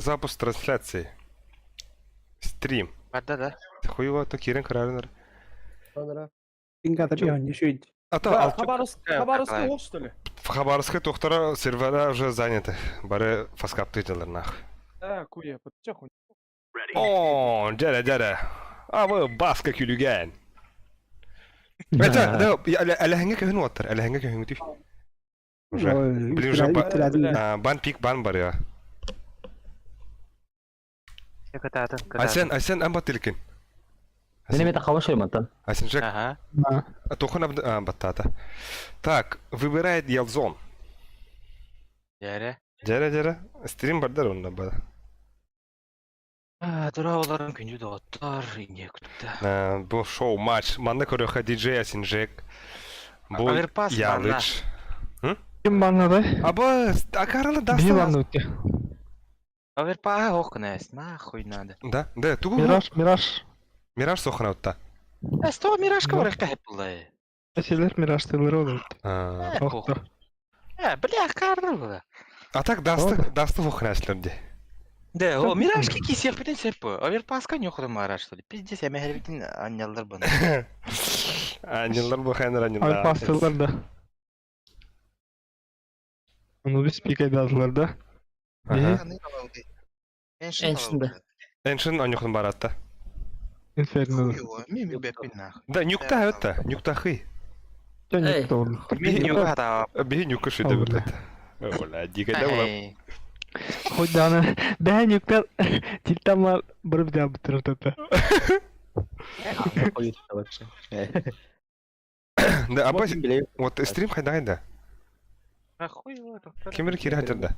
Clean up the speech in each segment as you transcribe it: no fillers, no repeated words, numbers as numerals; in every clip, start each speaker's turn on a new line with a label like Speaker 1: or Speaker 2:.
Speaker 1: Запуск трансляции. Стрим.
Speaker 2: Барда да.
Speaker 1: Хуево, то киирэн көрөөрүн А то
Speaker 3: Хабаровск, Хабаровская ол что ли?
Speaker 1: В Хабаровскай туохтара сервера уже заняты. Бары фаскаптыйталар нах.
Speaker 3: Да, куя, подчаху.
Speaker 1: О, дядя, дядя. А вы баска күлүгэн. Это, да, әләһәңгә көһүн уоттар, әләһәңгә көһүн тү. Уже. Блин, уже бан пик бан бар я.
Speaker 2: Кытаатын,
Speaker 1: Айсен, Айсен ан баттылыкын.
Speaker 4: Мен эме тахаба шоймантан.
Speaker 1: Айсен Жек,
Speaker 2: Ага.
Speaker 1: тухын баттата. Так, выбирает Елзон.
Speaker 2: Дәрі.
Speaker 1: Дядя, дядя, стрим бардар онда бар.
Speaker 2: Тура оларын күндү доттор, инде күттү.
Speaker 1: Бу шоу матч. Манна көрөхө диджей Айсен Жек. Бу
Speaker 2: Оверпас
Speaker 1: Ялыч.
Speaker 5: Ким баннады?
Speaker 1: Аба, акаралы
Speaker 5: Бии
Speaker 1: даста.
Speaker 5: банны өтте.
Speaker 2: Оверпас охнес, нахуй надо.
Speaker 1: Да, да, тугу.
Speaker 5: Мираж, Мираж.
Speaker 1: Мираж сохраутта.
Speaker 2: Э, сто миражка
Speaker 5: Ну.
Speaker 2: бар хеп булай.
Speaker 5: Әселер Мираж тылыр олар.
Speaker 1: А
Speaker 2: Э, похуй.
Speaker 5: Охта.
Speaker 2: Э, бля, карлы була.
Speaker 1: так дасты, дасты вохраслерди.
Speaker 2: Да, о, миражки кисех битен сеп. Оверпаска нюхры мара, что ли. Пиздец, я мехер битен анялдар баны.
Speaker 1: Анилар бу хайнар анилар.
Speaker 5: Альпас тылыр да. Анубис пикайдадылар да.
Speaker 1: Ага.
Speaker 6: Эншинда.
Speaker 1: Эншин онюхун баратта.
Speaker 5: Инферно.
Speaker 1: Да, нюкта это, нюкта хы.
Speaker 6: Эй.
Speaker 5: Жа олды.
Speaker 2: Мен нюхата.
Speaker 1: Биһи нюкка шүйдө
Speaker 5: О,
Speaker 1: бит. Ола, дигәдә була.
Speaker 5: Хоть даны. Бәһә нюктар тилтамлар бір бір бітіріп тәтті.
Speaker 1: Да, аба, вот стрим хайда хайда.
Speaker 2: Нахуй его, доктор.
Speaker 1: Кемер кире хатырда.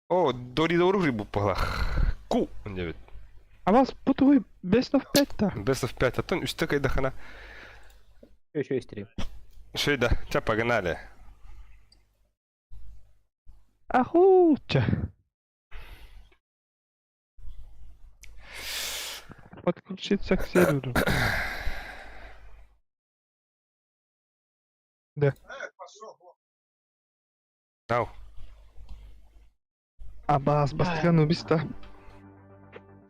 Speaker 1: О, дори дору грибу палах. Ку, он
Speaker 5: Абас, бу тугуй best of 5 та.
Speaker 1: Best of 5, аттан үстө кайда хана.
Speaker 4: Еще стрим.
Speaker 1: Шөйдә, ча погнали.
Speaker 5: Ахуча. Подключиться к серверу. Да.
Speaker 1: Ау.
Speaker 5: Абас, бастыган убис та.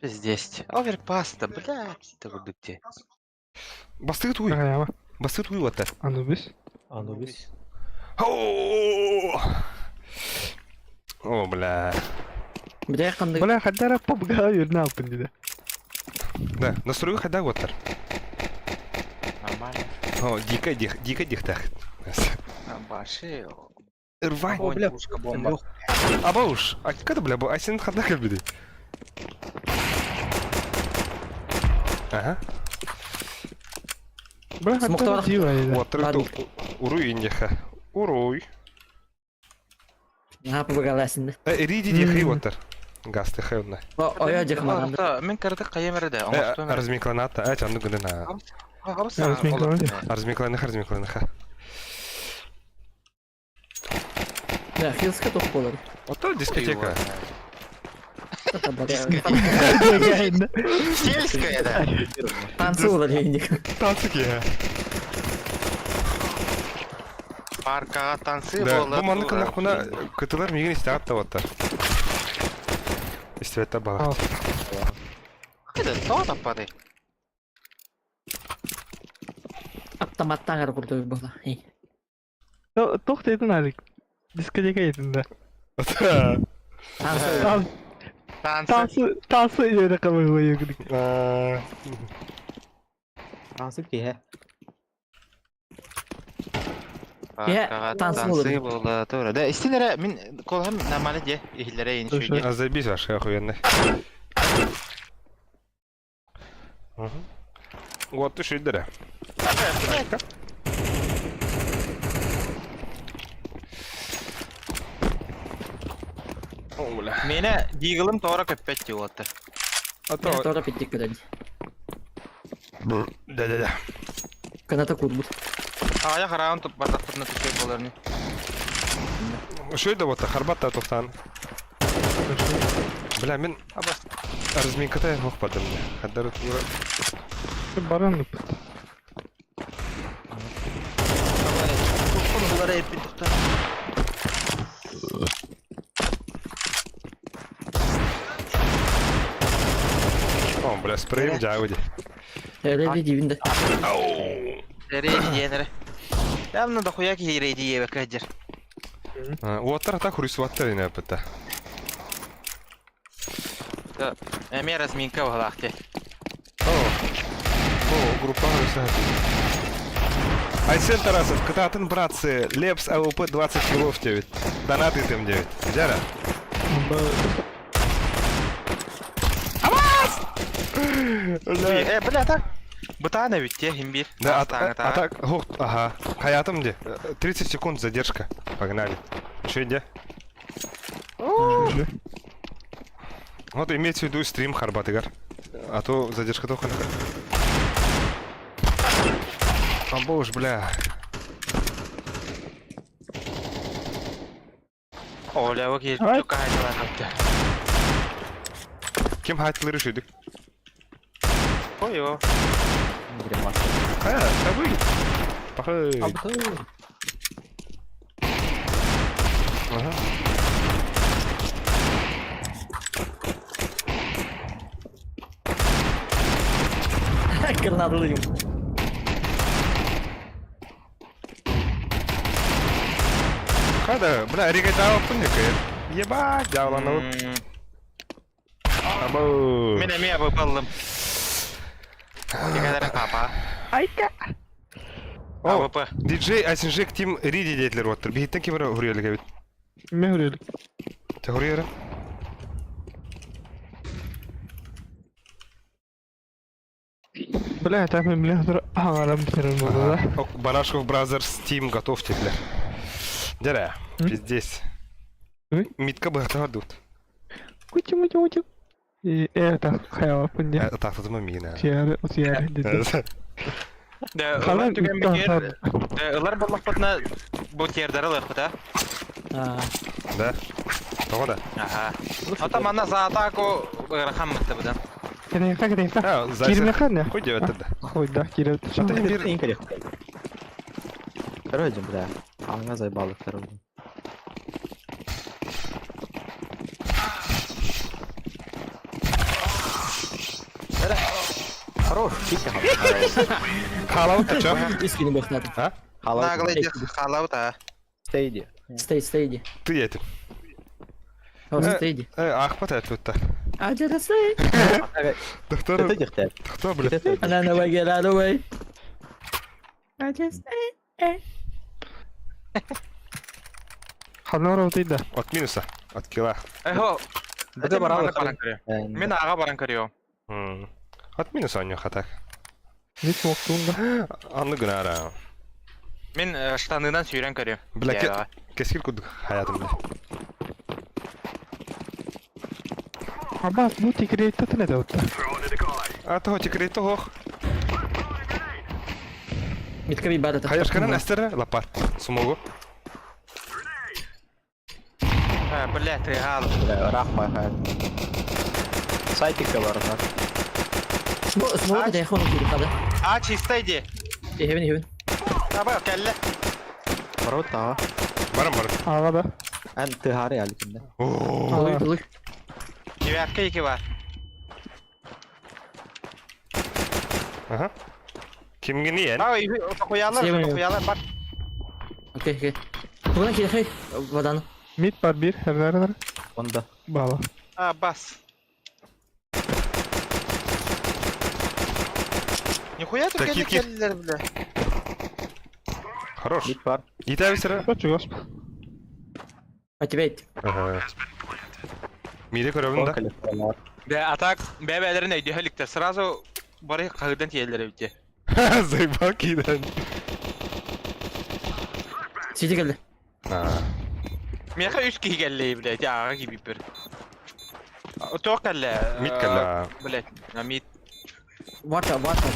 Speaker 2: Пиздец. Оверпас-то, блядь, это где?
Speaker 1: Бастыгы туй.
Speaker 5: Ага,
Speaker 1: Бастыгы туй ватар.
Speaker 5: Анубис.
Speaker 4: Анубис.
Speaker 1: О, О, бля.
Speaker 6: Бля, қандай
Speaker 5: Бля, хаддара попга юрна алпын дейді.
Speaker 1: Да, настройка хайда ватар.
Speaker 2: Нормально.
Speaker 1: О, дико дих, дико дихтах.
Speaker 2: Баши.
Speaker 1: Рвань.
Speaker 2: Огонь,
Speaker 4: бля,
Speaker 2: пушка, бомба.
Speaker 1: Абауш, а когда, бля, бу, а сен хадна кэлбиди? Ага.
Speaker 5: Бля, хаддара
Speaker 6: Смоктар.
Speaker 5: дива дейді.
Speaker 1: Уоттар
Speaker 6: Ладно.
Speaker 1: уруй индиха. Уруй.
Speaker 6: Ха пубагаласында.
Speaker 1: Э, риди дихи уоттар. Гасты хэвна.
Speaker 6: Оя дихмаранда.
Speaker 2: Мен кырдык кайемерде,
Speaker 1: Э,
Speaker 2: оңошту.
Speaker 1: размикланата, э, чанды гына. Размикланыха, размикланыха.
Speaker 6: Да, хилска тоқ болар.
Speaker 1: Ото дискотека.
Speaker 2: Сельская, да.
Speaker 6: Танцы болар ендик.
Speaker 1: Танцы ке.
Speaker 2: Паркага танцы
Speaker 1: Да,
Speaker 2: болот.
Speaker 1: бу манны кынах куна кытылар мигин истагат та уоттар. Истебетта бала.
Speaker 2: Кайда, тоо таппады.
Speaker 6: Автоматтан ар курду бола.
Speaker 5: Тоқ дедің әлік. Дискотека етін да.
Speaker 6: Танцы.
Speaker 5: Танцы,
Speaker 2: Танцы.
Speaker 5: танцы, танцы үйері қабыл өйгілік.
Speaker 4: Танцы ке.
Speaker 2: Паркага
Speaker 6: танцы
Speaker 2: танцы
Speaker 6: болот.
Speaker 2: болот. Тура. Да, истинере мен колхам нормально де, ихлере ин
Speaker 5: Слушай.
Speaker 2: шүйде.
Speaker 1: А заебись вообще охуенный. Мгм. Вот ты шидера. О, бля.
Speaker 2: Мене дигылым тора көппөт деп отты.
Speaker 1: А
Speaker 6: Мен
Speaker 1: то...
Speaker 6: тора питтик көдөн.
Speaker 1: Да-да-да.
Speaker 6: Каната курбут.
Speaker 2: Ая хараган туп бардактырына түшөй болар не.
Speaker 1: Шөйдө вот харбатта тоқтан. Бля, мен
Speaker 2: Абас.
Speaker 1: разминката хохпадым. Хаддар тура.
Speaker 5: Баран үпіт.
Speaker 2: Кушкун булар эпин токтор.
Speaker 1: О, бля, спрейм дьаабы дии.
Speaker 6: Рейди диибин да.
Speaker 2: Рейди диэн эрэ. Явно дохуя киһи рейди диэбэккэ сылдьар.
Speaker 1: Уоттар ата хуруйсубаттар ини эппитэ.
Speaker 2: Эмиэ разминка быһалаах дии.
Speaker 1: О, о, группа хуруйса. Айсен Тарасов, кытаатын братцы, Лепс АВП 20 килов 9. Донат итем 9. Дьара.
Speaker 2: Э, бля, так. Бытаан эбит те, имбир.
Speaker 1: Да, а, а так, ага. Хаятым где? 30 секунд задержка. Погнали. Че, где? Вот имеется в виду стрим Харбатыгар. А то задержка только. А боже, бля.
Speaker 2: Оля, окей, чукай,
Speaker 1: Ким хайтылары шүйдік?
Speaker 2: Ой, о.
Speaker 1: Хайа, табы. Пахай. Ага.
Speaker 6: Гранаталыйм.
Speaker 1: Хада, бля, регайтааппын декэ. Ебать, дьааланабыт. Абы.
Speaker 2: Мин эмиэ абы Тигелere папа.
Speaker 5: Айка!
Speaker 1: О,
Speaker 2: АВП.
Speaker 1: диджей Айсенжек Тим Риди диэтилэр уоттар. Биһиттэн ким эрэ уһуруйалык эбит.
Speaker 5: Мен үрелік.
Speaker 1: Тэ уһуруйара?
Speaker 5: Бля, так мен бля, аңарам бітірім болды да.
Speaker 1: Ок, Барашков Brothers Team готов теперь. Дяря, пиздец.
Speaker 5: М?
Speaker 1: Митка быһата дут.
Speaker 5: Кути мути мути. И это хайалапын де.
Speaker 1: Тахтатыма миина.
Speaker 5: Тияры, утияры деді.
Speaker 2: Да,
Speaker 5: Халан
Speaker 2: ылар түгэн бикер. Да, ылар боллахпытына бу тердары ылыахпыта.
Speaker 1: Да. Тоҕо да?
Speaker 2: Аха. Ата манна за атаку ыарахан мытты будан.
Speaker 5: Кенекта, кенекта.
Speaker 1: А, зайцы.
Speaker 5: Кирмехан не?
Speaker 1: Хуй девять тогда.
Speaker 5: Хуй, да, кирил.
Speaker 1: Что-то имбирь.
Speaker 4: Короче, бля, аңа заебало короче. Хорош, тихо.
Speaker 1: Халау-то чё?
Speaker 6: Искини бахнат.
Speaker 1: А?
Speaker 2: Наглый халау-то.
Speaker 4: Стейди.
Speaker 6: Стей, стейди.
Speaker 1: Ты этим.
Speaker 6: О, стейди.
Speaker 1: Ахпат это
Speaker 6: А где стей?
Speaker 1: Доктор,
Speaker 4: Это дихтер.
Speaker 1: доктор, блядь.
Speaker 6: Она на get out of way. I just stay.
Speaker 5: Ханора утыйда.
Speaker 1: От минуса, от килла.
Speaker 2: Эхо.
Speaker 4: Быты баран
Speaker 2: баран Мен аға баран көрüyorum.
Speaker 1: От минуса у него хатак.
Speaker 5: Вид моктунда.
Speaker 1: Анны гынара.
Speaker 2: Мен штанынан сүйрен көрüyorum.
Speaker 1: Бля, кескил кудук хаятым, бля.
Speaker 5: Абас, бу тикрейтта тынеде утта.
Speaker 1: А того тикрей того.
Speaker 6: Митка би бара.
Speaker 1: Хаешканан әстері лапар. Сумогу.
Speaker 2: Бля, ты гал.
Speaker 4: Бля, рахма хай. Сайтик бар, так.
Speaker 6: Смог да яхон кири када.
Speaker 2: А, чисто иди.
Speaker 6: Хевен, хевен.
Speaker 2: Таба, кәлле.
Speaker 4: Барот,
Speaker 1: Барам, барам.
Speaker 5: Ага да.
Speaker 4: Эн ты хары аликинде.
Speaker 1: О,
Speaker 6: Луй, луй.
Speaker 2: Девятка екі бар.
Speaker 1: Ага. Кимге не ен?
Speaker 2: А, хуялар, хуялар бар.
Speaker 6: Окей, окей. Туган кири хей. Водан.
Speaker 5: Мид бар бир, херлер.
Speaker 4: Онда.
Speaker 5: Бала.
Speaker 2: А, бас. Нихуя тут
Speaker 1: Так, кир, кир.
Speaker 2: келлер, бля.
Speaker 1: Хорош.
Speaker 4: Мид бар.
Speaker 1: Ите бисера.
Speaker 5: Хочу госп.
Speaker 6: А тебя ит.
Speaker 1: Ага. Миде көрөбүн да.
Speaker 2: Бә, атак, бә бәлерин өйдө хөлүктер. Сразу бары кагыдан тиелер бите.
Speaker 1: Заебал киден.
Speaker 6: Сити келди.
Speaker 1: А.
Speaker 2: Меха үч киһи кэллэ, блядь, ааҕа киибиппэр. Туох кэллэ?
Speaker 1: Мид кэллэ.
Speaker 2: Блядь, а мид.
Speaker 6: Вата, вата.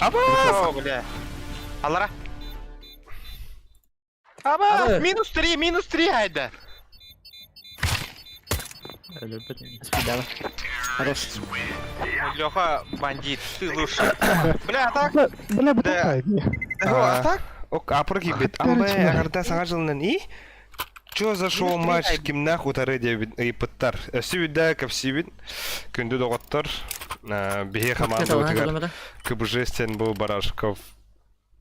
Speaker 1: Аба!
Speaker 2: О, бля. Алара. Аба,
Speaker 6: Ары.
Speaker 2: минус 3, минус 3 хайда.
Speaker 6: Спидала. Хорош.
Speaker 2: Леха, бандит, ты лучше. Бля, а так?
Speaker 5: Бля, бля, бу
Speaker 2: Да.
Speaker 5: такай.
Speaker 2: А так?
Speaker 1: Ок, апыр кийбит. Амбе, агарда саңа жылынан и? Чё за шоу матч кимнээх утары диэбит ыйыппыттар. Өссө биирдэ кэпсиибит. Күндү доҕоттор, биһи хамаандабытыгар КБЖ сен бу Барашков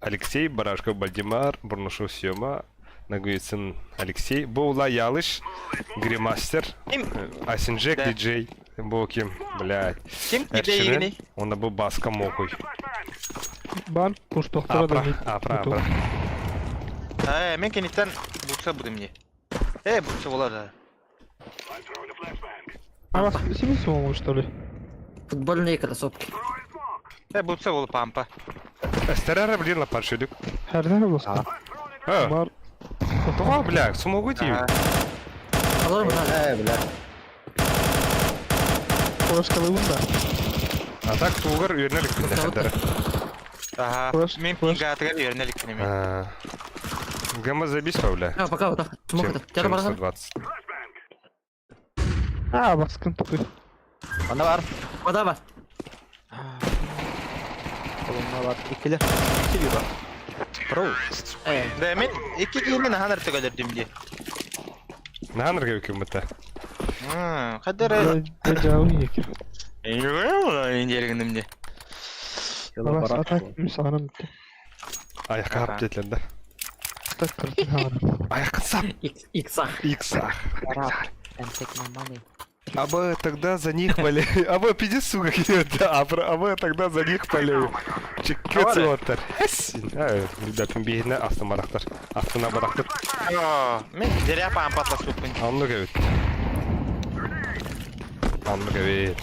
Speaker 1: Алексей, Барашков Бальдемар, Бурнашов Сема, Ноговицын Алексей, бу Ула Ялыш, Гримастер, Асинжек диджей, бу ким, блядь,
Speaker 2: Ким диджей
Speaker 1: Онда бу Баска Мокуй.
Speaker 5: Бар, куртохтора да
Speaker 1: Апра, апра, апра.
Speaker 2: Э, мен кенеттен бутса будем мне. Э, бутса болады.
Speaker 5: А вас семь что ли?
Speaker 6: Футбольные кроссовки.
Speaker 2: Э, бутса бол пампа.
Speaker 1: Эстерер блин лапар шүдүк.
Speaker 5: Хәрдәр булса.
Speaker 1: Бар. Тоға, бля, смогу дейін.
Speaker 6: Алар мына.
Speaker 4: Э, бля.
Speaker 5: Флешкалыбын да.
Speaker 1: А так тугар үйренелік күнде хәдәрі.
Speaker 2: Ага. Мен пингатыгар үйренелік күнде мен.
Speaker 1: Гамма забись, бля.
Speaker 6: А, пока вот. Смог это. Тебя барган.
Speaker 1: 120.
Speaker 5: А, баскын тупый.
Speaker 4: Анда бар.
Speaker 6: Вода бар.
Speaker 4: Колонна бар. Иккилер. Икки бар. Про.
Speaker 6: Э.
Speaker 2: Да, мен икки киһини наһаа ыртык өлөрдүм дии.
Speaker 1: Наһаа ырга үкүммүтэ.
Speaker 2: Хадара.
Speaker 5: Дежаву
Speaker 2: Дии.
Speaker 5: Атак мисанам.
Speaker 1: Аяққа хап детлер да.
Speaker 5: Атак кыртын
Speaker 1: Аяққа сап.
Speaker 6: Иксах.
Speaker 1: Иксах. А бы тогда за них болею. А бы пиздец, сука, да, а бы тогда за них болею. Чеккет оттар. Ребят, бейіне астына барақтар. Астына барақтар.
Speaker 2: Мен зря пампатла суппын.
Speaker 1: Анны кебет. Анны кебет.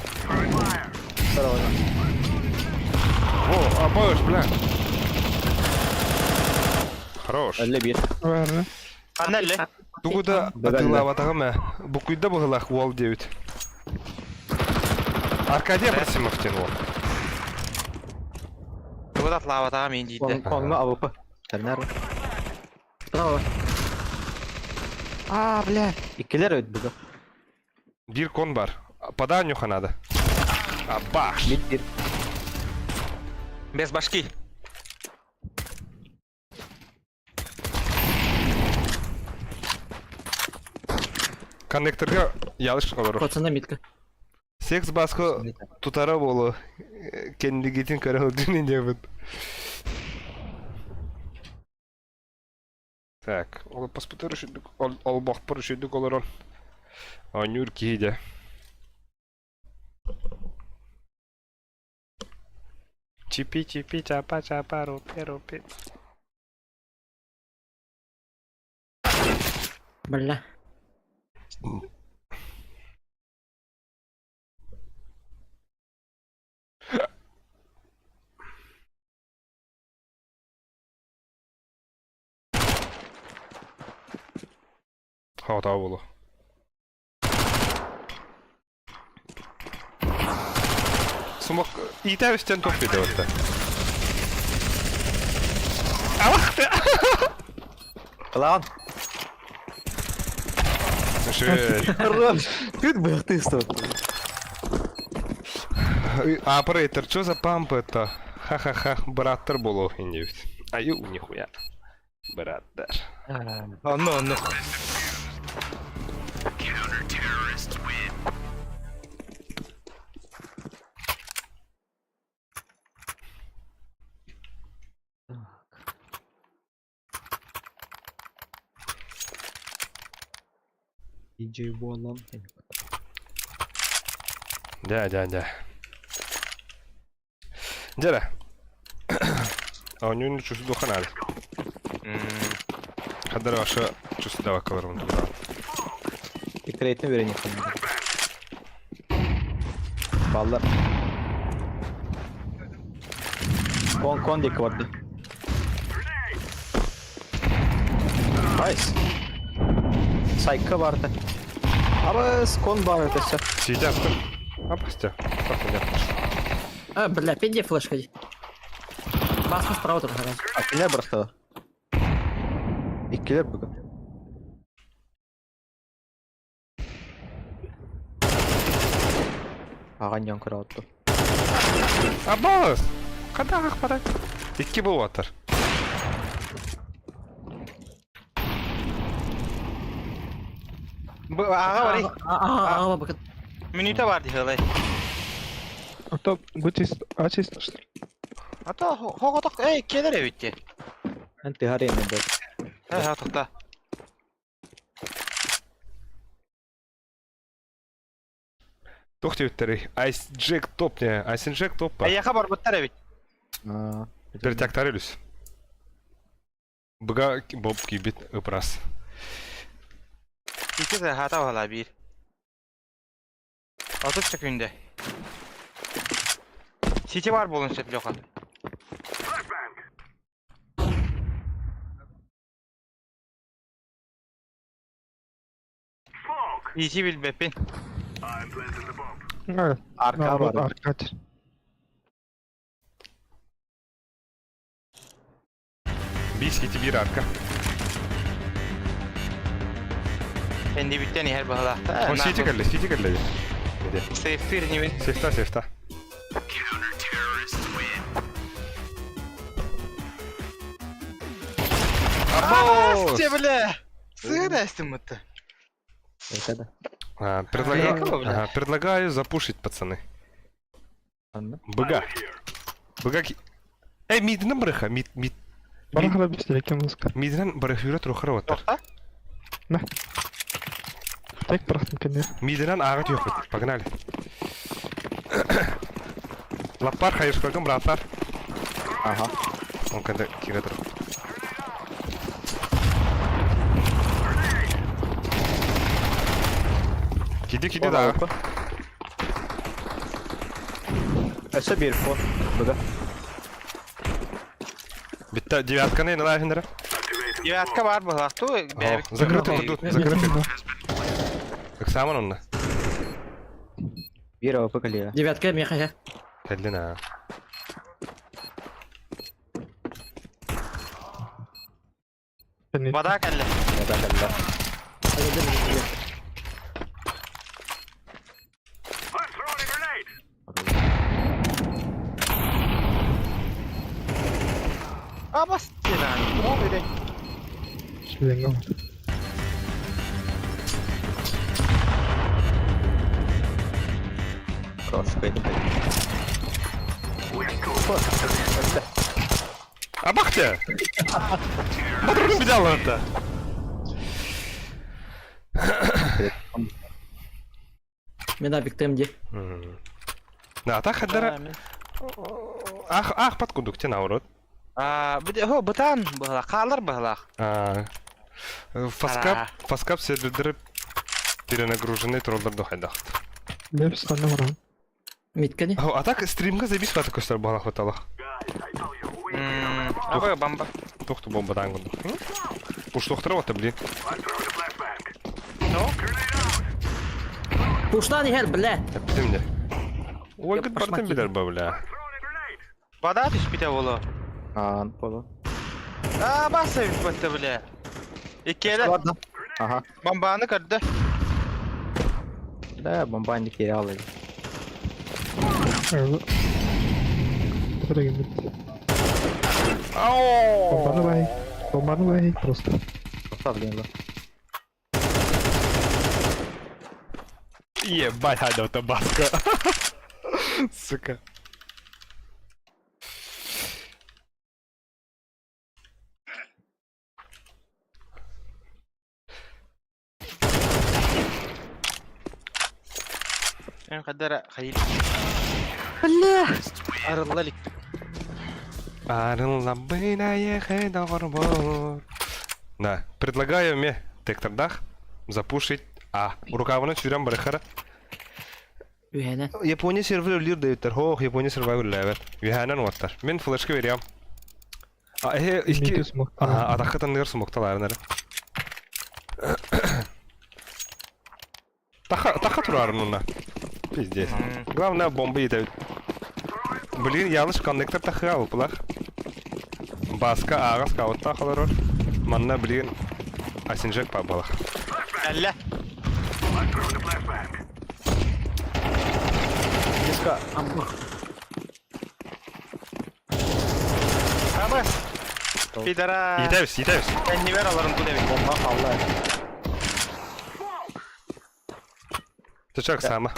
Speaker 1: О, абыш, бля. Хорош.
Speaker 4: Әлле бир.
Speaker 2: Анна әлле.
Speaker 1: Тугуда атылаватагы Букуйда быгылах уол девять. Аркадий Абрасимов тянул.
Speaker 2: Тугуда атлаватагы мен дейді.
Speaker 4: Конга АВП. Тернер.
Speaker 6: Браво.
Speaker 4: А, бля. Иккилер өт бүгүн.
Speaker 1: Бир кон бар. Пода нюха надо. Абаш.
Speaker 4: Бит бир.
Speaker 2: Без башки.
Speaker 1: Коннекторга ялыш олар.
Speaker 6: Пацана митка.
Speaker 1: Секс баскы тутара болу. Кендигитин көрө дүнен дебит. Так, ол паспортор үшүдүк, ол бакпыр үшүдүк олорон. Анюр киде. Чипи чипи чапа чапа рупе рупе.
Speaker 6: Бля.
Speaker 1: Хата болу. Сумок итәвестен топ беде өтті. Алақты!
Speaker 4: Кылаан.
Speaker 1: Шö.
Speaker 4: Тут быхтысты.
Speaker 1: Оператор, что за памп это? Ха-ха-ха, браттар болу индивид. Аю, нихуя. Браттар.
Speaker 2: Онну, онну.
Speaker 4: DJ болам.
Speaker 1: Да, да, да. Дера. А у него не чувствую духа надо. Хаддар ваша чувство дава колором туда.
Speaker 4: Икрейтini верени. Баллар. Кон кон диэки барды. Найс. Сайка барды. Абыс кон бар өтөсө.
Speaker 1: Сидят. Апастя.
Speaker 6: А, бля, пиди флешка. Баска справа там сразу.
Speaker 4: А килер бырахты. Иккилер бүгүн. Аған ян көрө
Speaker 1: Абас! Када ахпарай? Икки был ватар.
Speaker 2: Аҕа барый.
Speaker 6: Аҕа бакыт.
Speaker 2: Мүнүүтэ бар дии
Speaker 5: А то бу чисто, а чисто что ли?
Speaker 2: А то хоҕотох эй кэлэр эбит дии.
Speaker 4: Эн тыһар эми бу.
Speaker 2: Э тоқта.
Speaker 1: Туох диэбиттэрий? Айс Джек топ не, Айсен Джек топ па.
Speaker 2: Эйиэхэ барбыттар эбит.
Speaker 1: Перетяктар үлүс. Быга боб киирбит ыпырас.
Speaker 2: Икки хаата баһала биир. 30 секунда. Сити бар буолун сөп Леха. Ити билбэппин.
Speaker 4: Арка
Speaker 5: Наоборот,
Speaker 4: бар.
Speaker 5: аркач.
Speaker 1: Биир сити биир арка.
Speaker 2: Кэннибиттэн иһэр баһылаахта.
Speaker 1: О, сити кэллэ, сити кэллэ.
Speaker 2: Сейфтир нибин.
Speaker 1: Сейфта, сейфта. Або!
Speaker 2: Бля! Сыра эстим это.
Speaker 4: Это да.
Speaker 1: А, предлагаю,
Speaker 2: Якова, бля.
Speaker 1: ага, предлагаю запушить, пацаны.
Speaker 4: Анна.
Speaker 1: Быга. Быга. Эй, миднен барыха, мид, мид.
Speaker 5: Барахала бистерекен музыка.
Speaker 1: Миднен барыхюра трохара ваттар.
Speaker 2: Тоқта?
Speaker 5: Тек барахтым кенер.
Speaker 1: Миднен ага тюхот. Погнали. Лаппар хайышкагым, братар.
Speaker 4: Ага.
Speaker 1: Он когда киратор. Киди, киди, да.
Speaker 4: Өссө биир фон. Быга.
Speaker 1: Битта девятканы на лайфендера.
Speaker 2: Девятка бар баһылаахту.
Speaker 1: Закрытый тут, закрытый. Как сам он на.
Speaker 4: Биир АВП кэлиэ.
Speaker 6: Девятка меха.
Speaker 1: Кэллина.
Speaker 2: Вода кэллэ.
Speaker 4: Это кэллэ.
Speaker 2: Абас тиран. О, бери.
Speaker 5: Шленгом.
Speaker 4: Кросс кайда.
Speaker 1: Абахте! Батырым бидал это.
Speaker 6: Мен виктем ди.
Speaker 1: Да, так хаддара. Ах, ах, подкудук, те наоборот.
Speaker 2: А, хо, бытан баһылаах, хаалар баһылаах.
Speaker 1: А, Фаскап, фаскап сервердері перенагружены троллар дохайдахт.
Speaker 5: Лепс ханна барам.
Speaker 6: Митка не?
Speaker 1: А так стримга забис вата көстөр бала хватало.
Speaker 2: Абы бомба.
Speaker 1: Тохту бомба тангунду. Уж тохтара вата, блин.
Speaker 6: Пуштан ихер, бля.
Speaker 1: Эптим де. Ой, гыт бартын
Speaker 6: пошматил.
Speaker 1: билер ба, бля.
Speaker 2: Вода түспүтэ боло.
Speaker 4: А, полу.
Speaker 2: А, баса битте бля. Иккиэлэ
Speaker 4: Ладно. Ага.
Speaker 2: бомбаны көрдө.
Speaker 4: Да, бомбайник терял.
Speaker 1: Ау!
Speaker 5: Бомбаны Бомбаны просто.
Speaker 4: Поставлен.
Speaker 1: Ебать, хайда табаско. Сука.
Speaker 2: Эн кадара хайыл. Бля. Арылла лик.
Speaker 1: Да, предлагаю мне тектордах запушить А. Рукавына сүрен барыхара.
Speaker 6: Үһәнә.
Speaker 1: Япония сервер үлір дәйттер. Хох, Япония сервер үлер. Юханан уаттар. Мен флешка берем. А, э, икки...
Speaker 5: Митю смог.
Speaker 1: Ага, атаққа танығыр смокталар, нәре. Таха, таха турарын онна. Пиздец. Главное, бомба ете. Блин, ялыш коннектор таха алыпылар. Баска ағас кауытта қалар Манна, блин, асинжек па балах.
Speaker 2: Әллә.
Speaker 4: Диска.
Speaker 6: Амбах.
Speaker 2: Абы. Пидора.
Speaker 1: Етәбіз, етәбіз.
Speaker 2: Кэннибер аларын ту дебит.
Speaker 4: Бомба алла.
Speaker 1: Чачак сама.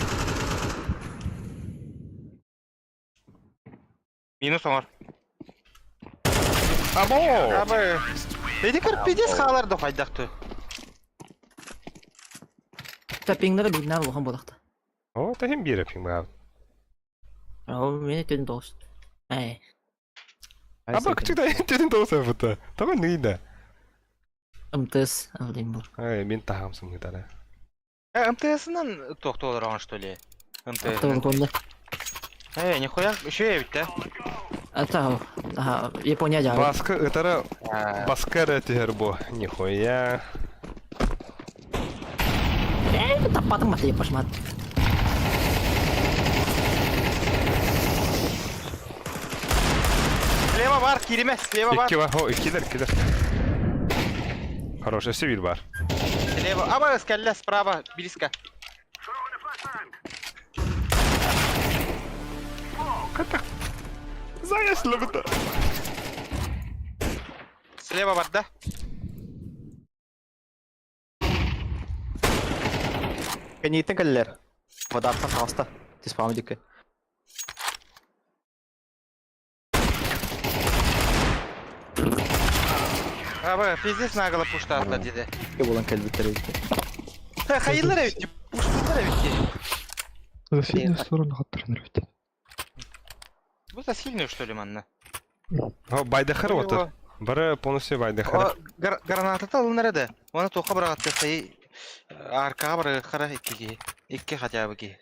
Speaker 2: Минус оҥор.
Speaker 1: Або!
Speaker 2: Абы. Эти пиздец хаалар да хайдах ту.
Speaker 6: Таппиңнары билнәр улахан буолахта.
Speaker 1: О, тахим биэрэ пиң баа.
Speaker 6: Ол мени түн тоҕус. Эй.
Speaker 1: Аба күчүк да тетин тоҕус эбитэ. Тоҕо ныйда.
Speaker 6: МТС алдым бу.
Speaker 1: Ай, мин таһам сымыытара.
Speaker 2: Э, МТС-нан тохтолор что ли? МТС.
Speaker 6: Автовагонда.
Speaker 2: Э, нихуя, еще я ведь, да?
Speaker 6: Это, ага, Япония дьаҕа.
Speaker 1: Баска ытара баска эрэ түһэр бу. Нихуя.
Speaker 6: Э, таппатым бата япошмат.
Speaker 2: Слева бар, кириме, слева бар.
Speaker 1: Икки бар, о, иккилер, иккилер. Хорош, өссө биир бар.
Speaker 2: Слева. Аба, скалля, справа, близко.
Speaker 1: Заяц лыбыта.
Speaker 2: Слева бар, да?
Speaker 4: Кэннииттэн кэллилэр. Водаттан таҕыста. Тиспаам диэки.
Speaker 2: Аба, пиздец наголо пуштаатла диде.
Speaker 4: Икки буолан кэлбиттэр эбит.
Speaker 2: Хайылар эбит, пуштулар эбит.
Speaker 5: За сильную сторону хаттаран эбит.
Speaker 2: Бу за сильную, что ли, манна?
Speaker 1: О, байдахар отыр. Бары полностью байдахар.
Speaker 2: Граната алынар еді. Оны тоққа бір аттықтай аркаға бір қара иккиге. Икки хотя бы ки.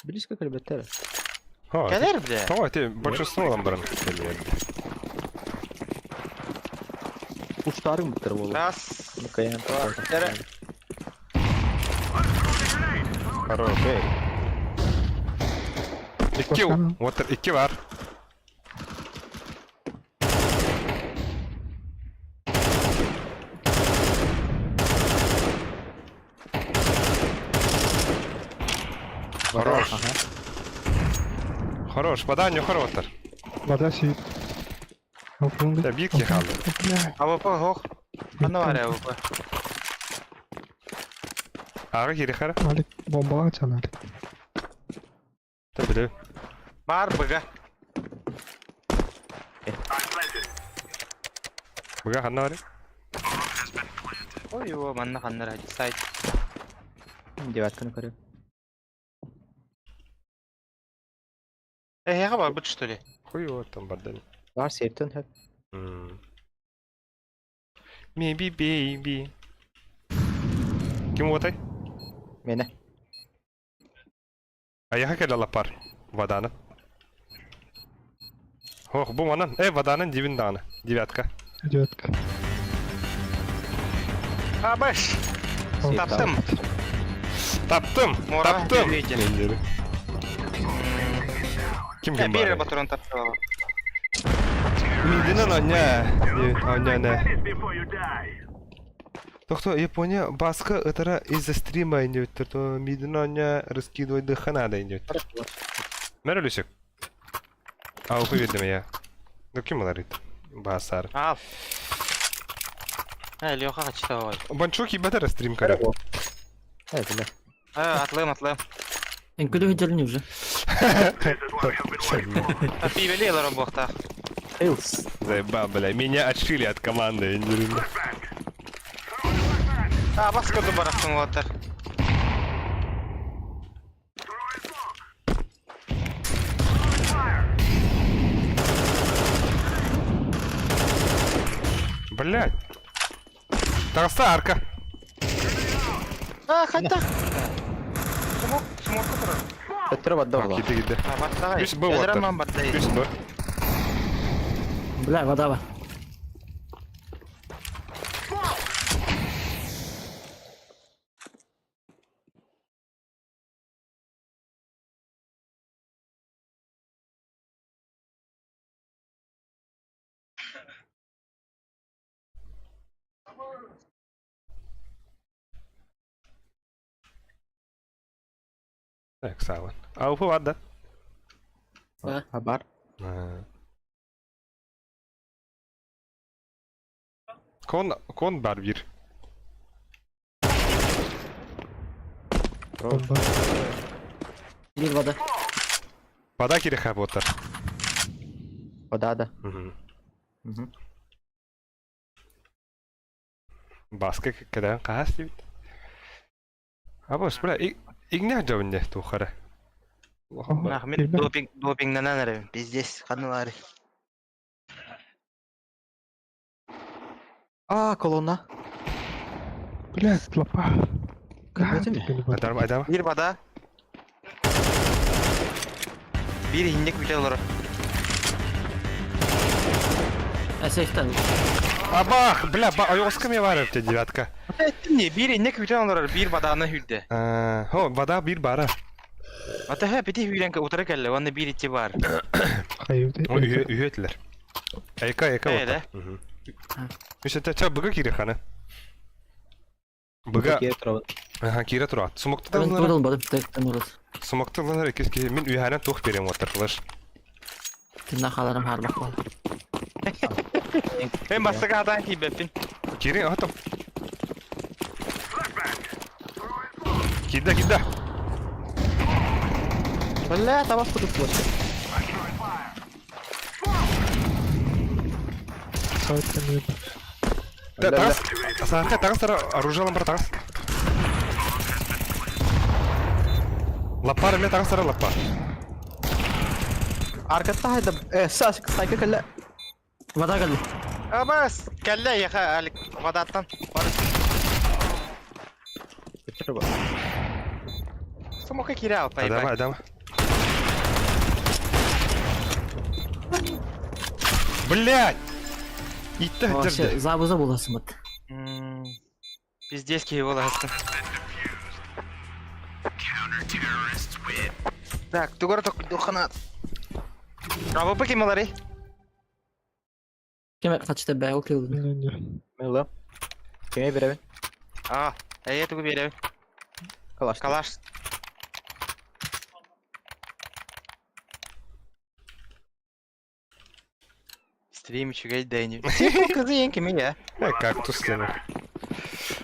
Speaker 4: Близко кэлбиттэр.
Speaker 1: О,
Speaker 2: Кэлэр бля.
Speaker 1: О, ты большинство алан баран.
Speaker 4: Уштарың буттар буолла.
Speaker 2: Раз.
Speaker 4: Ну-ка,
Speaker 2: Два. Три.
Speaker 1: Хорош. Икки, вот икки бар. Хорош. Хорош, вода не хорош.
Speaker 5: Вода сидит.
Speaker 1: Да битки халы.
Speaker 2: АВП хох. Аны бар АВП.
Speaker 1: Ага, кири хара.
Speaker 5: Алик бомбалаң чан Алик.
Speaker 1: Та биле.
Speaker 2: Бар быга.
Speaker 1: Буга ханна бар.
Speaker 2: Ой, его манна ханнар хади сайт.
Speaker 4: Девятканы көрөм.
Speaker 2: Э, яга бар быт что ли?
Speaker 1: Хуй вот там бардан.
Speaker 4: Бар септен хөп.
Speaker 1: Maybe baby. Ким уотай?
Speaker 4: Мене.
Speaker 1: Аяха кэлэ лапар. Воданы. Ох, бу манан. Э, воданын дивин дааны. Девятка.
Speaker 5: Девятка.
Speaker 2: Абаш. Таптым.
Speaker 1: Таптым!
Speaker 2: Мора,
Speaker 1: Таптым!
Speaker 2: видите.
Speaker 1: Ким
Speaker 2: Э,
Speaker 1: ким
Speaker 2: бир
Speaker 1: бар?
Speaker 2: батырын тапты.
Speaker 1: Мидинен оня. Оня не. Тохто Япония баска ытара из-за стрима идет, то мидинен оня раскидывать до ханада идет. Мэрилюсик. А, уху я. Ну ким аларит? Басар.
Speaker 2: Ал. Э, Леха качта ой.
Speaker 1: Банчук и бетер стрим каре.
Speaker 4: Э, бля.
Speaker 2: Э, атлым, атлым.
Speaker 6: Үҥкүлү үдерин уже.
Speaker 2: Пибели ларом бохта.
Speaker 4: Эйлс.
Speaker 1: Заебал, бля. Меня отшили от команды. я не знаю.
Speaker 2: А, баска дубарахтын уаттар.
Speaker 1: Блядь. Таҕыста арка.
Speaker 2: А, хайта. Смок, смок турар.
Speaker 4: Өттөрө бадда була.
Speaker 1: Киди киди.
Speaker 2: А, баттагай.
Speaker 1: Үс Б уаттар.
Speaker 2: Өлөрөм баттай.
Speaker 1: Үс Б.
Speaker 6: Бля, вода бар.
Speaker 1: Так, саван. А уху баар да?
Speaker 4: А бар.
Speaker 1: Кон, кон бар бир.
Speaker 5: Бомба.
Speaker 6: Биир вода.
Speaker 1: Вода кириха буотар.
Speaker 4: Вода да.
Speaker 1: Мгм.
Speaker 4: Мгм.
Speaker 1: Баска кэдээн хаһаас диэбит. Абыс, бля, игнэх дьабынне туохара.
Speaker 2: Нахмин допинг допингнанан эрэбин. Пиздец, ханналаары.
Speaker 4: А, колонна.
Speaker 5: Блядь, лапа.
Speaker 4: Көрбөтүм.
Speaker 1: Адарма, адарма.
Speaker 2: Биир вода. Биир иһиннек бүтэ олорор.
Speaker 6: Эсэхтэн.
Speaker 1: Абах, бля, ба, ойоҕоско эмиэ баар эбит девятка.
Speaker 2: Не, биир иннек бүтэн олорор, биир бадааны хүрдэ.
Speaker 1: Хо, вода биир баара.
Speaker 2: Атаһа бити хүүрэн утары кэллэ, уонна биир иччи баар.
Speaker 1: Үһү үһү этилэр. Эйка, эйка
Speaker 2: Ээ,
Speaker 1: вот. Үсэтэ ча быга киирэ ханы. Быга Аха, киирэ тураат. Сумукта
Speaker 6: Мен
Speaker 1: ылынар.
Speaker 6: турал барып тектен урут.
Speaker 1: Сумукта ылынар иккис киһи. Мин үһэнэн туох биэриэм уоттар флеш.
Speaker 6: Тинна халарым харбах бол.
Speaker 2: Мен бастакы атаан тиийбэппин.
Speaker 1: Киирин, ата. Киирдэ, киирдэ.
Speaker 4: Бля, табас кутуп флешка.
Speaker 1: Тагыс, саарка тагыс тара оружиелан бар тагыс. Лаппар эмиэ тагыс тара лаппар.
Speaker 4: Аркатта хайда э сас сайка кэллэ.
Speaker 6: Вода кэллэ.
Speaker 2: Абас, кэллэ яха алик водаттан. Смока киирэ алпай
Speaker 1: Адама, адама. Блять! Итте дерде.
Speaker 6: Забуза буласымыт.
Speaker 2: Пиздец киһи буолаһыттын. Так, тугар тоххана. АВП ким ыларый?
Speaker 6: Кем качты бә ол килдим.
Speaker 4: Мылы. Кеме беребин?
Speaker 2: А, эйе тугу беребин.
Speaker 4: Калаш.
Speaker 2: Калаш. Стрим үчүгэй дэни. Кызы ең кими я?
Speaker 1: Э, кактус тема.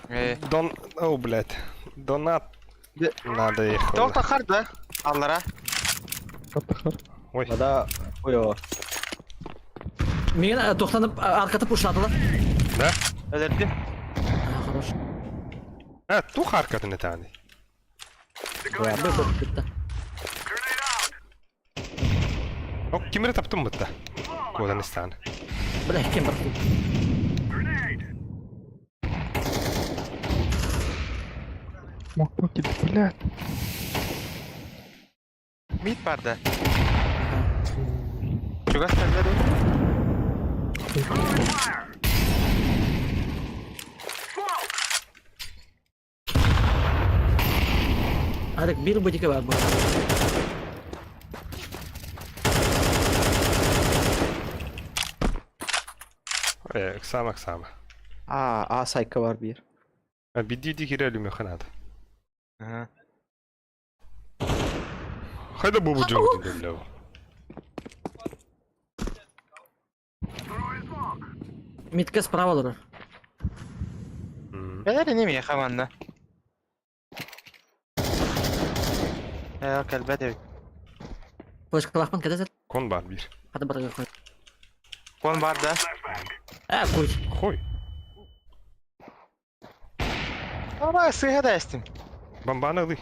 Speaker 2: Э.
Speaker 1: Дон... О, блядь. Донат. Надо ехать.
Speaker 2: Тоқ тахар да? Аллара.
Speaker 1: Ой.
Speaker 4: Вода. Ой, о.
Speaker 6: Мин тохтанып аркатып ушладылар.
Speaker 1: Да?
Speaker 2: Өлөрдүм.
Speaker 6: Хорош.
Speaker 1: А, тух аркатын этааны.
Speaker 6: Бу битте.
Speaker 1: Ок, кимире таптым бытта. Кодан истааны.
Speaker 6: Бля, кем бар?
Speaker 5: Мог блядь.
Speaker 2: Мид бар да. Чугас кэллэ
Speaker 6: Арык бир бутика бар бу.
Speaker 1: Э, Оксана, Оксана.
Speaker 4: А, а сайка бар бир.
Speaker 1: А, биди кире люме ханады.
Speaker 2: Ага.
Speaker 1: Хайда бубу джоу бля.
Speaker 6: Митке справа олорор.
Speaker 2: Кэлэр неме хаманна. Э, кэлбэт эбит.
Speaker 6: Флешкалахпын кәдәсәт.
Speaker 1: Кон бар бир.
Speaker 6: Хата бар кой.
Speaker 2: Кон бар да.
Speaker 6: Ә, куй.
Speaker 1: Хой.
Speaker 2: Ама сыга да эстим.
Speaker 1: Бомбаны ылый.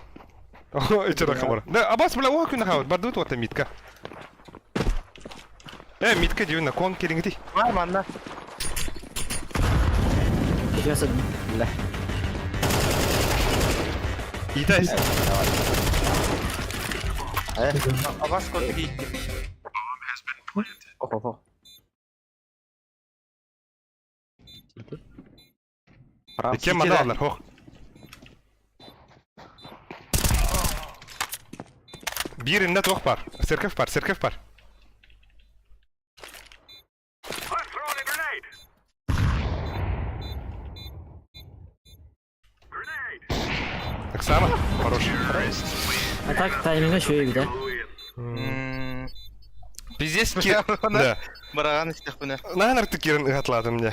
Speaker 1: О, эти рахамара. Да, абас, бля, о, күн хават. Бардут вот митка. Э, митка дивина, кон керингти.
Speaker 2: Бар манна.
Speaker 6: Кәдәсәт.
Speaker 4: Бля.
Speaker 1: Итайс.
Speaker 4: Э.
Speaker 2: Абас кон кийти.
Speaker 4: Охо, охо.
Speaker 1: Кем мадалар, хох. Биир иннэ туох бар. Церковь бар, церковь бар. Оксана, хорош.
Speaker 6: А так тайминга шөйгү да.
Speaker 1: Пиздец, кир... Да.
Speaker 2: Бараган истехпине.
Speaker 1: Наһан артык кирин ыһатлаатым дьэ.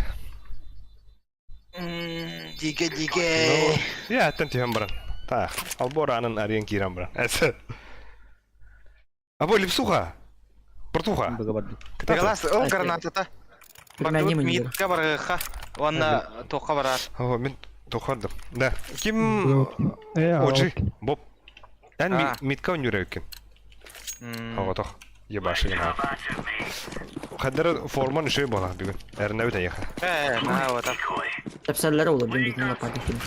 Speaker 2: Диге диге.
Speaker 1: Я, аттан түһэн баран. Так, албор аанын арыйан киирэн баран. Або липсуха! Бортуха!
Speaker 4: Быга барды.
Speaker 2: Николас, ыл гранатата.
Speaker 6: Пельмени
Speaker 2: Бардыбыт
Speaker 6: мы не
Speaker 2: миитка барыха. Уонна туохха барар.
Speaker 1: О, мин тохардым. Да. Ким
Speaker 5: Э,
Speaker 1: Оджи, Боб. Эн
Speaker 2: А.
Speaker 1: митка өнүрөккүн.
Speaker 2: М,
Speaker 1: Оҕотох. Ебаши гына. Хаддар форман үшөй буола бүгүн. Эрнэбит эйиэхэ.
Speaker 2: Э, на вот так.
Speaker 6: Тепсерлер olur, ben bitini yapardım şimdi.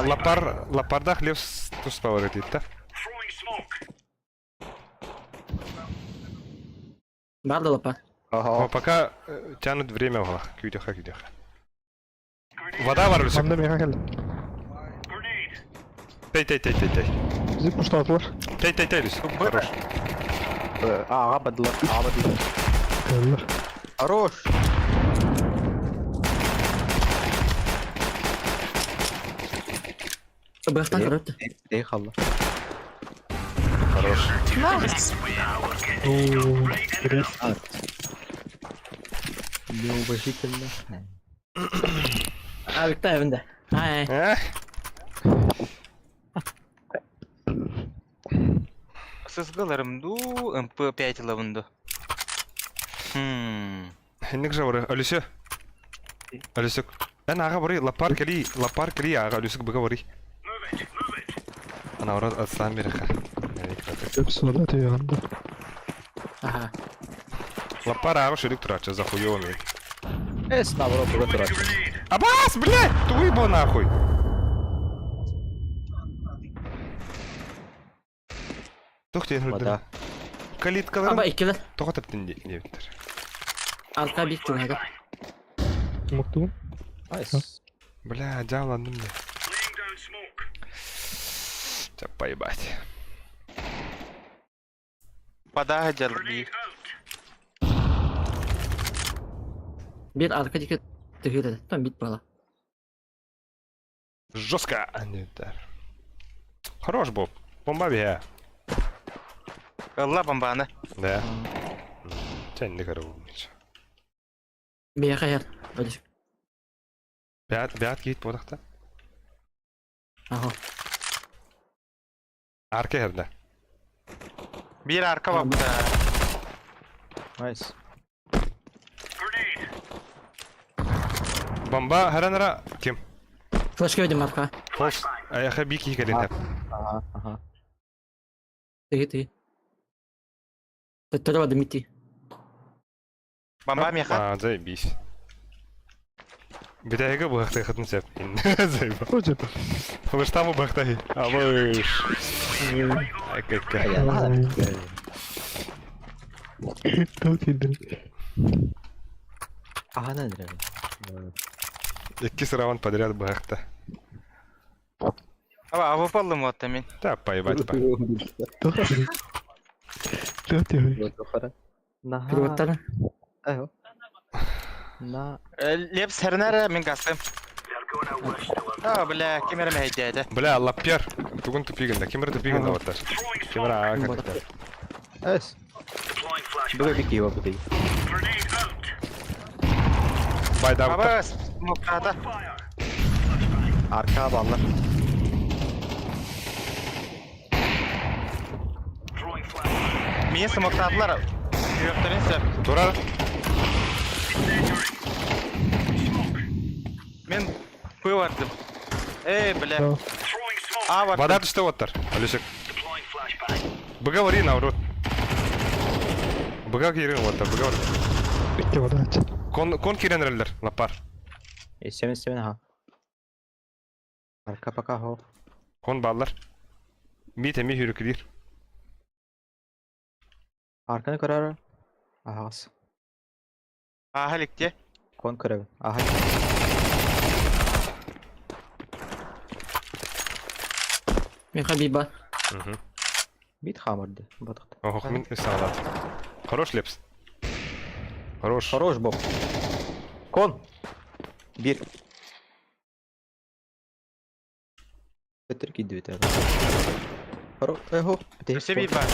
Speaker 1: Лапар, лапардах лев туспалар этитта.
Speaker 6: Бар да лапа.
Speaker 4: Ага.
Speaker 1: Пока тянут время оҕолох. Күүтүөххэ, күүтүөххэ. Вода бар үлсүк.
Speaker 5: Анда миэхэ кэллэ.
Speaker 1: Тей, тей, тей, тей, тей.
Speaker 5: Бизи пуштаатылар.
Speaker 1: Тей, тей, тей, Люсик. Хорош.
Speaker 4: Аға бадылар, аға бадылар.
Speaker 5: Кэллэр.
Speaker 4: Хорош.
Speaker 6: Быхтан көрөттü.
Speaker 4: Эй, халла.
Speaker 1: Хорош.
Speaker 5: Оо, грязь.
Speaker 4: Неуважительно.
Speaker 6: А, бикта evinde. Ay.
Speaker 1: Эх,
Speaker 2: Сызгыларым ду, МП5 лабынду. Хм.
Speaker 1: Хинник же бары. Алүсө. Алүсөк. Эн аға бары лапар кели, лапар кели аға Алүсөк быга бары. Ана орат атсан береха.
Speaker 5: Өпсүн ода түйгәндә.
Speaker 6: Aha.
Speaker 1: Лапар аға шөлүк турачы за хуёвыми.
Speaker 4: Эс, наоборот, быга турар.
Speaker 1: Абас, блядь, туйбо нахуй. Тух ден
Speaker 4: Вода.
Speaker 1: Калиткаларын
Speaker 6: Аба икилер.
Speaker 1: тоҕо таптын диэбиттэр.
Speaker 6: Арка bir чугада.
Speaker 5: Мукту.
Speaker 4: Найс.
Speaker 1: Бля, дьааланным мне. Тебя поебать.
Speaker 2: Вода дьалби.
Speaker 6: Bir arka dike tühür Tam bit bala.
Speaker 1: Жестко! Диэбиттэр. Хорош был. Бомба бия.
Speaker 2: Ылла бомбаны.
Speaker 1: Да. Тянь не коров.
Speaker 6: Bir hayal. Öyle.
Speaker 1: Бят, бят кейт бодақта.
Speaker 6: Aha.
Speaker 1: Арка херді.
Speaker 2: Bir arka бапта.
Speaker 4: Найс.
Speaker 1: Бомба харанара ким?
Speaker 6: Flash gördüm arka.
Speaker 1: Фолс. Аяха би кии кэлин
Speaker 4: Ага, ага.
Speaker 6: Тыгы тыгы. Төттөрө бады мити.
Speaker 2: Бомба меха.
Speaker 1: А, заебись. Битәһиге быһахтай хытын сәп. Заеба.
Speaker 5: Хочет.
Speaker 1: Флештамы быһахтай. Абыш. Акка.
Speaker 5: Тут индер.
Speaker 4: Ага, не зря.
Speaker 1: Икки раунд подряд быһахта.
Speaker 2: Аба, авып аллым отта мин.
Speaker 1: Да, поебать па.
Speaker 5: Тут. Тут.
Speaker 4: Наха.
Speaker 6: Пилоттар.
Speaker 4: Эйо. На.
Speaker 2: Лепс хернere мин гасым. А, бля, кемере мәйдәде.
Speaker 1: Бля, лаппер. Тугун тупигында. Кимер тупигында оттар. Кимер ага как
Speaker 4: Эс. Быга бики его быды.
Speaker 1: Байда
Speaker 2: Аба, смоктата.
Speaker 4: Арка баллар.
Speaker 2: Мин смоктатылар. Йөктөрүн сөп.
Speaker 1: Турар.
Speaker 2: Мин пы бардым. Эй, бля. А, бардым.
Speaker 1: Вода түсті оттар. Алюсек. Быга вари наоборот. Быга кирен оттар, быга вари.
Speaker 5: Битте вода.
Speaker 1: Кон кон кирен лапар.
Speaker 4: Семен семен ага. Арка пока хо.
Speaker 1: Кон баллар. Ми теми хүрүкүдир.
Speaker 4: Арканы көрөр. Ага.
Speaker 2: А, халикте.
Speaker 4: Кон көрөбүн. Ага.
Speaker 6: Мен хабиба.
Speaker 4: Бит хамырды. Батыкты.
Speaker 1: Ох, мин салат. Хорош лепс. Хорош.
Speaker 4: Хорош боб. Кон. Бир. Өтөр кийди бит. Хорош. Эхо.
Speaker 2: Өсө бир бар.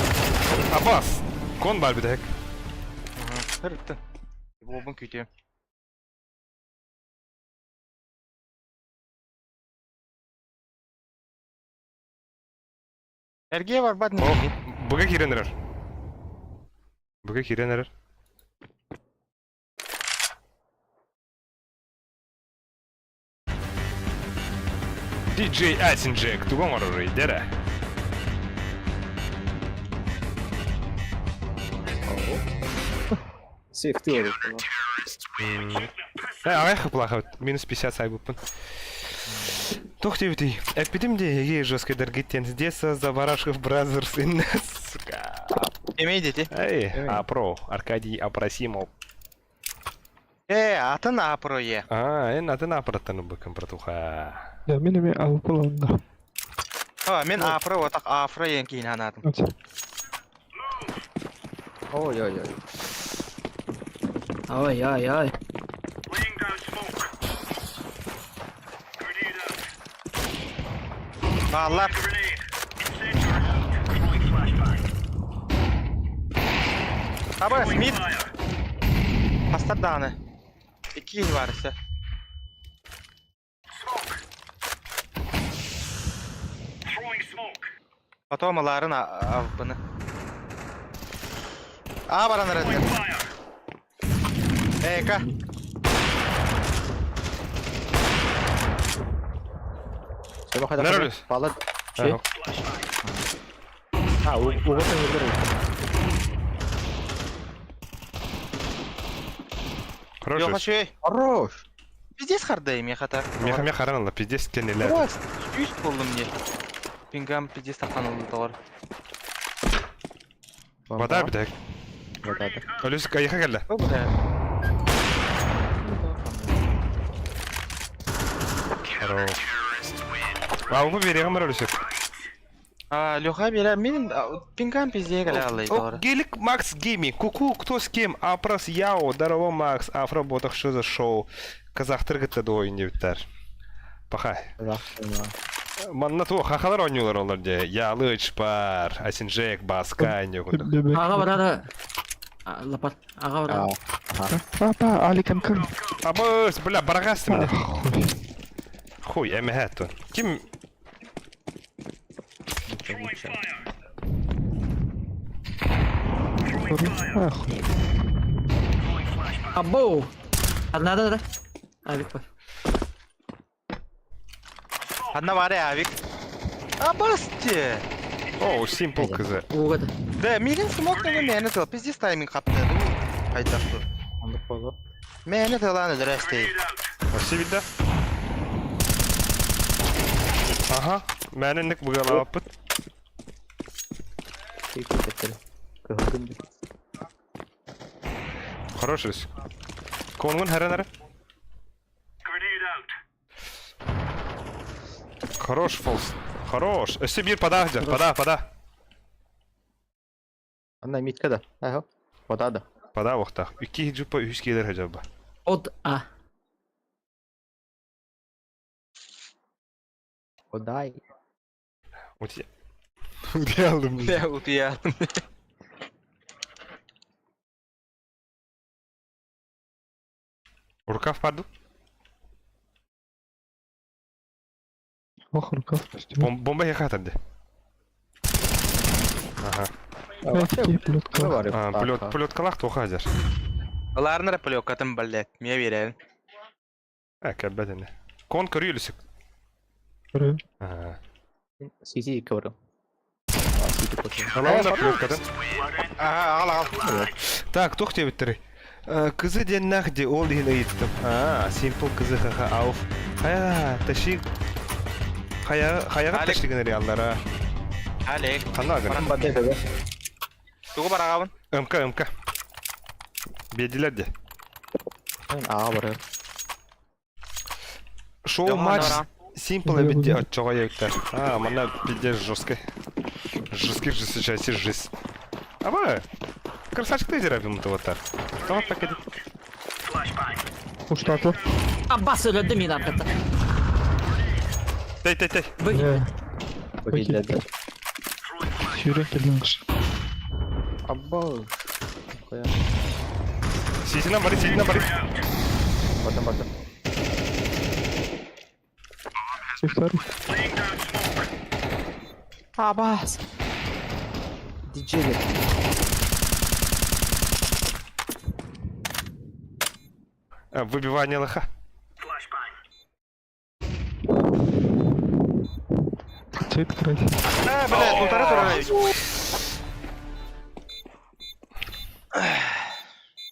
Speaker 1: Абас. Кон бар битек.
Speaker 2: Хырытты. Бобун күтөм. Эргиэ барбат
Speaker 1: О,
Speaker 2: не.
Speaker 1: Быга киирэн эрэр. Быга киирэн эрэр. DJ Асинджек тугу оҥорорый дэрэ?
Speaker 4: Сейфти олорор.
Speaker 1: Э, аҕай хыплаахабыт. Минус 50 сайбыппын. Туох диэбитий? Эппитим дии, эһиги жесткайдаргыт диэн. Здесь Забарашев Brothers in сука.
Speaker 2: Эмей дети.
Speaker 1: Эй, Апро, Аркадий Апросимов.
Speaker 2: Э, атын Апро е.
Speaker 1: А, эн атын аппараттан ылбыккын, братуха.
Speaker 5: Я мин эмиэ алпыланна.
Speaker 2: А, мен Апро отак Афро ең кейін анадым.
Speaker 4: Ой-ой-ой.
Speaker 6: Ой-ой-ой.
Speaker 2: Баллар. Аба, Смит. Пастар дааны. Икки киһи бар өссө. Потом ыларын авбыны. А баран эрэллэр. Эка.
Speaker 4: Сөбө хайда.
Speaker 1: Нөрөлүс.
Speaker 4: Бала. Şey. А, у уготан өлдүрү.
Speaker 1: Хорош.
Speaker 2: Йоха шөй.
Speaker 4: Хорош.
Speaker 2: Пиздец хардайым я хата.
Speaker 1: Меха меха харанла, пиздец кенелер.
Speaker 2: Просто үс болдум мне. Пингам пиздец таққан oldu doğru.
Speaker 1: Вода битек.
Speaker 4: Вода да.
Speaker 1: Өлүс кайха келді.
Speaker 2: О, бля.
Speaker 1: Хорош. А, угу берегім бар өлүсек.
Speaker 2: А, Леха бере, мен пингам пиздец келе алды doğru.
Speaker 1: Гелик Макс Гейминг. Куку, кто с кем? Апрос Яо, здорово, Макс. Афро Ботах, что за шоу? Казахтар гытта ойын дептер. Пахай. Манна ту хахалар ойнулар олар де. Ялыч бар, Асинжек, Баска, не куда.
Speaker 6: Аға барады. Лапар. Аға барады.
Speaker 5: Папа, Алик МК.
Speaker 1: Абыс, бля, барагасты мне.
Speaker 5: Хуй.
Speaker 1: Хуй, эмэхэту. Ким...
Speaker 5: Ахуй.
Speaker 6: Абоу. Одна, да, да. Авик бар.
Speaker 2: Одна бар авик. Абасте.
Speaker 1: Оу, симпл кызы.
Speaker 6: Угады.
Speaker 2: Да, мигин смок деген мени тыл. Пиздец тайминг капты. Кайтақты.
Speaker 4: Андык болду.
Speaker 2: Мени тыланы дөрәсте.
Speaker 1: Вообще видно? Ага, мәнінник бұгалаппыт.
Speaker 4: Кыһылдым.
Speaker 1: Хорош рис. Конгун хәрәнәрі. Хорош фолс. Хорош. Өсі бір пада, пада, пада.
Speaker 4: Анда митка да. Ахо. Вода да.
Speaker 1: Пада вақтақ. Үкі жупа үш келер хажаба.
Speaker 6: От А.
Speaker 4: Одай.
Speaker 1: Утия. Утия алдым.
Speaker 2: Бля, утуя.
Speaker 1: Рукав паду.
Speaker 5: Ох, рукав костюм.
Speaker 1: Бомба хехатанды. Ага.
Speaker 5: Плетка.
Speaker 1: Плет, плеткалах тоха азер.
Speaker 2: Ларнера плёкатын, блядь, мне верен.
Speaker 1: Ә, кәббәдене. Кон көрүлүсүк. Ага.
Speaker 4: Сиси көрүм.
Speaker 1: Алауна плеткадан.
Speaker 2: Ага, ал, ал.
Speaker 1: Так, тух тебиттери. Кызы ден нахди ол ден ыйыттым. А, симпл кызы хаха ауф. Хая, таши. Хая, хаяга
Speaker 2: Алек.
Speaker 1: ташигенери аллара.
Speaker 2: Алек.
Speaker 1: Кана гына.
Speaker 2: Тугу барагабын.
Speaker 1: МК, МК. Бедилер де.
Speaker 4: Аа бар.
Speaker 1: Шоу
Speaker 2: Жаман
Speaker 1: матч
Speaker 2: ора.
Speaker 1: симпл битте отчого ектер. А, мана пиздец жесткий. Жесткий же сейчас и жизнь. Аба, красавчик ты зерабим вот так. Tamam так иди.
Speaker 5: Уштатлы.
Speaker 6: Аббас өлді мен арқата.
Speaker 1: Тей, тей, тей.
Speaker 6: Вы.
Speaker 4: Бөгейлерді.
Speaker 5: Сүйрек келген кыш.
Speaker 4: Абба. Коя.
Speaker 1: Сисинен бari, сисинен бari.
Speaker 4: Бардым бардым.
Speaker 5: Сектор.
Speaker 4: Абас. Диджей
Speaker 1: Выбивание лоха.
Speaker 5: Чет красиво.
Speaker 2: Э, блядь, полтора турара.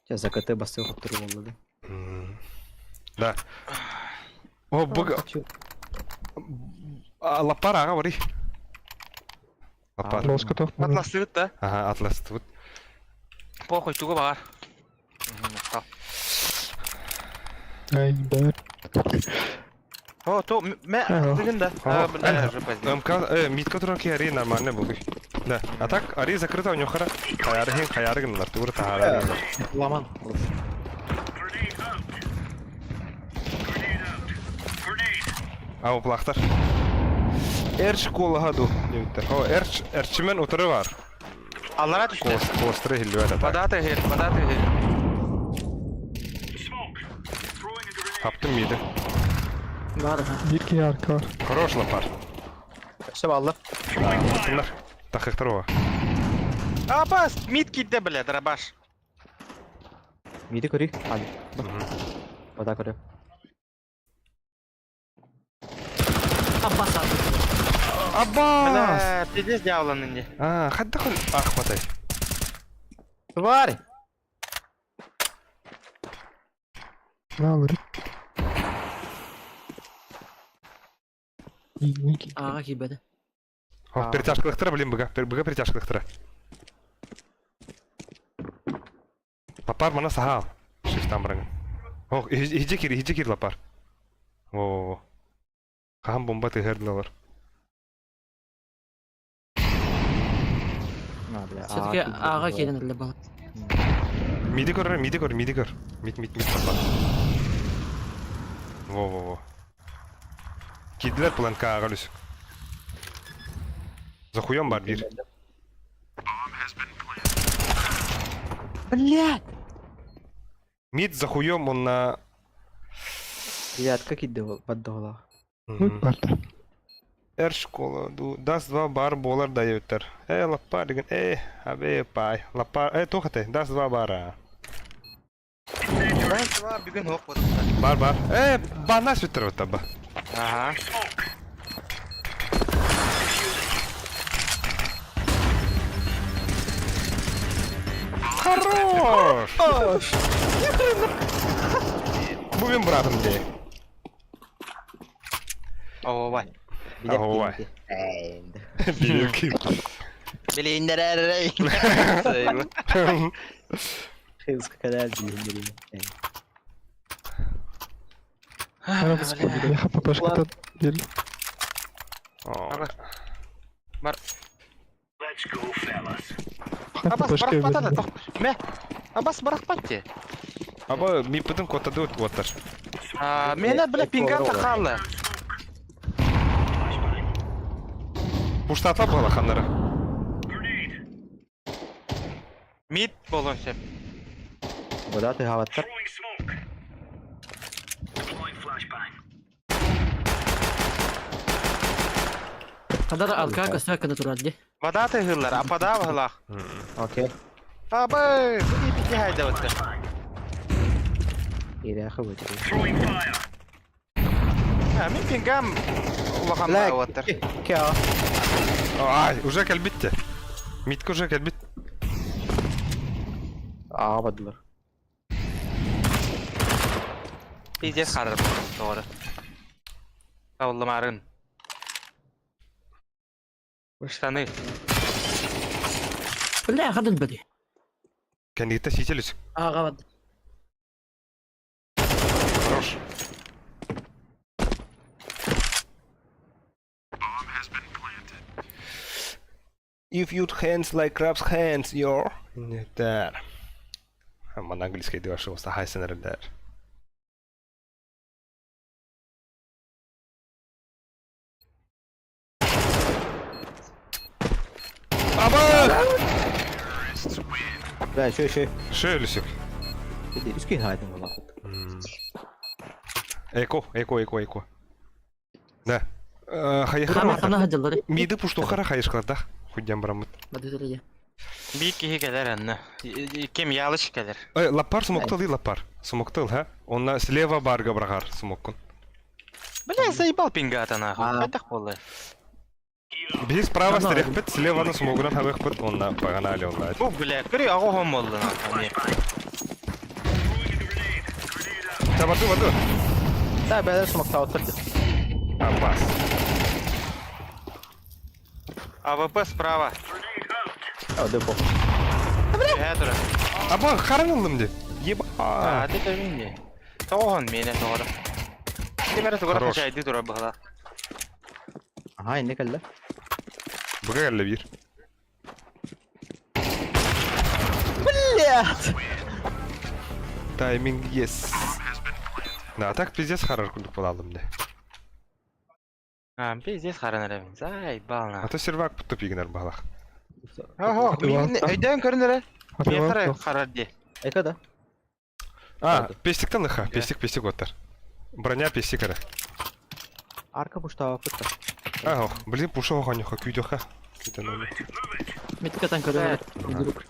Speaker 4: Сейчас за КТ бастык оттырып алды.
Speaker 1: Да. О, бог... Лапар аға барый. Лапар.
Speaker 5: Лоска тох.
Speaker 2: Атластыбыт да.
Speaker 1: Ага, атластыбыт.
Speaker 2: Похуй, тугу баар.
Speaker 5: Ай, да.
Speaker 2: О, то, мэ, бүгүн да. Бля, уже поздно.
Speaker 1: МК, митка туран ки ари нормально был. Да. А так, ари закрыта у него хара. Хаяры хаяры гыннар, тугур тахара.
Speaker 4: Ламан.
Speaker 1: А уплахтар. Эрч колага ду. Диэбиттэр. О, эрч, эрчимен утары бар.
Speaker 2: Аллара түстэ.
Speaker 1: Кос, костры хиллүбэт атак.
Speaker 2: Вода тыгыр, вода тыгыр.
Speaker 1: Хаптым миди.
Speaker 6: Бар.
Speaker 5: Биир киһи арка бар.
Speaker 1: Хорош лапар.
Speaker 4: Все алды.
Speaker 1: Тыннар. Тахыктар о.
Speaker 2: Абас, мид кидде, бля, дробаш.
Speaker 4: Миди көрүй. Али. Вода көрө.
Speaker 6: Аббас
Speaker 1: Аббас!
Speaker 2: Бля, пиздец дьяволын инде.
Speaker 1: А, хадда хол ах матай.
Speaker 4: Тварь!
Speaker 5: На, говорит.
Speaker 6: Аға кибеде.
Speaker 1: О, перетяжкалыктара, блин, быга. Быга перетяжкалыктара. Лапар мана сахал. Шифтан бараңын. О, иһиджи кир, иһиджи кир лапар. Во-во-во. Хаһан бомба тыһырдылар.
Speaker 6: Все-таки аға келін әлі бала.
Speaker 1: Миди көр, миди көр, миди көр. Мид, мид, мид лапар. Во-во-во. Кидилер планка аға үлүсүк. За хуем бар бир.
Speaker 4: Блядь!
Speaker 1: Мид за хуем он на...
Speaker 4: Девятка кидде поддола.
Speaker 5: Барда.
Speaker 1: Эр школа, ду, даст два бар болар дайыттар. Э, лапар деген, э, абе, пай. Лапар, э, тухате, даст два бара.
Speaker 2: Даст два бүгүн хоқ болду.
Speaker 1: Бар, бар. Э, бана сүттер вот таба.
Speaker 2: Ага.
Speaker 1: Хорош! Будем братом где.
Speaker 2: О, бай.
Speaker 1: Ой. Билки.
Speaker 4: Билиндер. Хылска билиндер.
Speaker 5: Я ХПшка бил.
Speaker 2: Бар. Абас
Speaker 5: ХПшка
Speaker 2: барахпата
Speaker 5: бил.
Speaker 2: да. Мэ. Абас барахпатте.
Speaker 1: Аба, ми потом кота дут вот
Speaker 2: А, мена бля пинган тахалы.
Speaker 1: Пуштатла была ханнара.
Speaker 2: Мид болон сеп.
Speaker 4: Вода ты гаваттар.
Speaker 6: Хадар алка көстө кына турар ди.
Speaker 2: Вода тыгырлар, апада валах.
Speaker 4: Окей.
Speaker 2: Абы, и пити хайда вот.
Speaker 4: Ирэхэ будет.
Speaker 2: А, мин пингам улахан бааваттар.
Speaker 4: Кя.
Speaker 1: Ай, уже кэлбитте. Митка уже кэлбит.
Speaker 4: Аа бадылар.
Speaker 2: Пиздец харыр doğru. Кабыллымарын. Штаны.
Speaker 6: Бля, хадын беди.
Speaker 1: Кәнигетте сителүс.
Speaker 6: Аға бад.
Speaker 1: Хорош. If you'd hands like crab's hands, you're... Där. Man английский дивашыбыз хайсенер där. Аба!
Speaker 4: Да, еще еще.
Speaker 1: Шөлүсүк.
Speaker 4: Үскин хайдын була.
Speaker 1: Эко, эко, эко, эко. Да. Хайхара.
Speaker 6: Хана хаджалары.
Speaker 1: Миды пуштухара хайышкалар да. Худян барамыт.
Speaker 6: Бады.
Speaker 2: Биир киһи кэлэр анна. Ким Ялыч кэлэр.
Speaker 1: Эй, лаппар смоктыл и лаппар. Смоктыл, ха? Онна слева барга бырахар смоккун.
Speaker 2: Бля, заебал пингата нахуй. Хайдах буолла?
Speaker 1: Биһи справа стерехпит, слеваны смогунан хабыахпыт, онна погнали онна.
Speaker 2: Бу, бля, көрү аҕа оһон буолла нахуй.
Speaker 1: Та барды, барды.
Speaker 4: Да, бәлер смоктаутыр.
Speaker 1: Аббас.
Speaker 2: АВП справа.
Speaker 4: А, депо.
Speaker 2: Түһэ турар.
Speaker 1: Аба, харан ыллым ди. Еба.
Speaker 2: А, ты көрүн Тоҕоһон миэнэ тоҕоро. Ким эрэ тугара
Speaker 1: Хорош.
Speaker 2: хачайды турар быһыла.
Speaker 4: Ага, инде кэллэ.
Speaker 1: Быга кэллэ биир.
Speaker 4: Блядь!
Speaker 1: Тайминг yes. На, так пиздец харар курдук буолалым де.
Speaker 2: А, пиздец харан эрэбин. Заебал
Speaker 1: А
Speaker 2: на.
Speaker 1: то сервак тупигнер балах.
Speaker 2: Ого, өйдөөн көрүн эрэ. Миэ харар харар ди.
Speaker 4: Эка да.
Speaker 1: А, пестиктен лыха, пестик, пестик оттар. Броня пестик эрэ.
Speaker 4: Арка пуштава пытта.
Speaker 1: Ага, блин, пуша ханюха, күйдеха.
Speaker 6: Миткатан көрөр.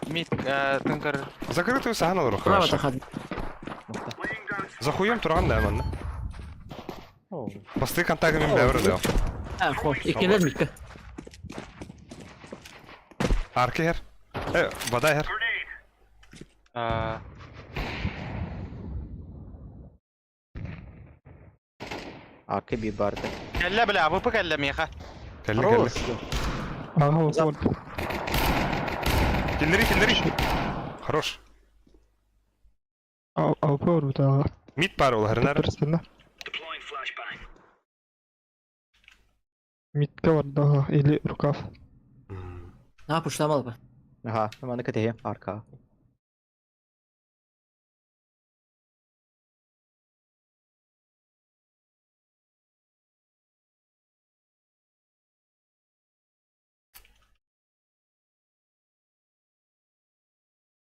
Speaker 2: Мит, тынкар.
Speaker 1: Закрытую сахан алыр
Speaker 6: Право
Speaker 1: хорошо.
Speaker 6: тахад.
Speaker 1: За хуем турган да манна. Посты контактами бәбір да.
Speaker 6: А, хо, иккилер митка.
Speaker 1: Арки хер. Э, вода хер.
Speaker 2: А,
Speaker 4: Арка би барды.
Speaker 2: Кэллэ, бля, АВП кэллэ миэхэ.
Speaker 1: Кэлли кэлли.
Speaker 5: Ага, вот.
Speaker 1: Киллери, киллери. Хорош.
Speaker 5: А, АВП бар
Speaker 1: Мид пар ол хернер.
Speaker 5: Персена. Митка бар да, или рукав.
Speaker 6: А, пуштамал ба.
Speaker 4: Ага, маны кэтэ арка.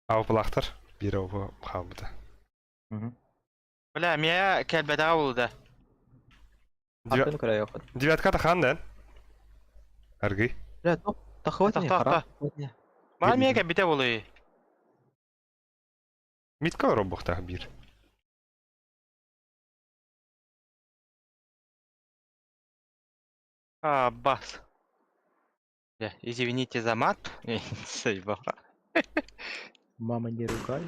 Speaker 1: Ауплахтар. Бир аупа хабыта.
Speaker 2: Бля, миэ кэлбэтэҕэ булда.
Speaker 4: Арканы көрө yok.
Speaker 1: Девятка тахан да. Аргы.
Speaker 4: Бля, тоқ, тахват не,
Speaker 2: Тохто,
Speaker 4: хара.
Speaker 2: Маа миэ кэлбитэ булуй.
Speaker 1: Митка робохтах бир.
Speaker 2: А, бас. Бля, извините за мат. Заебал.
Speaker 4: Мама не ругай.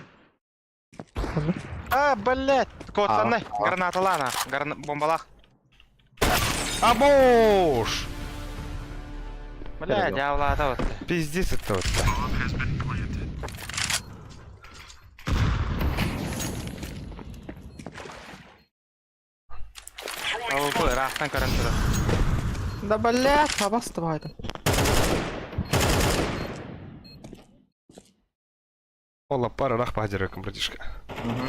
Speaker 2: А, блядь, Котсаны,
Speaker 4: А, а.
Speaker 2: граната лана, бомбалах.
Speaker 1: Абош!
Speaker 2: Бля, дьявола вот.
Speaker 1: Пиздец это вот.
Speaker 2: АВП, рахтан көрөн турар.
Speaker 4: Да блядь, абас это.
Speaker 1: Ола пара рах пахадереком, братишка.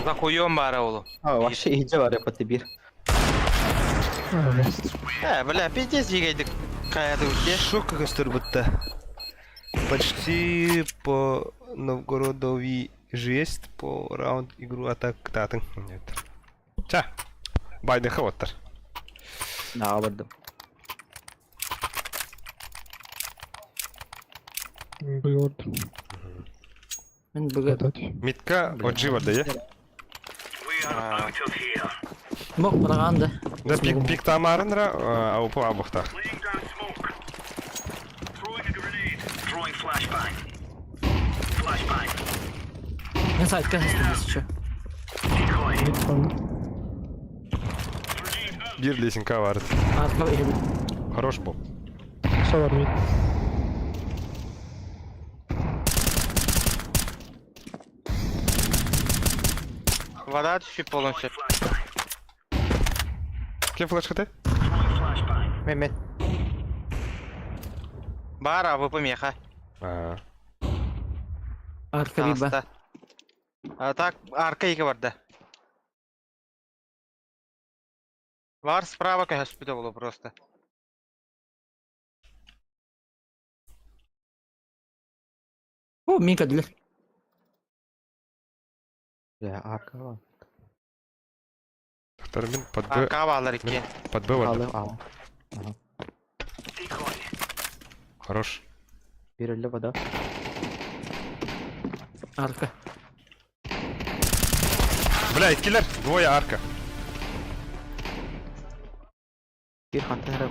Speaker 2: За хуем бара олу.
Speaker 4: А, вообще иде бар япаты бир.
Speaker 2: Э, бля, пиздец егейдик. Каяды үтте.
Speaker 1: Шо как будто. Почти по Новгородови жесть по раунд игру атак татын. Нет. Ча. Байден хаваттар.
Speaker 4: На, бардым.
Speaker 5: Быгы
Speaker 6: Мен быгы.
Speaker 1: Митка отжи да е?
Speaker 6: Мок бараган да.
Speaker 1: Да пик пик тамарынра аупа абухта.
Speaker 6: Мен сайтка хастым еще.
Speaker 1: Бир лесенка варит.
Speaker 6: Арка иһин.
Speaker 1: Хорош был.
Speaker 5: Все бар мид.
Speaker 2: Вода түшүп полностью.
Speaker 1: Кем флешка ты?
Speaker 4: Мен мен.
Speaker 2: Бар АВП меха.
Speaker 1: А,
Speaker 6: Арка биба.
Speaker 2: Аста. А так, арка ике бар да. Бар справа көһөспүтэ болу просто.
Speaker 6: О, мин кадылар.
Speaker 4: Бля, арка бар.
Speaker 1: Доктор мин под Б
Speaker 2: Арка баалар икки.
Speaker 1: под Б
Speaker 4: Алы,
Speaker 1: варды.
Speaker 4: алы.
Speaker 1: Хорош.
Speaker 4: Бир өллө вода.
Speaker 6: Арка.
Speaker 1: Бля, иккилэр, двое арка.
Speaker 4: Бир хантан эрэ.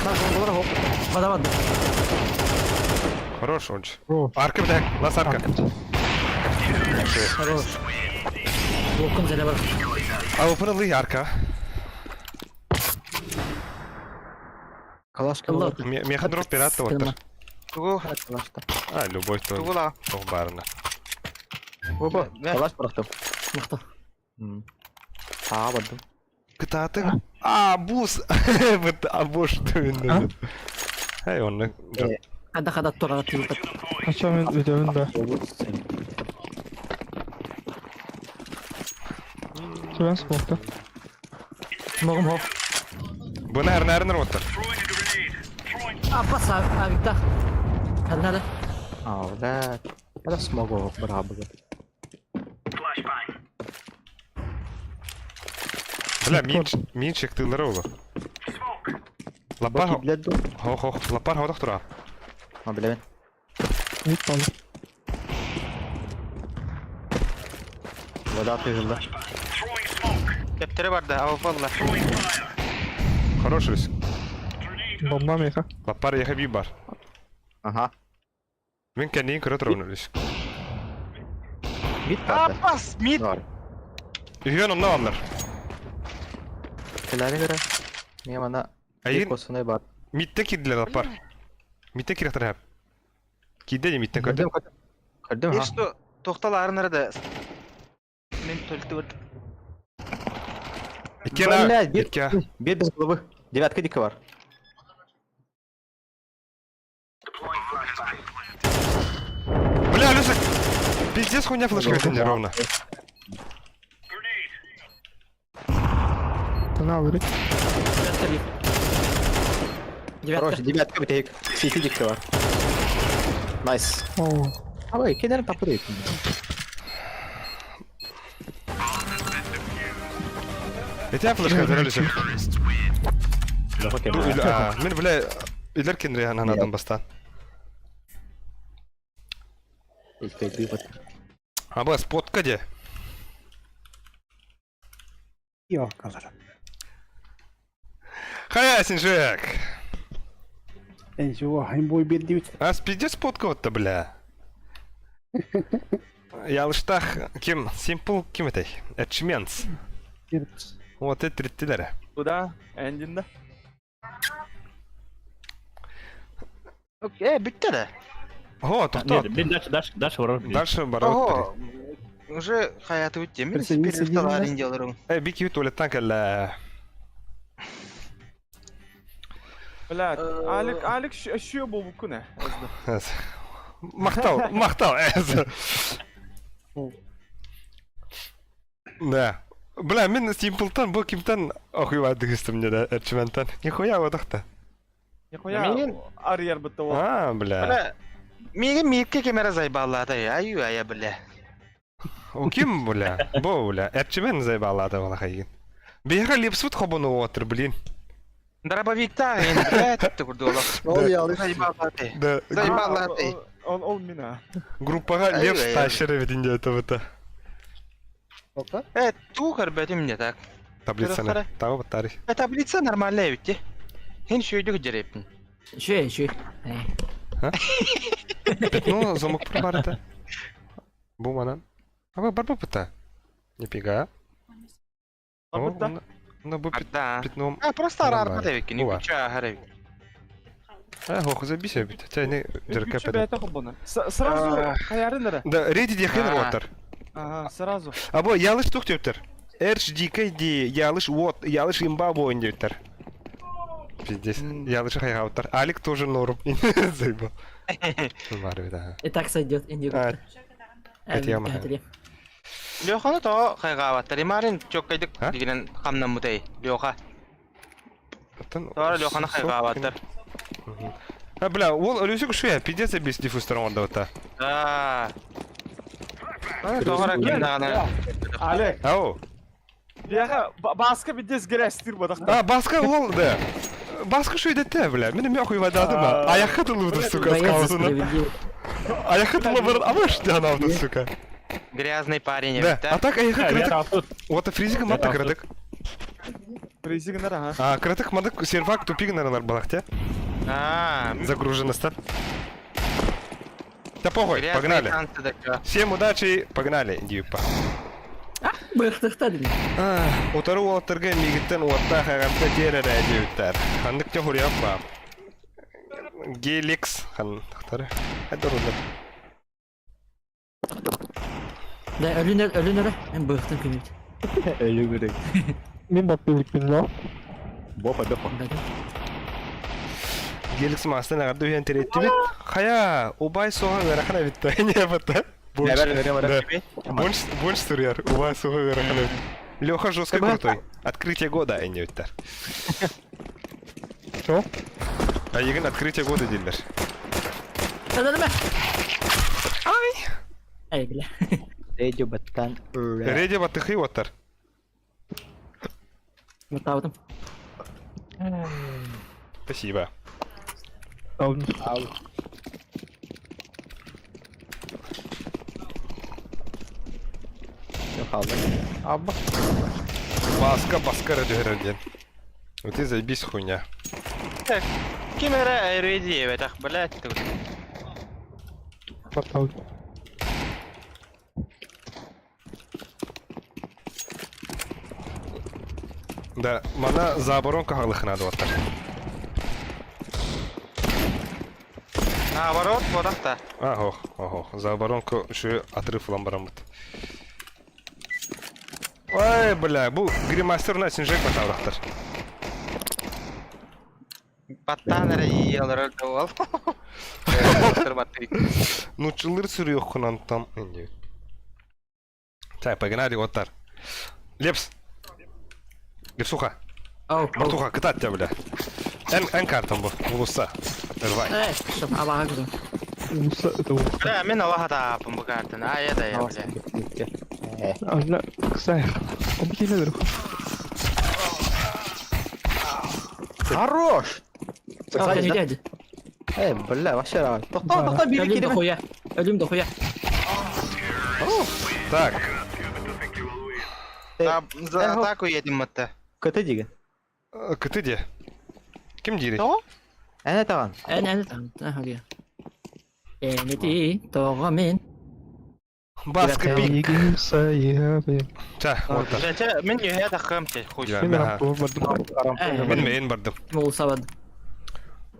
Speaker 4: Бар хоп.
Speaker 6: Вода вода.
Speaker 1: Хорош, Ольч.
Speaker 5: О.
Speaker 1: Арка, бля, лас арка.
Speaker 6: Хорош. Блокун зеле бар.
Speaker 1: А опын ылый арка.
Speaker 4: Калашка
Speaker 6: Алла.
Speaker 4: буолар.
Speaker 1: Меха дроп пират оттар.
Speaker 2: Тугу,
Speaker 4: Калашта.
Speaker 1: А, любой то.
Speaker 2: тугу ла.
Speaker 1: Тох барына.
Speaker 4: Опа, калаш бырахтым.
Speaker 6: Махта.
Speaker 4: Аа бардым.
Speaker 1: Кытааты. А, бус. Вот, а бош төвүн. Эй, онны.
Speaker 6: Хада хада тура тилтат.
Speaker 5: Ача мен өтөмүн да. Түбән смокта.
Speaker 6: Смогум хоп.
Speaker 1: Буны әрнәрін оттар.
Speaker 6: Апа са авикта. Хада.
Speaker 4: Аа, бля. Это смогу бырабы.
Speaker 1: Бля, минч, минчик тыллары олы. Лапар,
Speaker 4: Блядь,
Speaker 1: хо хо, лапар ходох тура.
Speaker 4: А, бля.
Speaker 5: Мид балы.
Speaker 4: Вода тыгылды.
Speaker 2: Кептере барды, АВП алла.
Speaker 1: Хорош рис.
Speaker 5: Бомба меха.
Speaker 1: Лапар яха би бар.
Speaker 4: Ага.
Speaker 1: Мен кәнейін көрі тұрғын үліс.
Speaker 4: Мид барды.
Speaker 2: Апас, мид.
Speaker 4: Бар.
Speaker 1: Үйен онна алар.
Speaker 4: Келәре көрә. Мин ана
Speaker 1: Әйін,
Speaker 4: косуны бар.
Speaker 1: мидте кирдилер лапар. Мидте киректер хәп. Киде не мидтен көрдүм.
Speaker 4: Көрдүм, ха.
Speaker 2: Что, тоқтал арада. Мен төлтү бер.
Speaker 1: Иккен
Speaker 4: Бля, бир,
Speaker 1: икке.
Speaker 4: бир без головы. Девятка дика бар.
Speaker 1: Бля, Люсик! Пиздец хуйня флешка витенде ровно.
Speaker 5: Тына берет.
Speaker 6: Девятка бит.
Speaker 4: Хорош,
Speaker 6: Девятка.
Speaker 4: девятка битек. Сити дика бар. Найс.
Speaker 5: О.
Speaker 4: Абай, кенер тапыр
Speaker 1: Этя флешка витенде Люсик. Мен, бля, илер кенре анадан бастан. Аба, спотка де.
Speaker 7: Йокалар.
Speaker 1: Хая, Синжек!
Speaker 7: Энчу, хайм бой бердибит.
Speaker 1: А пиздец спотка вот-то, бля. Ялыштах ким? Симпл ким этэй? Эчменц. Вот это триттилер.
Speaker 3: Куда? Эндинде.
Speaker 2: Э, бүтті да.
Speaker 1: О, тоқта.
Speaker 8: Нет, дальше, дальше, дальше вопрос.
Speaker 1: Дальше барабыт.
Speaker 2: Ого. Уже хаяты өтті. Мен
Speaker 7: Присоединиться
Speaker 2: перерывтал
Speaker 7: деймін,
Speaker 2: арен деларым.
Speaker 1: Э, бики туалеттан кэллэ.
Speaker 3: Бля, Алик, Алик шүйө болбу күнэ.
Speaker 1: Мактал, мактал. Да. Бля, мен Симплтан, бу кимтан охуевать мне да, Эрчиментан. Нихуя вот так-то.
Speaker 3: Нихуя
Speaker 2: Мен-
Speaker 3: арьер бітті ол.
Speaker 1: А, бля.
Speaker 2: Бля, меге миикке кемере зайбаллады. Аю, ая, бля.
Speaker 1: У ким, бля? Бо, бля. Эрчимен заебалады валахайгин. Беха лепсут хобону отыр, блин.
Speaker 2: Дробовикта, енді, бля, тіпті күрді олар.
Speaker 4: Ол
Speaker 2: Зайбаллады.
Speaker 1: Да.
Speaker 2: Зайбаллады.
Speaker 3: Ол, ол мина.
Speaker 1: Группаға
Speaker 2: Ай,
Speaker 1: лепс
Speaker 2: ай, ай.
Speaker 1: тащыры ведінде это вот.
Speaker 2: Э, ту көрбөтүм не так.
Speaker 1: Таблицаны. Табы баттары.
Speaker 2: Э, таблица нормальная ведь. Хин шүйдүк жереппин.
Speaker 6: Шү, шү.
Speaker 1: Пятно замок бар это. Бу манан. А бар бу пыта. Нифига. О,
Speaker 3: Бытта.
Speaker 1: Ну бу
Speaker 2: Да.
Speaker 1: пятном.
Speaker 2: А, просто
Speaker 1: Нормально.
Speaker 2: арар бата
Speaker 1: Бу бар.
Speaker 2: Күчө ахара
Speaker 1: А, хох забися бит. Тя не дерка
Speaker 3: Күчө
Speaker 1: педе.
Speaker 3: бәйті қобоны. Сразу хаярын ыры.
Speaker 1: Да, реди дехен
Speaker 2: А.
Speaker 1: ротор.
Speaker 3: Ага, сразу.
Speaker 1: А бу ялыш тух тептер. RHDKD ялыш вот, ялыш имба бойын дептер. Пиздец. Ялыш хайгауттар. Алик тоже норм. Заебал. Бар бит, ага.
Speaker 6: И так сойдет. Инди.
Speaker 1: А, это я махаю.
Speaker 2: Лёханы то хайгаабаттар. Имарин чоккайдык
Speaker 1: А?
Speaker 2: дигенен камнан мутай. Лёха.
Speaker 1: Оттан-
Speaker 2: Тора Лёханы хайгаабаттар.
Speaker 1: А, бля, ол үлесік шуя, пиздец без диффузтар онда ота.
Speaker 2: А. Тора кимдаганы.
Speaker 3: Алик,
Speaker 1: Ау.
Speaker 3: бияға басқа бидес грәстир бодақта.
Speaker 1: А, баска ол, да. Баска шуй дете, бля. Мені мя хуй вода дома. А я хатыл буду, сука,
Speaker 6: Боец за
Speaker 1: скаусына.
Speaker 6: справедливость.
Speaker 1: А я хотела бы... А вы что она тут, сука?
Speaker 2: Грязный парень,
Speaker 1: Да,
Speaker 2: да?
Speaker 1: а так, а я
Speaker 8: Я
Speaker 1: краток.
Speaker 8: тут.
Speaker 1: Вот фризик мата краток.
Speaker 3: Фризик гынар, ага.
Speaker 1: А, краток мадык сервак тупик, наверное, балахте.
Speaker 2: А,
Speaker 1: Загруженность. Да похуй,
Speaker 2: грязные
Speaker 1: погнали.
Speaker 2: танцы да
Speaker 1: Всем удачи, погнали, дипа.
Speaker 6: Быхтыхта дим.
Speaker 1: Утары уолаттарга миигиттэн уоттаах эҕэрдэ тиэрэрэ диэбиттэр. Ханнык да хуруйах баар. Геликс хан тахтары. Хайдар улар.
Speaker 6: Да өлүн өлүн өрө. Мен быхтым күнүт.
Speaker 4: Өлүгүрүк.
Speaker 5: Мин баттыылыкпын лоо.
Speaker 4: Бопа бопа.
Speaker 1: Геликс маастан эҕэрдэ үһүөн тириэттибит. Хайа, убай суоҕа ыарахан эбит да. Не бата. Больше, больше суруйар. Убай суоҕа ыарахан эбит. Леха жестко крутой. Открытие года энньүттэр.
Speaker 5: Что?
Speaker 1: А егин открытие года дииллэр.
Speaker 6: Өлөрмө. Ай. Эй, бля.
Speaker 4: Радио баттан.
Speaker 1: Реди баттыхы оттар.
Speaker 6: Мутаудым.
Speaker 1: Спасибо.
Speaker 5: Ау.
Speaker 4: Хаалла. Абба.
Speaker 1: Баска, баска радио диэн. Вот и заебись хуйня.
Speaker 2: Ким эрэ реди эбэтэх, блядь, ты.
Speaker 5: Баттау.
Speaker 1: Да, мана за оборонка халыхына оттар.
Speaker 2: Наоборот, вот так-то.
Speaker 1: Ого, ого, за оборонку еще отрыв ламбарамыт. Ой, бля, бу гримастер на синжек батаврахтар.
Speaker 2: Баттан эрэ иелер ол.
Speaker 1: Ну, чылыр сүрү там. Инди. Так, погнали, оттар. Лепс. Лепсуха.
Speaker 6: Ау.
Speaker 1: Бартуха, кытат тебя, бля. Эн, эн картам бу, улуса. Рвай.
Speaker 6: Эй, чтоб абага күзүм.
Speaker 5: Улуса это улуса.
Speaker 2: Бля, мен Аллаха таапын бу картаны. Ай, да я, бля.
Speaker 5: Алла, ксай. Обидели
Speaker 4: Хорош!
Speaker 6: Ау, дяди.
Speaker 4: Э, бля, вообще рад. Тохто, тохто, бири
Speaker 6: Өлүм
Speaker 4: кириме.
Speaker 6: дохуя. Өлүм дохуя.
Speaker 1: Так,
Speaker 2: За за атаку едем мы-то.
Speaker 4: Көтө деген.
Speaker 1: кыты де. Ким дири?
Speaker 2: То?
Speaker 4: Әне таган.
Speaker 6: Эн эн там. Ага. Энети тоҕо мин.
Speaker 1: Баска пик. Ча, вот так.
Speaker 2: Бля, че, мен юхэ тахым че, хуй.
Speaker 1: Я,
Speaker 5: Мен
Speaker 1: ага.
Speaker 5: рампы бардым.
Speaker 6: Э,
Speaker 1: Мен мен бардым.
Speaker 6: Мулсабад.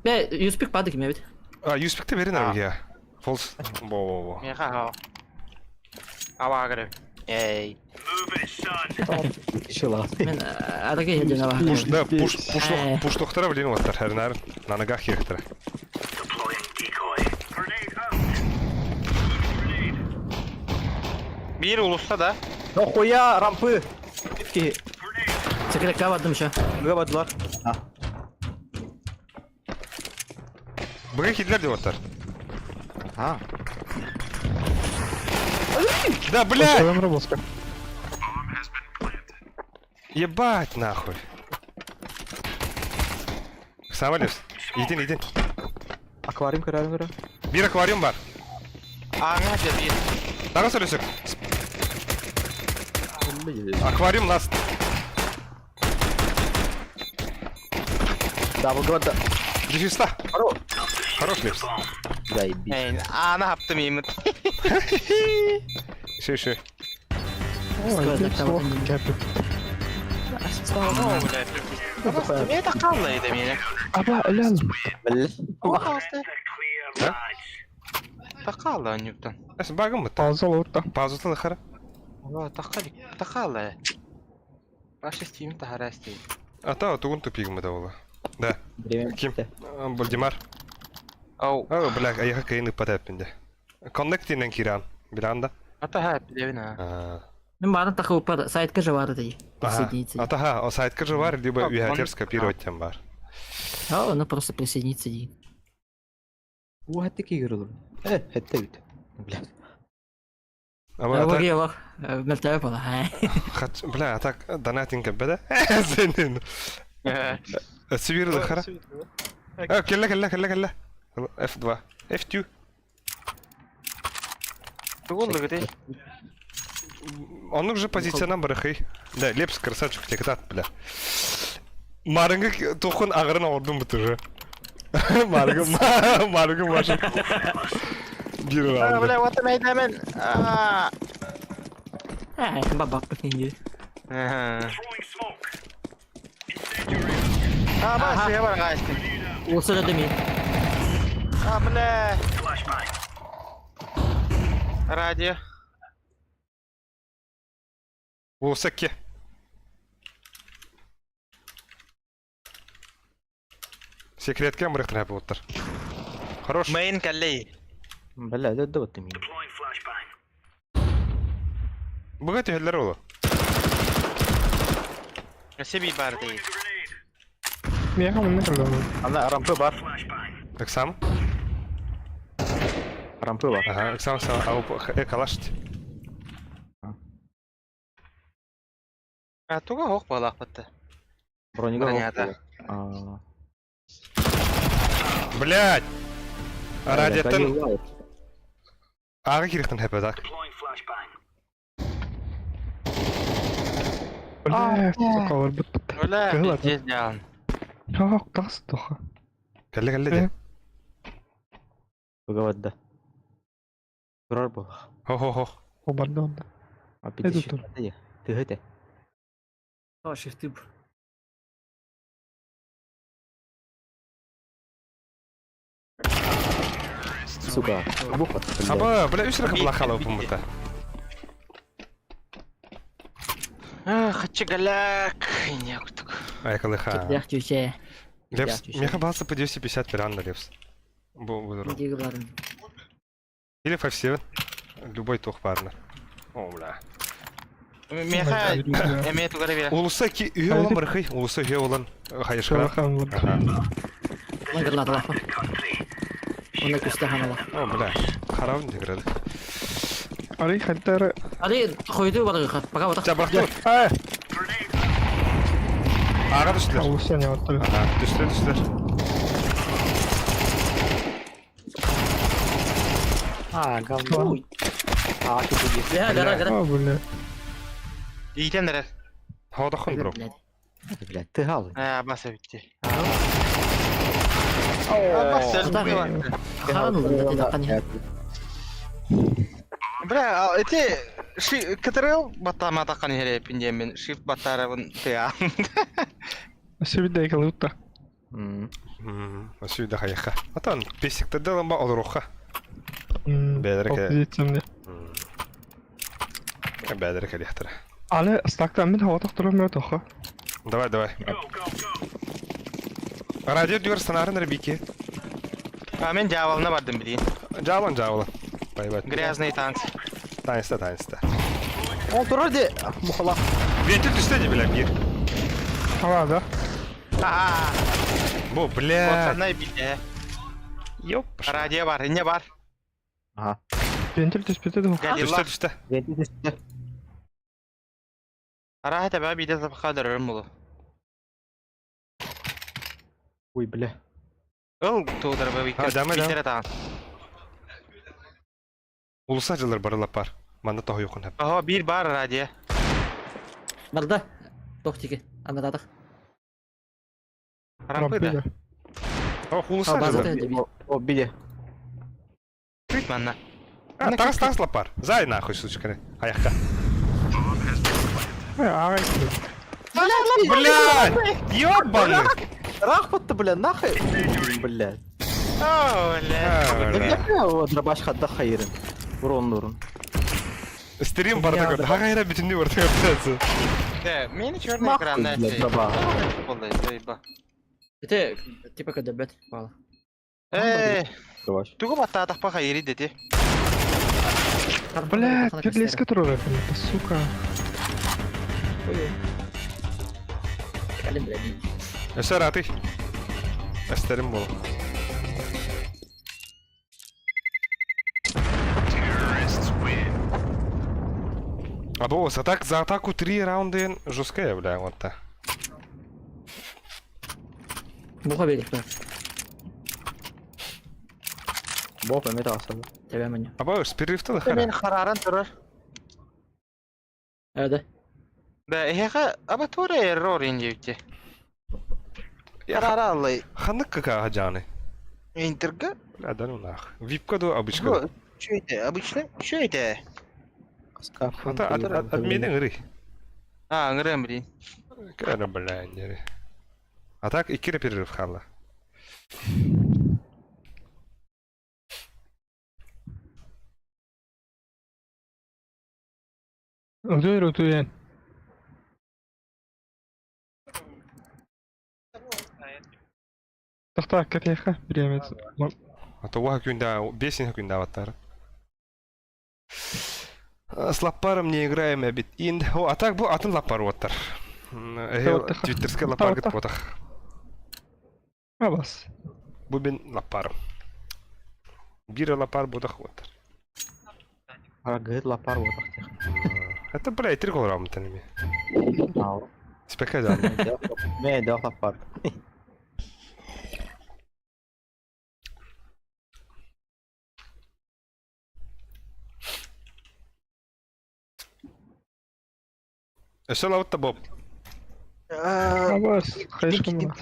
Speaker 6: Бе, юспик бады ким эбит.
Speaker 1: А, юспикте берин арбия. Фолс. Во-во-во.
Speaker 2: Меха хау. Ава гыры. Эй.
Speaker 4: Шила.
Speaker 6: Мен араге хеден ава.
Speaker 1: Пуш, да, пуш, пушлох,
Speaker 6: Э.
Speaker 1: пушлохтара блин оттар, хернар. На ногах хехтара.
Speaker 2: Бир улуста да.
Speaker 4: Нохуя рампы. Ки.
Speaker 6: Секретка бардым ша.
Speaker 4: Мөге бардылар. А.
Speaker 1: Быга хидлер деп оттар.
Speaker 4: А.
Speaker 1: Да, бля!
Speaker 5: Поставим рабоска.
Speaker 1: Ебать нахуй. Самолес. Един, един.
Speaker 4: Аквариум көрәм көрәм.
Speaker 1: Бир аквариум бар.
Speaker 2: Аңа же бир.
Speaker 1: Тағы сөйлесек. Аквариум ласт.
Speaker 4: Дабл гварда.
Speaker 1: Дефиста.
Speaker 4: Хорош.
Speaker 1: Хорош лепс.
Speaker 4: Заебись.
Speaker 2: Эй, ана хаптым имит.
Speaker 1: Еще, еще.
Speaker 5: Ой, капит.
Speaker 2: О, бля. Мен тақалла еді мені.
Speaker 5: Аба, лян.
Speaker 4: Бля.
Speaker 2: Тақалла нюктан.
Speaker 1: Эс багым мы.
Speaker 5: Пауза лорта.
Speaker 1: Пауза хара.
Speaker 2: О, тақали, тақалла. Баш истеймін тахара истеймін.
Speaker 1: А та тугун тупигм это было. Да.
Speaker 4: Время.
Speaker 1: Ким? Бальдемар.
Speaker 2: Ау,
Speaker 1: О, бля, а я кайны потапинде. Коннектинен киран. Биланда.
Speaker 2: ата ха, билебин а.
Speaker 6: Мен барын тахы упар сайтка же бары дей. Присоединиться.
Speaker 1: А та о сайтка же бар, либо
Speaker 2: А,
Speaker 1: уятер
Speaker 2: он-
Speaker 1: скопировать тем бар.
Speaker 6: А, ну просто присоединиться дей.
Speaker 4: Бу хәтте кигер Э, хәтте бит. Бля.
Speaker 1: А мы
Speaker 6: Ава
Speaker 1: так,
Speaker 6: гелах. Мертвая была.
Speaker 1: бля, а так донатинг беда. Зенин. Сибирь хара. А, келла, келла, келла, келла. F2. F2.
Speaker 2: Тугу ыллыгытый?
Speaker 1: Оннук же позициянан барыхый. Да, Лепс красавчик текатат, бля. Марынгы тухун агырын оңордум бут уже. Марыгы марыгы башы. Бир
Speaker 2: А,
Speaker 1: раунд.
Speaker 2: бля, вот мәйдәмен. А.
Speaker 6: Ээ, бабак инди.
Speaker 2: А, бас, я бар гайстын.
Speaker 6: Улса да деми.
Speaker 2: А, бля. Радио.
Speaker 1: Улсакке. Секретке мырыктыр буттар. Хорош.
Speaker 2: Мейн каллей.
Speaker 4: Бля, это вот ты меня.
Speaker 1: Буга түһэллэр олу.
Speaker 2: Себи бар дей.
Speaker 5: Миэхэ манна кэллэҕэ.
Speaker 4: Ана рампы бар.
Speaker 1: Ыксам.
Speaker 4: Рампы бар.
Speaker 1: Ага, ыксам сам. Ау, калашт.
Speaker 2: А туга хох балахпатты.
Speaker 4: Бронига.
Speaker 2: Бронята.
Speaker 4: А.
Speaker 1: Блядь! Радиоттан ааҕы кириктен хэпэ так.
Speaker 5: Бля, сука, барбыт.
Speaker 2: Бля,
Speaker 5: Кыһыл
Speaker 2: пиздец дьаан.
Speaker 5: Ах, тас тоха.
Speaker 1: Кэллэ кэллэ де.
Speaker 4: Туга да. Турар бу.
Speaker 1: Хо-хо-хо.
Speaker 5: О, барда онда.
Speaker 4: А
Speaker 5: Это тур.
Speaker 4: Ты это.
Speaker 6: О, шифты.
Speaker 4: Сука. Бухат.
Speaker 1: Аба, бля, үс ракы блахала опумута.
Speaker 2: Хачы галяк. Не кутук.
Speaker 1: Ай, калыха.
Speaker 6: Китлях тюче.
Speaker 1: Лепс, меха база по 250 пиран Лепс. Бу буду.
Speaker 6: Диги барын.
Speaker 1: Или 5-7. Любой тух парно. О, бля.
Speaker 2: Меха эме тугара бира.
Speaker 1: Улуса ки үйе olan бархый, улуса үйе olan хайышка.
Speaker 5: Шалахан бар.
Speaker 1: Ага.
Speaker 6: Лагерлар лафа. Оны күстә ханала.
Speaker 1: О, бля. Харавын деграды.
Speaker 5: Арый хаттары.
Speaker 6: Али хойду барыга. Пока вот.
Speaker 1: Жа бактыр. Ай. Ага түштүлөр.
Speaker 5: Алуса не оттыр.
Speaker 1: Ага, түштүлөр, түштүлөр.
Speaker 4: А, говно.
Speaker 6: Ой.
Speaker 4: А, ты иди.
Speaker 6: Бля, гара, гара.
Speaker 5: О, бля.
Speaker 2: Иитен эрер.
Speaker 1: Хаодохон бро.
Speaker 6: Блядь.
Speaker 4: Бля, ты галы.
Speaker 2: А, баса битти. А, баса битти.
Speaker 6: Хан улында таққан.
Speaker 2: Бля, эти ши КТРЛ баттама таққан херепин демен. Shift баттарабын тыа.
Speaker 5: Себидей калутта.
Speaker 1: Сүйді хайыха. Атан, песикті дылын ба олыруха. Бәдірке.
Speaker 5: Оппозициямды.
Speaker 1: Бәдірке лехтір.
Speaker 5: Алы стактан мен хава тохтором мө тоха.
Speaker 1: Давай, давай. Радио дюр санарын рабики.
Speaker 2: А мен жабалына бардым билейин.
Speaker 1: Жабалан, жабалан. Бай-бай.
Speaker 2: Грязные танцы.
Speaker 1: Таньста, таньста.
Speaker 4: Он турар де. Мухала.
Speaker 1: Вентиль түсті де, бля, бир.
Speaker 5: Хава да.
Speaker 2: А,
Speaker 1: Бу, бля.
Speaker 2: Пацаны бите.
Speaker 1: Ёп.
Speaker 2: Радио бар, не бар.
Speaker 4: Ага.
Speaker 5: Вентиль түспети да.
Speaker 1: Түсті,
Speaker 2: Гадилла.
Speaker 1: түсті.
Speaker 4: Вентиль түсті.
Speaker 2: Ара таба бите запхадырым булу.
Speaker 4: Ой, бля.
Speaker 2: Ыл тудыр бу
Speaker 1: А, дамы, да.
Speaker 2: Битере таан.
Speaker 1: Улуса жылыр барылап бар. Манда тоғы юқын хап.
Speaker 2: Ого, бир бар радио.
Speaker 6: Барда. Тохтики. Анададық.
Speaker 2: Рампы да.
Speaker 1: О, улуса
Speaker 6: А, база
Speaker 1: жылыр.
Speaker 6: да.
Speaker 4: О, биде.
Speaker 2: Күт манна.
Speaker 1: А, тағыс, тағыс лап бар. Зай нахуй, сучканы. Аяққа.
Speaker 5: Ағай.
Speaker 1: Блядь! Ёбаный!
Speaker 4: Рахматты, бля, нахуй. Бля.
Speaker 2: О, бля.
Speaker 1: Бля.
Speaker 4: Бля, дробаш хадда хайырын. Урон урон.
Speaker 1: Стрим барды көрді. Хағайра бүтіндей барды көрді.
Speaker 2: Да, мени черный экран
Speaker 4: Нахуй, бля, дроба.
Speaker 2: Болды, заеба.
Speaker 6: Это типа когда блядь, пала.
Speaker 2: Э,
Speaker 4: Дробаш.
Speaker 2: тугу батта тақпа хайыри дети.
Speaker 5: Бля, перлеска турар, сука.
Speaker 6: Калим, блядь.
Speaker 1: Өсөр аты. Өстерім бол. Або, за, так, за атаку три раунда жесткая, бля, вот та.
Speaker 6: Буха берег, бля.
Speaker 4: Боб эмиэ таҕыста.
Speaker 6: Тебе мне.
Speaker 1: Аба, перерывта да
Speaker 2: Мен
Speaker 1: хара.
Speaker 2: харааран турар.
Speaker 6: Эде.
Speaker 2: Бә, эһэхэ абатура эррор индиэбитэ. Хараара аллай.
Speaker 1: Ханнык кака жаны?
Speaker 2: Интерга?
Speaker 1: Бля, да ну нах. Випка до обычка.
Speaker 2: Что это? Обычно? Что это?
Speaker 1: Ата от меня гры.
Speaker 2: А, ыңырым, блин.
Speaker 1: Кара, бля, не. А так и кира перерыв хала.
Speaker 5: Өтөр өтүйен. Тохтоо кэтиэхэ бириэмэ.
Speaker 1: А то уха күндә, бесин күндә аватар. С лапаром не играем, бит. Ин, о, а так бу атын лапар оттар. Твиттерский лапар гыт потах.
Speaker 5: Абас.
Speaker 1: Бу бин лапар. Бира лапар будах оттар.
Speaker 4: Аргыт лапар вот тих.
Speaker 1: Это, бля, три голрам таними.
Speaker 4: Ау.
Speaker 1: Спека да.
Speaker 4: Мэ дэх лапар.
Speaker 1: Все лаутта Боб.
Speaker 5: Абас. Хайшком.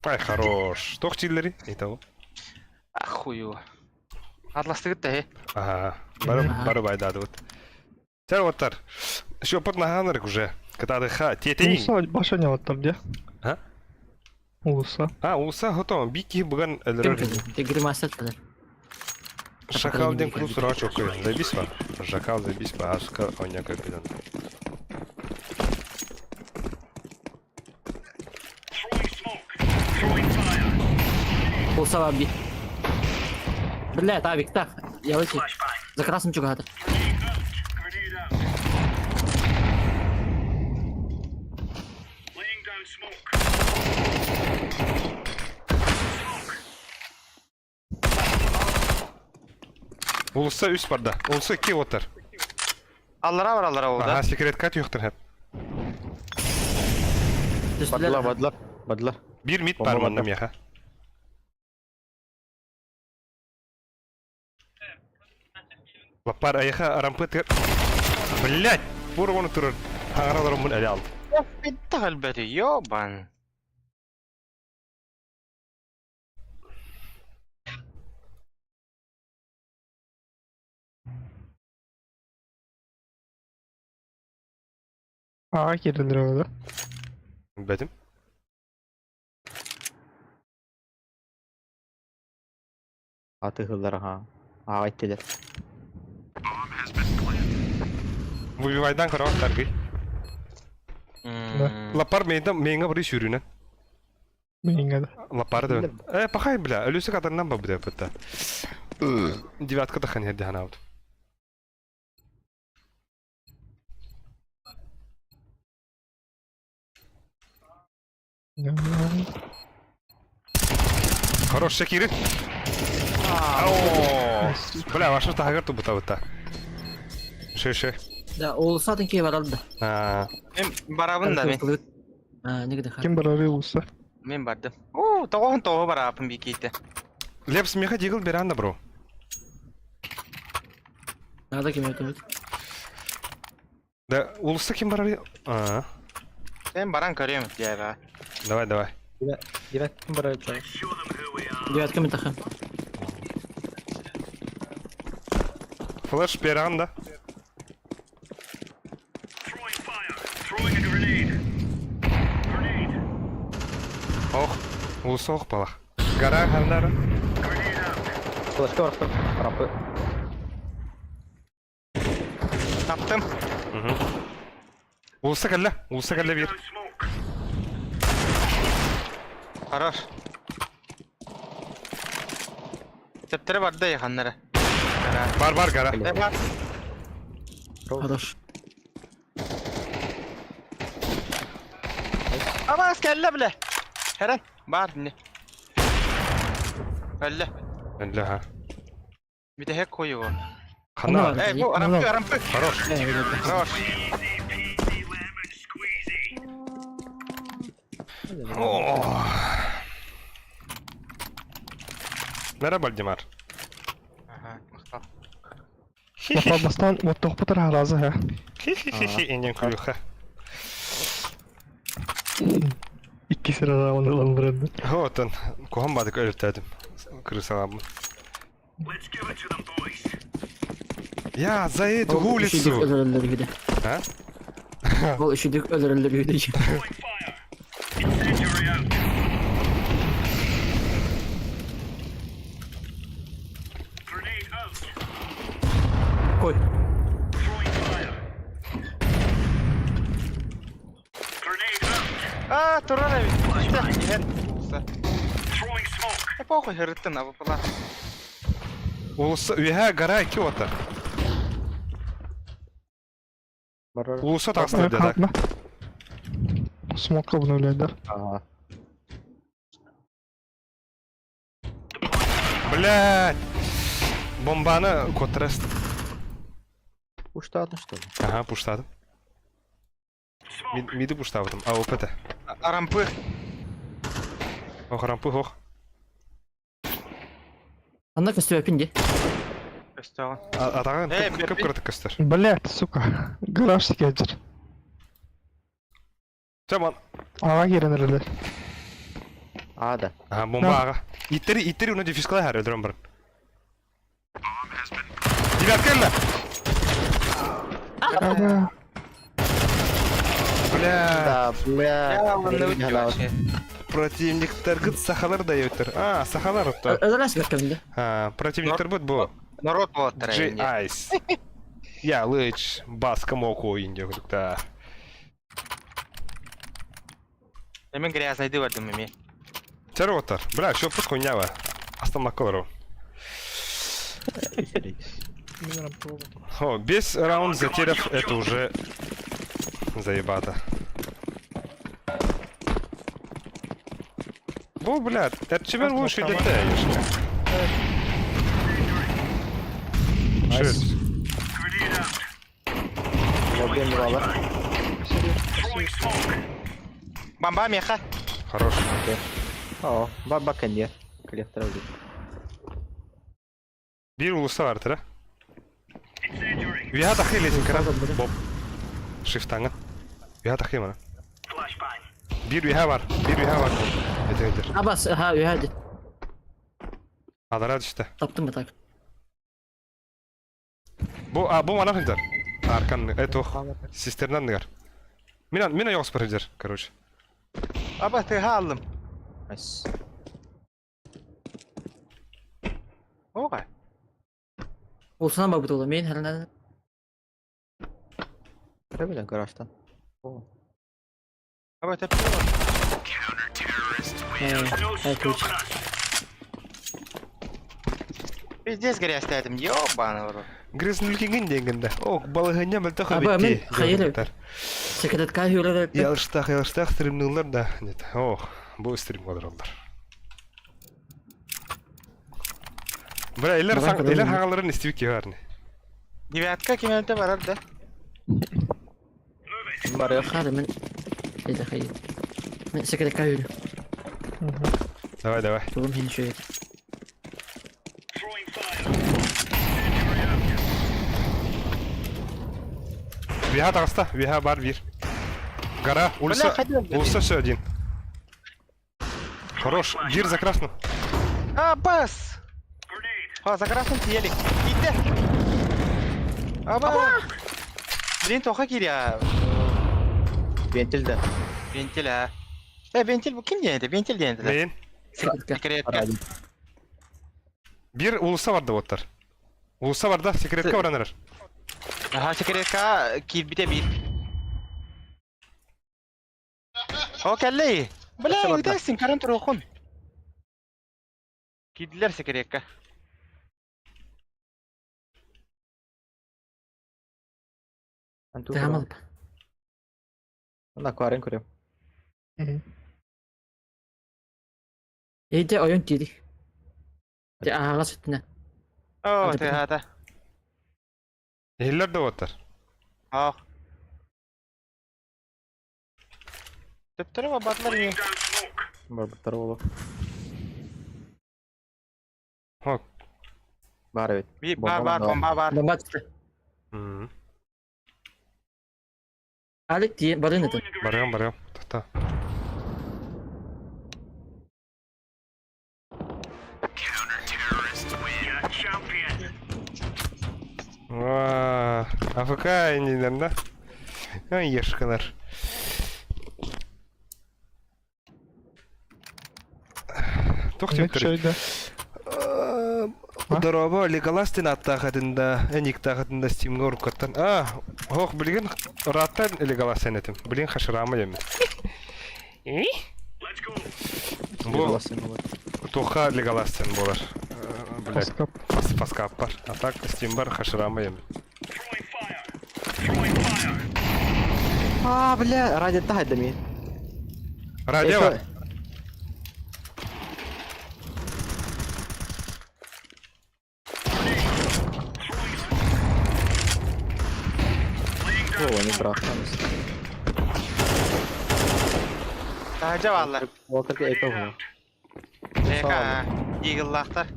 Speaker 1: Ай, хорош. Тох чиллери. Итого.
Speaker 2: Ахую. Атластыгыт да,
Speaker 1: Ага. Бары бары байдады вот. Тер оттар. Еще пот на уже. Когда ха, тетей.
Speaker 5: Улуса баша не вот там где?
Speaker 1: А?
Speaker 5: Улуса.
Speaker 1: А, улса готово. Бики буган
Speaker 6: Ким Ты гримаса тогда.
Speaker 1: Шакал ден крус рачок. Забись ба. Жакал забись ба. Ашка оняка пидан.
Speaker 6: Улуса би. Бля, табик, так. Я выйти. За красным чугата.
Speaker 1: Улуса үс барда. Улуса ки оттар.
Speaker 2: Аллара бар, аллара
Speaker 1: Ага,
Speaker 2: oldu.
Speaker 1: секрет кат юктыр хеп.
Speaker 4: Бадлар, бадлар, бадлар.
Speaker 1: Бир мид
Speaker 4: Бомба
Speaker 1: бар манным
Speaker 4: барда.
Speaker 1: яха. Лапар аяха рампы тер. Блять! Бур оны турur. Хаңаралар мун әле алды.
Speaker 2: Битті әлбәті, ёбан.
Speaker 5: Ага кирдилер да.
Speaker 1: Бәдим.
Speaker 4: Аты хыллар ха. А айттылар.
Speaker 1: Выбивайдан карават таргы. Лапар мейда мейңа бри сюрүнә.
Speaker 5: Миңа да.
Speaker 1: Лапар да. Э, пахай, бля, өлүсө катарнан ба бля битта. Девятка да хан херде ханаут. Хорош, Шакири. О, бля, ваша тагыр ту бута бута. Ше ше.
Speaker 6: Да, улуса тенки баралды.
Speaker 1: А,
Speaker 2: Мен барабын да мен.
Speaker 6: А, негде ха.
Speaker 5: Ким барары улуса?
Speaker 2: Мен бардым. О, тоғын тоғы барапын бикейті.
Speaker 1: Лепс меха дигл беранда, бро.
Speaker 6: Надо кем это
Speaker 1: Да, улуста ким барар? А,
Speaker 2: Мен баран көрем, дияға.
Speaker 1: давай, давай.
Speaker 4: Директ ким барар чай.
Speaker 6: Девятка метаха.
Speaker 1: Флеш беранда. Ох, улуса ох балах. Гара хандара.
Speaker 4: Флешка бар. Рапы.
Speaker 2: Таптым.
Speaker 1: Улуса калла, улуса калла бир.
Speaker 2: Хорош. Тептері барды яқаннары.
Speaker 1: Бар бар гара.
Speaker 2: Э, бар.
Speaker 6: Хорош.
Speaker 2: Абас кәлле біле. Хәрен, бар не. Әлле.
Speaker 1: Әллә ха.
Speaker 2: Бите хек қойы ол.
Speaker 1: Хана.
Speaker 2: Эй, бу арампы, арампы.
Speaker 1: Хорош.
Speaker 2: Хорош.
Speaker 1: О. Merhaba Valdemar.
Speaker 5: Бастаан оттоохпут араазы ха.
Speaker 1: Хи-хи-хи иннин күлүхэ.
Speaker 5: Икки сир араабын ылан баран.
Speaker 1: Оттон куһан бадык өлөртөөтүм. Крысалаабын. Я за эту
Speaker 6: Ол
Speaker 1: улицу!
Speaker 6: Үшүдүк өлөрөллөр үһү
Speaker 1: А?
Speaker 6: Ол үшүдүк өлөрөллөр үһү Кой.
Speaker 2: А, турар эбит. Түстэ, иһэр. Уулусса. Э, похуй, ырыттын, абыппалар.
Speaker 1: Улуса үһэ гора икки отар.
Speaker 4: Барар.
Speaker 1: Улуса таҕыста деді.
Speaker 5: Смокка обновляйдар.
Speaker 4: Ага.
Speaker 1: Блядь! Бомбаны куоттараст.
Speaker 4: Уштаатын что ли?
Speaker 1: Ага, пуштадым. Миди пуштабытым. А, ОПТ.
Speaker 2: Арампы.
Speaker 1: Ох, рампы, ох.
Speaker 6: Анда көстүбэппин дии.
Speaker 2: Көстөҕүн.
Speaker 1: Атаҕын
Speaker 2: Э,
Speaker 1: кып кыратык көстөр.
Speaker 5: Блять, сука. Гараж скетчер.
Speaker 1: Чаман.
Speaker 5: Ага киирэн эрэллэр.
Speaker 4: А, да.
Speaker 1: Ага, бомба аға. Иттери, иттери уну дефискалай хар өлдөрөн баран. Девятка элле.
Speaker 5: Ага.
Speaker 1: Бля.
Speaker 4: Да, бля.
Speaker 2: Я ылынныбыт вообще.
Speaker 1: Противниктаргыт сахалар да өтөр. А, сахалар отто.
Speaker 6: Өлөрөс бэркэмдэ.
Speaker 1: А, противниктар бут бу.
Speaker 2: Народ буолаттар
Speaker 1: G
Speaker 2: эйне.
Speaker 1: Ice. Я лыч баска моку индия кудукта.
Speaker 2: Мен грязнайды бардым эми.
Speaker 1: Тер оттар. Бля, шо пут хуйня Астамаккалар. О, без раунд затеряв, это уже заебато. Бу, бля, это тебе лучше дете, ешка. Шит.
Speaker 4: Лобен балар.
Speaker 2: Бомба меха.
Speaker 1: Хорош.
Speaker 4: О, баба кенде. Коллектор үдү.
Speaker 1: Бир улуста бар тыра. Виха тахи лесин кара. Боб. Шифтаңа. Виха тахи мана. Бир виха бар. Бир виха бар. Это өтер.
Speaker 6: Абас, ха, үһэ
Speaker 1: Адара düştü.
Speaker 6: Таптым ба так.
Speaker 1: Бу, а, бу мана хындар. Аркан, это систернан дигар. Мина, мина yox бар короче.
Speaker 2: Аба тыга алдым.
Speaker 4: Найс.
Speaker 2: Ога.
Speaker 6: Улсана ба бутула мен хәрнә.
Speaker 4: Кыра гаражтан. О.
Speaker 2: Аба тепти.
Speaker 6: Э, ключ.
Speaker 2: Пиздец грязь ёбаный в рот.
Speaker 1: Грязнулькиген дегенде. Ох, балыгыня мөлтө
Speaker 6: Аба, мен
Speaker 1: хабитти.
Speaker 6: хайыр. Секретка хүрә.
Speaker 1: Ялыштах, ялыштах стримнылар да. Нет. Ох, бу стрим кадыралар. Бра, элер
Speaker 6: Давай,
Speaker 1: сан,
Speaker 6: давай.
Speaker 1: элер хагаларын истибик кебарны.
Speaker 2: Девятка кимелте барар да.
Speaker 4: Бар
Speaker 6: Хары мен. Эйдә хайыр. Мен секретка хүрә.
Speaker 1: Давай, давай.
Speaker 6: Тугым һин шөй.
Speaker 1: Виха тагаста, виха бар бир. Гора, улица,
Speaker 2: Бля, хотел бы.
Speaker 1: улица все один. Хорош, бир за красным.
Speaker 2: А, бас! А, за красным телек. Иди! Аба! Блин, тоха киря.
Speaker 4: Вентиль да.
Speaker 2: Вентиль, а. Э, вентиль, бу ким диэнди? Вентиль диэнди.
Speaker 1: Мен.
Speaker 6: Секретка.
Speaker 2: Секретка.
Speaker 1: Бир улуса бар да оттар. Улуса бар да, секретка бараныр.
Speaker 2: Ага, секретка кирбите бир. О, кэллей! Бля,
Speaker 4: Барда.
Speaker 2: үтәсин, каран турухун. Кидлер секретка.
Speaker 6: Тәмам.
Speaker 4: Анда кварен көрөм.
Speaker 6: Эйдә оюн тиди. Те ага сүтнә.
Speaker 2: О,
Speaker 6: Hadi
Speaker 2: ты хата.
Speaker 1: Эллер да оттар.
Speaker 2: Ах. Төптөрө батлар не.
Speaker 4: Бар бутар болу.
Speaker 1: Хо.
Speaker 4: Баар эбит.
Speaker 2: Би бар бар бомба бар.
Speaker 6: Бомба түстэ. Алик тиийэн барын ытын.
Speaker 1: Барыам, барыам. Тохтоо. АФК иннинэн да? Ай, ешкалар. Туох түмүктэр? Дорообо, Леголас диэн ааттаах этин да, эниктаах этин да Steam'га уруккаттан. А, ох, билигин ырааттан Леголас диэн этим. Билигин Хаширама диэммин. Бу туохха Леголас диэн буолар. Блядь, фаскаппар. А так Steam бар Хаширама диэммин.
Speaker 4: А, бля, ради таһайда ми.
Speaker 1: Радио.
Speaker 4: О, они бырахтаныс.
Speaker 2: Таһырдьа бааллар.
Speaker 4: Уолтарга эко буолар.
Speaker 2: Эка, Eagle'лаахтар.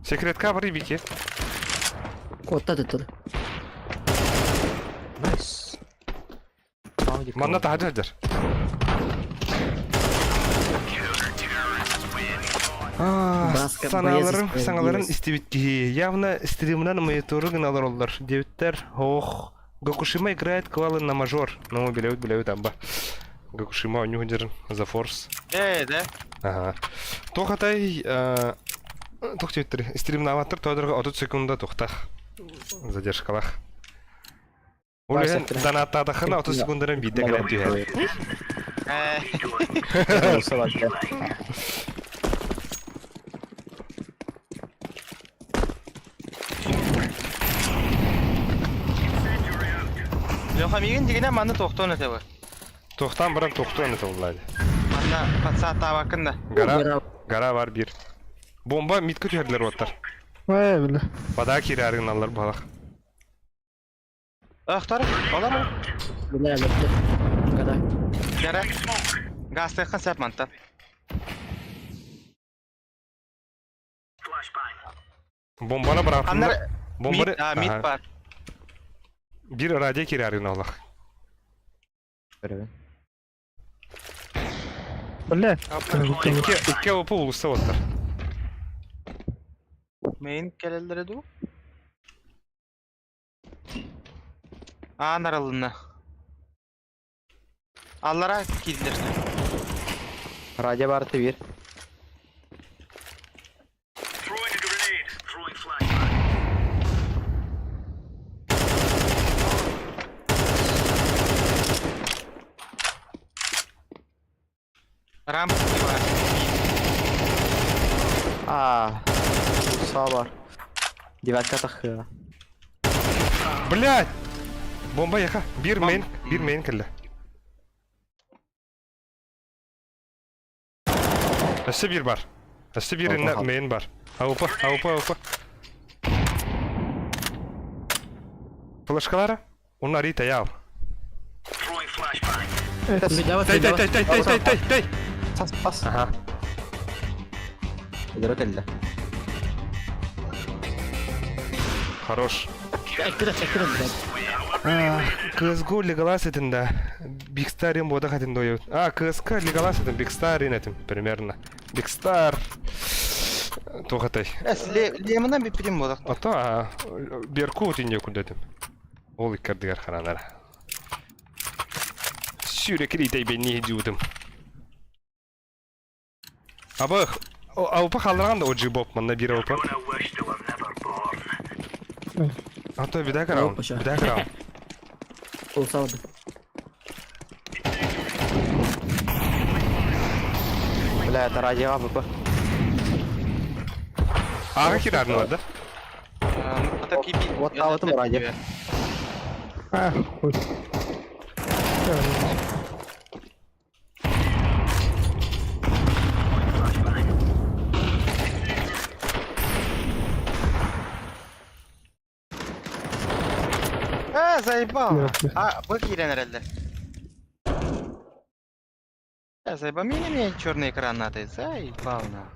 Speaker 1: Секретка бар бики.
Speaker 6: Куотта туттар.
Speaker 4: Nice.
Speaker 1: Манна таһырдьа сылдьар. Санааларын, саҥаларын истибит киһи явно стримынан монитору гына олороллор диэбиттэр. Ох, Гокушима играет квалы на мажор. Ну, билэбит, билэбит, амба. Гокушима оонньуу сылдьарын The Force.
Speaker 2: Ээ, да.
Speaker 1: Ага. Туох атай, туох диэбиттэр, стримнаабаттар тоодорго 30 секунда тухтах. Задержкалах. Ол иһин донаттаатаххына 30 секунданан биирдэ кэлэн түһэр.
Speaker 2: Ээ, Леха миигин дигинэ манна туохтуон этэ бу.
Speaker 1: Туохтаан баран туохтуон этэ булла
Speaker 2: Манна подсааттаабаккын да.
Speaker 1: Гора, гора бар биир. Бомба мидка түһэрдилэр уоттар.
Speaker 5: Ээ, бile.
Speaker 1: Бадаа киирээри гыналлар баһалах.
Speaker 2: Өхтөр, олар mı?
Speaker 6: Бля, өлөрдө. Гора.
Speaker 2: Гара. Гастыаххын сөп мантан.
Speaker 1: Бомбаны быраҕаттыннар.
Speaker 2: Аннар
Speaker 1: Бомбаны...
Speaker 2: мид, а, мид
Speaker 1: Аха.
Speaker 2: бар.
Speaker 1: Биир радио киирээри гыналлар.
Speaker 4: Көрөбүн.
Speaker 5: Бile.
Speaker 1: Икки, икки ОП уулусса уоттар.
Speaker 2: Мейн кэлэллэрэ дуу? Аан арылынна. Аллара киирдилэр.
Speaker 4: Радио бар биир.
Speaker 2: Рамп бар.
Speaker 4: А, саа бар. Девятка тахыа.
Speaker 1: Блядь! Бомба яха. Биир мейн, биир мейн кэллэ. Өссө биир бар. Өссө биир иннэ мейн бар. Аупа, аупа, аупа. Флешкалара? Уна Рита ял. Тэй, тэй, тэй, тэй, тэй, тэй, тэй, тэй.
Speaker 4: Тас, тас.
Speaker 1: Ага.
Speaker 4: Өлөрө кэллэ.
Speaker 1: Хорош.
Speaker 6: Эккирэ, эккирэ, блядь.
Speaker 1: CSGO Леголас этин да. Big Star им бода хатын дойут. А, CSK Леголас этин Big Star этим примерно. Big Star туохатай.
Speaker 2: Эс, лемынан биппитим буолар.
Speaker 1: Ото а Берку тинде кудетим. Ол иккардыгар харанара. Сүүрэ киритэй бенни дьуутум. Аба аупа халларган да оджи боп манна бир аупа. Ато бида караун.
Speaker 6: Опа,
Speaker 1: Бида караун.
Speaker 6: Ол салды.
Speaker 4: Бля, это радио АВП.
Speaker 1: Ага кирарны да?
Speaker 2: Ата кипи.
Speaker 4: Вот там вот радио.
Speaker 5: А, хуй.
Speaker 2: А, заебал. А, бу киирэн эрэллэр. Э, заебал. Меня мне черный экран надо. Заебал на.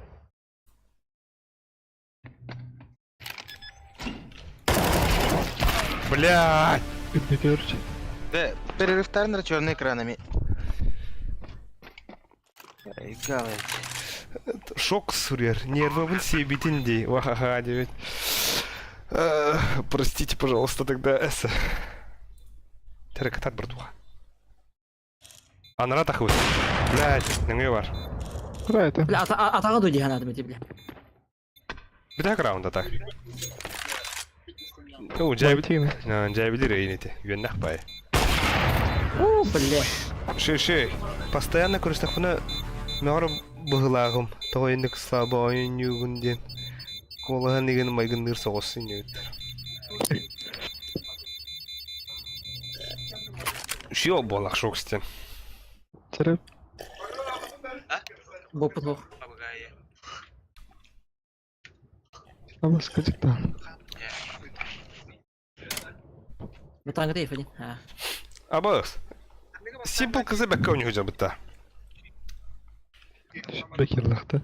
Speaker 1: Блядь!
Speaker 5: Үрдүтүөр.
Speaker 2: Бе, перерывтарын да черный экранами. Эй, галай.
Speaker 1: Шок сурьер. Нервыбын сиэбитин дии. Вахаха диэбит. Простите, пожалуйста, тогда эсэ. Терекатат братуха. Анара тахыбыт. Блядь, нөҥүө бар.
Speaker 5: Куда это?
Speaker 6: Бля, атаҕа дуу дии санаатым ити, бля.
Speaker 1: Бүтэһик раунда так. Оо, дьээбит. Дьээбилир эйин ити. Үөннэх бай.
Speaker 6: Оо, бля.
Speaker 1: Ши-ши. Постоянно көрүстэхпинэ мөҕөр быһыылааҕым. Тоҕо инник слабо оонньуугун диэн. Куолаһын игин майгынныыр соҕус иннибиттэр. Шио буолах шокстен.
Speaker 5: Тереп.
Speaker 6: Боппут суох.
Speaker 5: Абаска дьиктаан.
Speaker 6: Бытааҥҥыта Ефанин. Аа.
Speaker 1: Абас. Simple кызы бэккэ оонньуу дьабытта.
Speaker 5: Бекерлахта.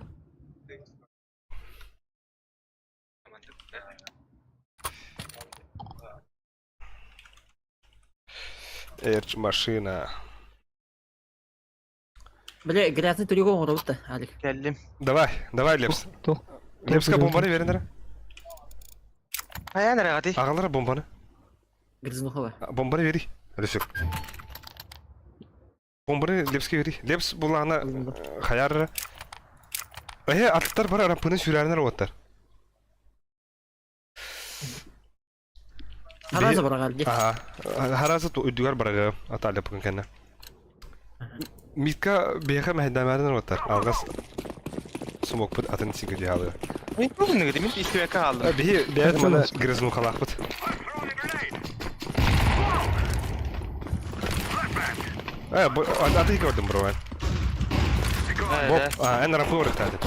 Speaker 1: Эрч машина.
Speaker 6: Бля, грязный трюк оҥоробут да, Алик.
Speaker 2: Кэллим.
Speaker 1: Давай, давай, Лепс.
Speaker 5: Туох?
Speaker 1: Лепска бомбаны берин эрэ.
Speaker 2: Хайаан эрэ
Speaker 1: Аҕалара бомбаны.
Speaker 6: Грязнухова.
Speaker 1: Бомбаны бери. Лепсик. Бомбаны Лепске бери. Лепс булаана хайар. Эһэ аттар бар арампыны сүүрээринэр уоттар.
Speaker 6: Хараза бараҕар дии.
Speaker 1: Аха. Хараза үрдүгэр бараҕа атааллаппыкын кэннэ. Митка биһиэхэ мэһэйдээмээрин уоттар. Алҕас сумокпут атын сиги дьаалы.
Speaker 2: Мин бүгүн мин истибэккэ хааллым.
Speaker 1: Биһи бэйэт маны грязнухалаахпыт. Э, аты көрдүм бро. Боб, эн рампы барыктаады.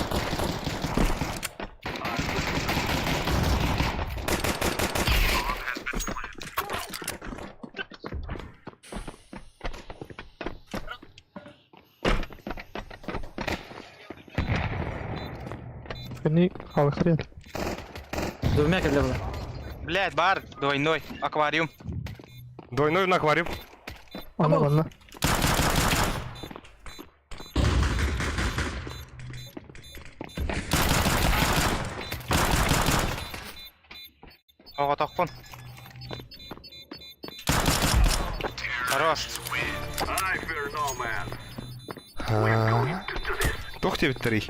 Speaker 5: Кини халыхрен.
Speaker 6: Двумя кэллэ была.
Speaker 2: Блядь, бар, двойной, аквариум.
Speaker 1: Двойной на аквариум.
Speaker 5: Ана манна.
Speaker 2: Оҕотохпун. Хорош.
Speaker 1: Туох диэбиттэрий?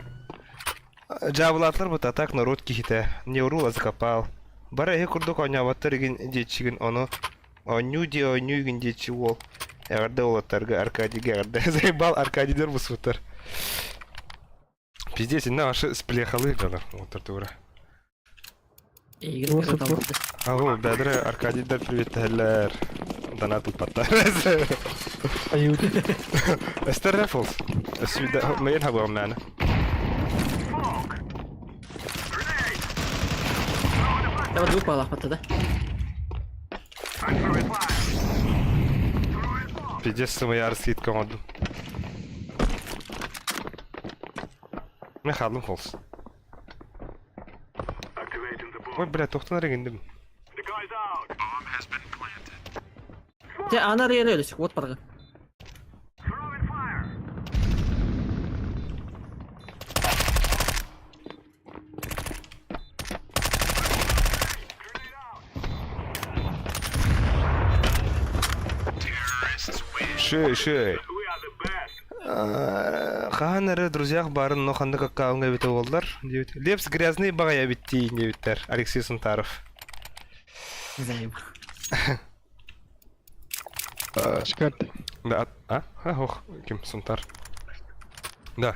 Speaker 1: Дьаабылаатылар бу так народ киһитэ Неурула закопал. Бары эһи курдук оонньооботтор игин диэччигин ону оонньуу дии оонньуу игин диэччи уол. Эҕэрдэ уолаттарга Аркадийга эҕэрдэ. Заебал Аркадийдар буспуттар. Пиздец, инна ваши сплехалы дьонор уолаттар тугура.
Speaker 6: Эйигин кытта
Speaker 1: Ау, бэдэрэ Аркадийдар приветтэһэллэр. Донат ыыппаттар.
Speaker 5: Аюут.
Speaker 1: Эстер Рефлс. Мейн хабыам мээнэ.
Speaker 6: Давай двух палах да.
Speaker 1: Пиздец, сымыйаар скидка оҥордум. Мен хааллым холс. Ой, бля, тохтон эрэ гинним.
Speaker 6: Те ана рейне өлүс, вот барга.
Speaker 1: Шей, шей. Хаһан эрэ друзьях баарын но ханнык аккаунҥа эбитэ буоллар диэбит. Лепс грязный баҕайы эбит дии диэбиттэр Алексей Сунтаров.
Speaker 6: Заеб.
Speaker 5: Шикард.
Speaker 1: Да, а? А, ох, ким Сунтар. Да.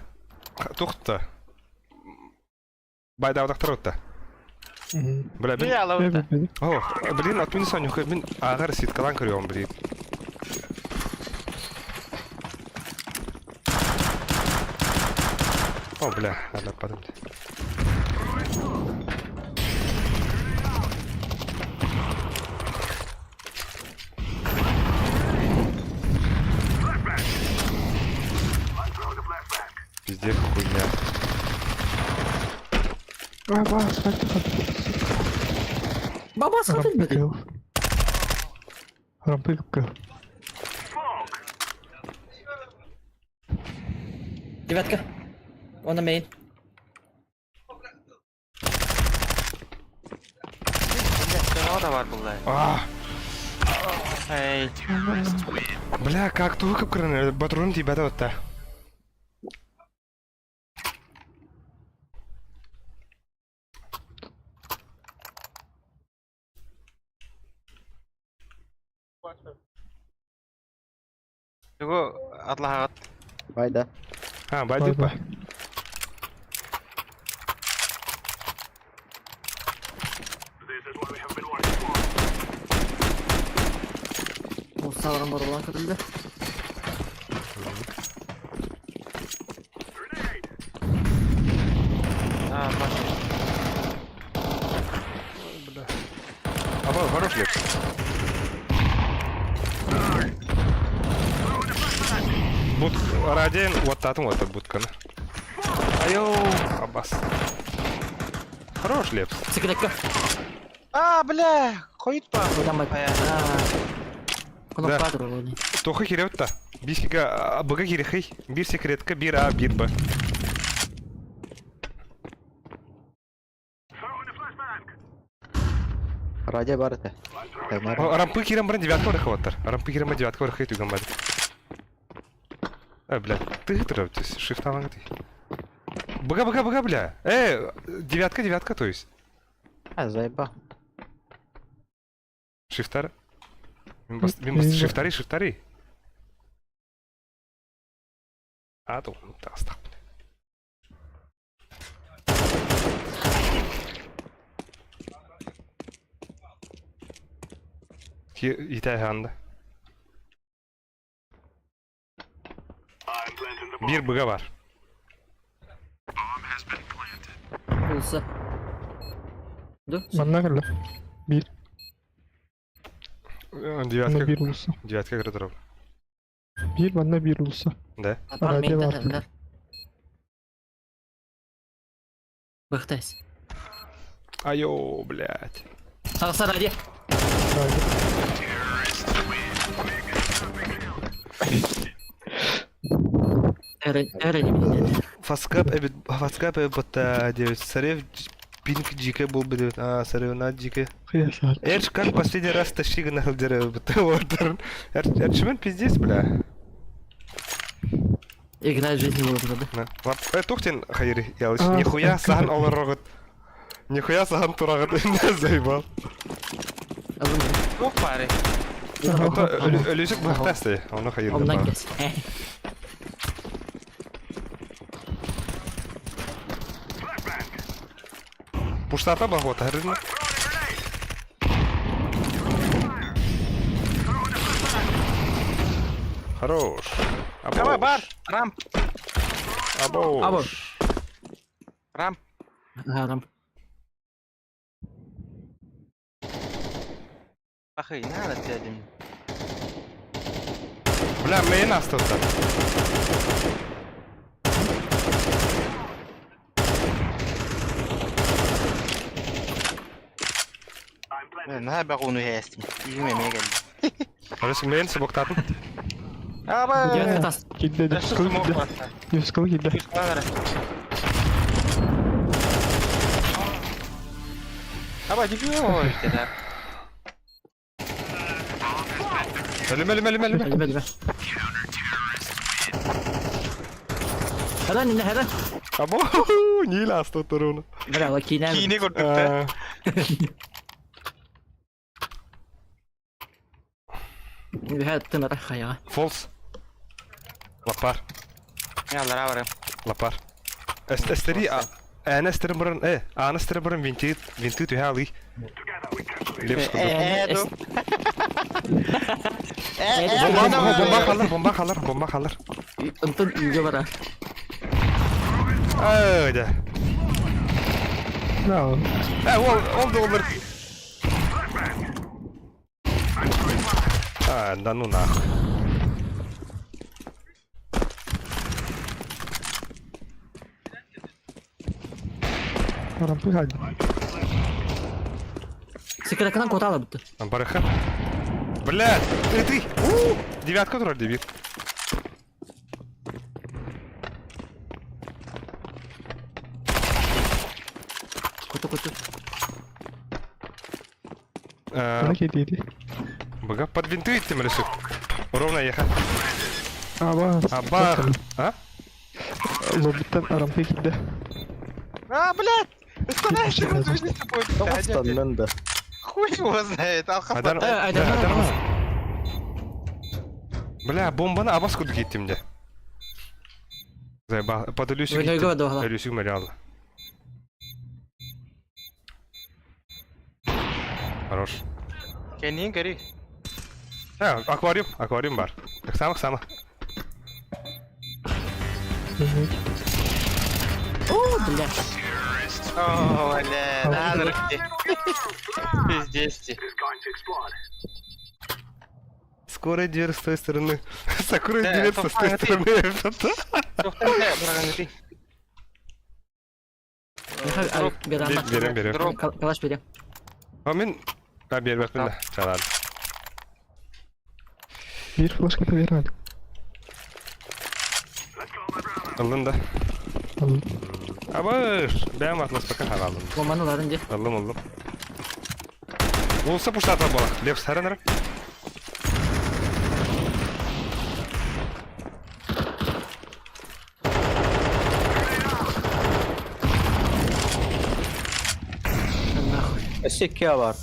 Speaker 1: Туох-то. Байдаабатахтар отта. Бля, мин... Ох, блин, отмени Сонюха, мин ааҕар ситкалаан көрүөҕүм, блин. О, бля, алаппатым. Пиздец, хуйня.
Speaker 5: Абас,
Speaker 6: Бабас хатыл бөтүн.
Speaker 5: Рампы кыл.
Speaker 6: Девятка. Он на мейн.
Speaker 2: Блядь, да бар булла.
Speaker 1: А,
Speaker 2: Эй,
Speaker 1: бля, как тугу кып-кырын, батрун тибәтә отта.
Speaker 2: Тугу атлаһаҕыт?
Speaker 4: Байда.
Speaker 1: А, бай па.
Speaker 6: Савран бар olan katıldı.
Speaker 2: А, баш.
Speaker 1: Бля. Аба, хорош лепс. Бут радиен вот татым вот будканы. Айо, абас. Хорош лепс.
Speaker 6: Секретка.
Speaker 2: А, бля, хойут па.
Speaker 6: Одан бай.
Speaker 1: Да.
Speaker 6: Кнопка турар.
Speaker 1: Тохы киреп та. Бишкеге быгы кирехей. Бир секретка, бир А, бир Б.
Speaker 4: Радио бар это.
Speaker 1: Рампы кирем бран девятка вырхы Рампы кирем девятка вырхы түгөн бады. Э, бля, ты торопитесь, шифт ты. Быга, быга, быга, бля. Девятка, девятка, то есть.
Speaker 4: А, заеба.
Speaker 1: Шифтар. Шифтари, шифтари. А, то, та, бля. Итәһанды. Бир быга бар.
Speaker 6: Olsa. Dur.
Speaker 5: Манна кэллэ. Биир. Манна
Speaker 1: Девятка.
Speaker 5: биир улуса.
Speaker 1: Девятка кірі
Speaker 5: Биир манна биир улуса.
Speaker 1: Да.
Speaker 5: Радио бар.
Speaker 6: Бахтайс.
Speaker 1: Айо, блядь.
Speaker 6: Сағса радио.
Speaker 1: Фаскап эбит, фаскап эбит девять. Сарев пинг джике был бы девять. А, сарев на джике.
Speaker 5: Хуясар.
Speaker 1: Эрч, как последний раз тащи на Ордер. Эрчмен пиздец, бля.
Speaker 6: Играет жизнь его да.
Speaker 1: На. Тухтин хайри, ялыш. Нихуя сахан олорогот. Нихуя сахан турагот. Не заебал.
Speaker 2: Туох бары.
Speaker 1: Өлүсүк бахтасты. Оны хайыр.
Speaker 6: Оннан кес.
Speaker 1: Пуштата бахота, хрен. Хорош.
Speaker 2: Давай, бар. Рамп,
Speaker 1: Абош.
Speaker 6: Абош.
Speaker 2: рамп.
Speaker 6: Рамп.
Speaker 2: Ахы, не надо тебя один.
Speaker 1: Бля, мейн остался.
Speaker 2: Наһаа баҕуну һээстим. Иһим эмиэ кэллэ.
Speaker 1: Алыс мейн сыбыктатын.
Speaker 2: Аба!
Speaker 6: Девятка тас.
Speaker 5: Киирдэ,
Speaker 2: Өссө
Speaker 5: дьүскөл
Speaker 2: смок
Speaker 5: киирдэ.
Speaker 2: барта.
Speaker 5: Дьүскөл киирдэ.
Speaker 2: Үс Аба, дебил, да.
Speaker 1: Өлүм, өлүм, өлүм, өлүм.
Speaker 6: Өлүмэ, өлүмэ. Хәрән, инде хәрән.
Speaker 1: Або, не ласты туруну.
Speaker 6: Бля, ла киинә.
Speaker 2: Киини көрдүк
Speaker 6: Бэһэ тымара хаяга.
Speaker 1: Фолс. Лапар.
Speaker 2: Яллара барым.
Speaker 1: Лапар. Эстери, ана эстери бұрын, ана эстери бұрын винти, винти түхә алы. Лепс кылды.
Speaker 2: Э, ду.
Speaker 1: Бомба, бомба қалыр, бомба қалыр, бомба қалыр.
Speaker 6: Онтон үйгө бара.
Speaker 1: Ай, да.
Speaker 5: Да.
Speaker 1: Ол, ол да олар. А, да ну нахуй.
Speaker 5: Арампы хаалла.
Speaker 6: Секретынан куотаала бутта.
Speaker 1: Барыха. Блядь, ты, ты! У! Девятка турар дебил.
Speaker 6: Куту куту.
Speaker 5: Ана кетейdi.
Speaker 1: Бага, под винты идти решил. Ровно ехать.
Speaker 5: Аба.
Speaker 1: Абах. А?
Speaker 5: Лоббиттан арампы киирдэ.
Speaker 2: А, блядь! Станешь,
Speaker 4: Станнан да.
Speaker 2: Хуй его знает, алхас.
Speaker 1: Адар,
Speaker 6: Э, Айдар,
Speaker 1: да,
Speaker 6: Айдар.
Speaker 1: Бля, бомбаны абас курдук иттим де. Заеба, под иллюзию
Speaker 6: Ой,
Speaker 1: иттим.
Speaker 6: догла.
Speaker 1: Иллюзию моряла. Хорош.
Speaker 2: Кеннин гори.
Speaker 1: А, аквариум, аквариум бар. Так само, само.
Speaker 6: О, бля.
Speaker 2: О, бля, да, нарыхти. Пиздец. ты.
Speaker 1: Скоро дверь с той стороны. Закрой
Speaker 2: Да,
Speaker 1: дверь с той
Speaker 2: это
Speaker 1: стороны.
Speaker 2: Тоқтар, бля, бұраған өтей.
Speaker 6: Берем,
Speaker 1: Берем, берем.
Speaker 2: Дроп.
Speaker 6: Калаш берем.
Speaker 1: А мен... А, бер, бер, бер. Чалар.
Speaker 5: Биир флешката биэрмэт.
Speaker 1: Алын да.
Speaker 5: Алын.
Speaker 1: Абыш. Бәм атлас пока халалым.
Speaker 6: Бомбаны аларын де.
Speaker 1: Алым, алым. Болса пуштата бала. Лев сараныр.
Speaker 6: Нахуй.
Speaker 4: Өссө икки бар.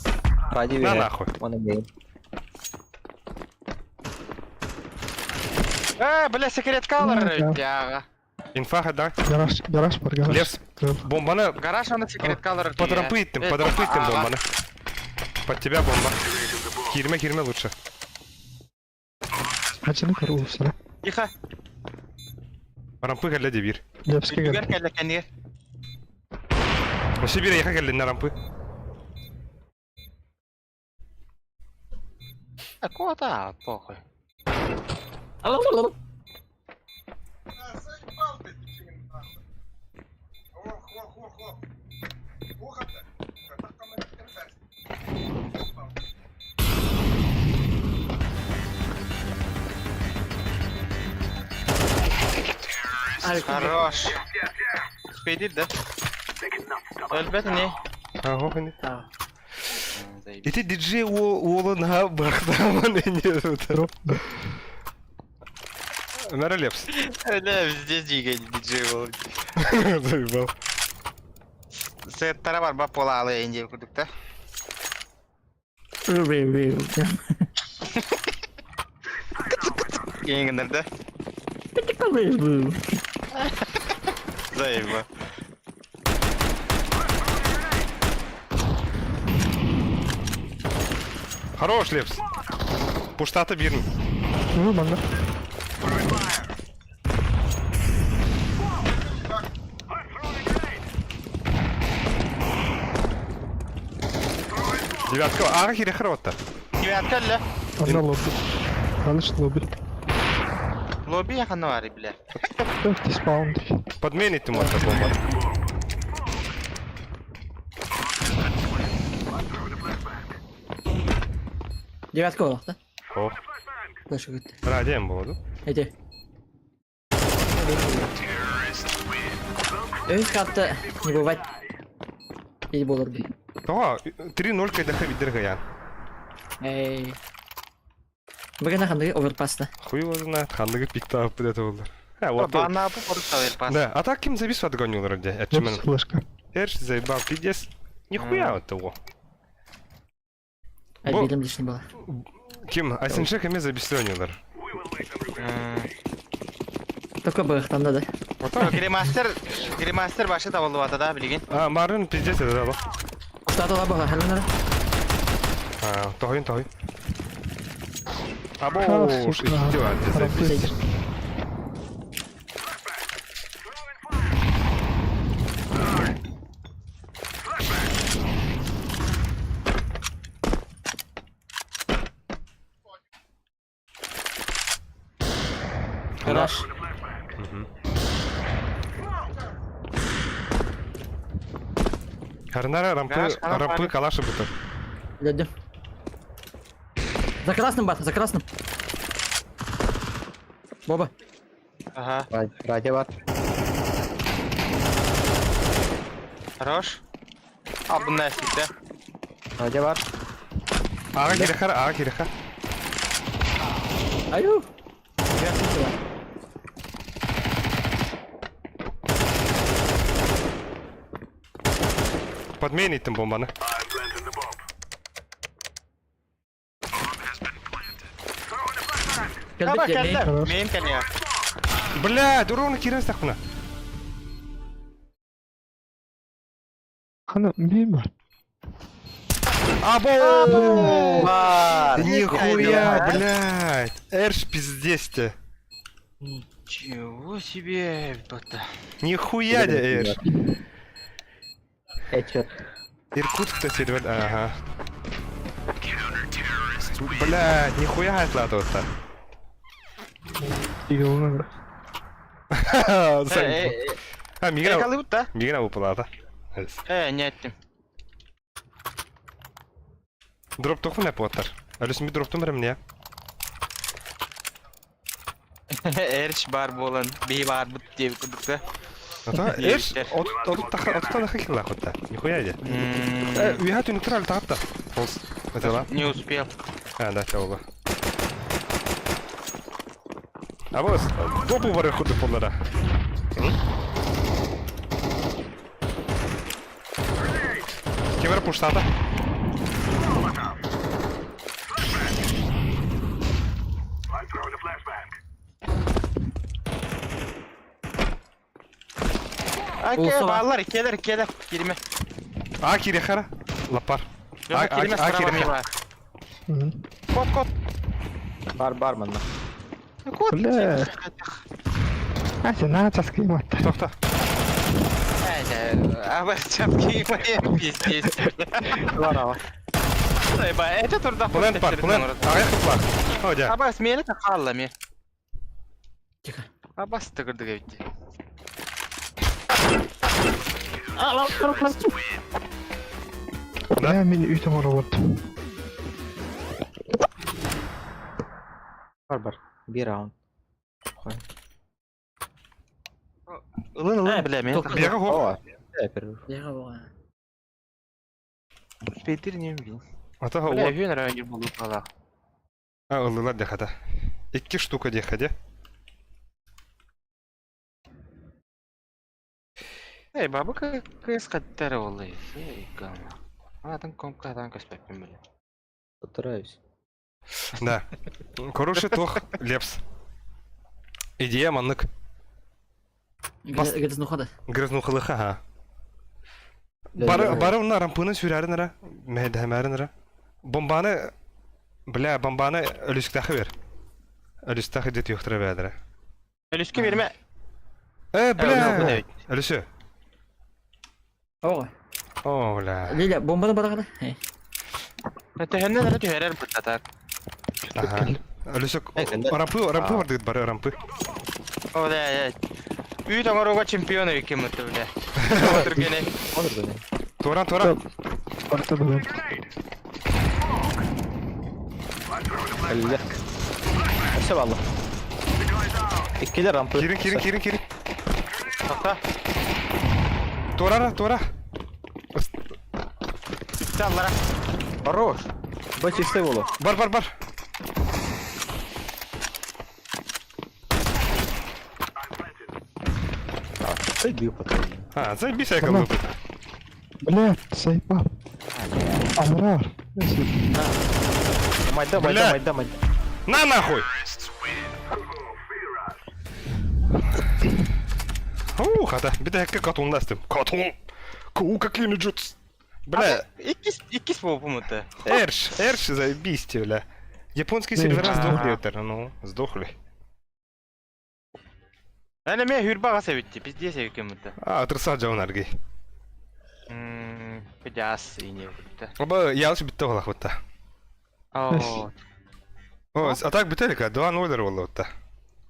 Speaker 4: Ради
Speaker 1: На
Speaker 4: бере.
Speaker 1: нахуй.
Speaker 4: Оны дейм.
Speaker 2: Э, бля, секретка алар.
Speaker 5: Да.
Speaker 2: Яға.
Speaker 1: Инфа хада.
Speaker 5: Гараж, гараж бар, гараж.
Speaker 1: Левс. Бомбаны
Speaker 2: Гараж аны секретка алар.
Speaker 1: под рампы иттим, под рампы иттим бомбаны. Под тебя бомба. Кирме, кирме лучше.
Speaker 5: Хачыны көр улусара.
Speaker 2: Тихо.
Speaker 1: Рампы кәлле дебир.
Speaker 5: Левске
Speaker 2: Үгер
Speaker 5: кэллэ.
Speaker 2: кәллә кәнер.
Speaker 1: Вообще бир яха кәлле на рампы.
Speaker 2: Кота, похуй.
Speaker 6: Алло.
Speaker 2: Хорош. Успейдит, да? Өлбәт не?
Speaker 1: Ага, хани.
Speaker 6: Да.
Speaker 1: Ити диджей уолун ха бахтаман не
Speaker 5: Дроп.
Speaker 1: Нара лепс.
Speaker 2: Бля, везде дигай диджей бол.
Speaker 1: Заебал.
Speaker 2: Сеттара бар ба пола алы инде күдүктә. Кеңгеннәрдә. Заеба.
Speaker 1: Хорош, Лепс. Пуштата бирн.
Speaker 5: Ну, манна.
Speaker 1: Девятка. Ага, хире хрота.
Speaker 2: Девятка әллә?
Speaker 5: Анна лобби. Алыш лобби.
Speaker 2: Лобби якын бар, бля.
Speaker 5: Төх диспаун.
Speaker 1: Подменить ты можешь бомба.
Speaker 6: Девятка олақ да?
Speaker 1: О,
Speaker 6: Флешка кетті.
Speaker 1: радием было, да?
Speaker 6: Эти. Өз қатты не бывает. Или болар би.
Speaker 1: Того, 3-0 кайда хабидер гаян.
Speaker 6: Эй. Бүгін қандай оверпаста.
Speaker 1: Хуй его знает, хандыгы пикта ап это было. А, вот.
Speaker 2: Бана бу порта пас.
Speaker 1: Да, а так кем завис отгонил вроде.
Speaker 5: Лепс
Speaker 1: Отчемен.
Speaker 5: флешка.
Speaker 1: Эрш заебал, пиздец. Нихуя от того. Бо-
Speaker 6: Әлбелім лишний бала.
Speaker 1: Ким, асинше кеме забеслёнилар.
Speaker 6: Только бұғықтанда да.
Speaker 1: Вот так.
Speaker 2: Гримастер, гримастер башы табылды бата да, билген.
Speaker 1: А, Марын пиздец это да.
Speaker 6: Ұстады ола бұға, хәлінер.
Speaker 1: А, тохойн, тохойн.
Speaker 5: А,
Speaker 1: Або,
Speaker 5: сука.
Speaker 1: идиот,
Speaker 5: Арампы.
Speaker 6: Гараж.
Speaker 1: Харнара рампы,
Speaker 2: Гараж, ханан
Speaker 1: рампы
Speaker 2: баар.
Speaker 1: калашы бутар.
Speaker 6: Өлөрдүм. За красным, бар, за красным. Боба.
Speaker 2: Ага.
Speaker 4: Радио бар.
Speaker 2: Хорош. А, бұнда әсетті.
Speaker 4: Радио бар.
Speaker 1: Аға кирехар, аға кирехар.
Speaker 6: Аю.
Speaker 1: Подмени иттим бомбаны.
Speaker 2: Аба,
Speaker 6: Кэлбит дьэ,
Speaker 2: кэллэ. Мейн кэлиэ.
Speaker 1: Блядь, урона кирен стахпына.
Speaker 5: Хана мин бар.
Speaker 1: Або!
Speaker 4: Бар.
Speaker 1: Нихуя, блядь. Эрш пиздец-то.
Speaker 2: Ничего себе, ребята.
Speaker 1: Нихуя де Эрш.
Speaker 4: Эчет.
Speaker 1: Иркутск-то сервер, ага. Блядь, нихуя отлатываться.
Speaker 5: Игры.
Speaker 1: А, мигра,
Speaker 2: Калыбыт да?
Speaker 1: мигра выпала,
Speaker 2: Э, не еттим.
Speaker 1: Дроп тоху не поттар. Алюс ми дроп тумер мне.
Speaker 2: Эрш бар болан, бей бар бут деп кудук да.
Speaker 1: Ата, Эрш, от от таха, от таха хила хотта. Нихуя де. Э, уя ты нутрал тапта. Полс. Это
Speaker 2: Не успел.
Speaker 1: А, да, чего. А вот, допу вары худы поллара. Кемер пуштата.
Speaker 2: Аке,
Speaker 6: Улса бар.
Speaker 2: баллар, келер, келер. Кирме.
Speaker 1: А, кирехара. Лапар. А, а,
Speaker 2: Кирме,
Speaker 1: а,
Speaker 2: справа
Speaker 1: кирехара.
Speaker 2: бар. Кот, кот.
Speaker 4: Бар бар манна.
Speaker 2: Кот.
Speaker 5: Бля. А, сен часки матта.
Speaker 1: Тохта.
Speaker 2: Аба, чапки, пиздец.
Speaker 4: Бар ава.
Speaker 2: Это турда.
Speaker 1: Плент пар, плент. Ага, хуплар. О, дя.
Speaker 2: Аба, смелі тақалла ме.
Speaker 6: Тихо.
Speaker 2: Абас тыгырды кебитти.
Speaker 6: А,
Speaker 5: Бля, мин үтім ұрып.
Speaker 4: Бар бар. Bir раунд.
Speaker 2: Ылын, ылын, бля, мен.
Speaker 6: Тоқта.
Speaker 1: Бега хоп.
Speaker 4: О. Э,
Speaker 6: Бега буга.
Speaker 2: Петир не бил.
Speaker 1: Ата,
Speaker 2: Бля,
Speaker 1: о.
Speaker 2: вен район болу қала.
Speaker 1: А, ылылар дехада. Икки штука дехаде.
Speaker 2: Эй, баба кыз каттары олы. Эй, гама. Атын комкадан көспәппін бля.
Speaker 4: Постараюсь.
Speaker 1: Да. Короче, тох, лепс. Идея маннык. Бас-
Speaker 6: Грязнуха да.
Speaker 1: Грязнухалыха, ха.
Speaker 4: Бля,
Speaker 1: Бары,
Speaker 4: бля.
Speaker 1: бары онна рампыны сүрәрін ара. Мәдәмәрін ара. Бомбаны, бля, бомбаны өлүсктәхі бер. Өлүсктәхі дет юқтыра бәдірі.
Speaker 2: Өлүскө берме.
Speaker 1: Э, бля.
Speaker 2: бля.
Speaker 1: Өлүсі.
Speaker 6: Ого.
Speaker 1: О, бля.
Speaker 6: Лиля, бомбаны барагада. Э.
Speaker 2: Төһөннөн эрэ түһэрэр быттатар.
Speaker 1: Ага. Өлүсік,
Speaker 4: Э, сенде-
Speaker 1: рампы, рампы
Speaker 4: А.
Speaker 1: бар дегет бары, рампы.
Speaker 2: О, да, да. Үй тоңоруга чемпион өйкем өтті, бля. Отыргене.
Speaker 4: Olur beni.
Speaker 1: Торан, торан.
Speaker 5: Орта бүгін.
Speaker 4: Элле. Өсө балла. Иккилер рампы.
Speaker 1: Кирин, кирин, кирин, кирин.
Speaker 2: Тоқта.
Speaker 1: Торара, тора.
Speaker 2: Аллара.
Speaker 4: Хорош. Б чистый болу.
Speaker 1: Бар, бар, бар.
Speaker 4: Ты бью потом.
Speaker 1: А, заебись, я
Speaker 5: Tamam.
Speaker 1: кого
Speaker 5: Бля, сайпа. Амрар.
Speaker 4: Майда,
Speaker 1: Бля.
Speaker 4: майда, майда, майда.
Speaker 1: На нахуй! Ух, ата, бит әкке катунластым. Катун! Кука кинуджутс. Бля,
Speaker 2: Иккис, иккис болуп өтті.
Speaker 1: Эрш, Эрш, заебись тебе, бля. Японские сервера сдохли, это, ну, сдохли.
Speaker 2: Әлі мен хүрбаға себетті, пизде себекем өтті.
Speaker 1: А, отрыса джаунарги.
Speaker 2: Пидяс ине өтті.
Speaker 1: Оба, я лучше битте олах вот
Speaker 2: О,
Speaker 1: О, а так бителика, 2-0 болду вот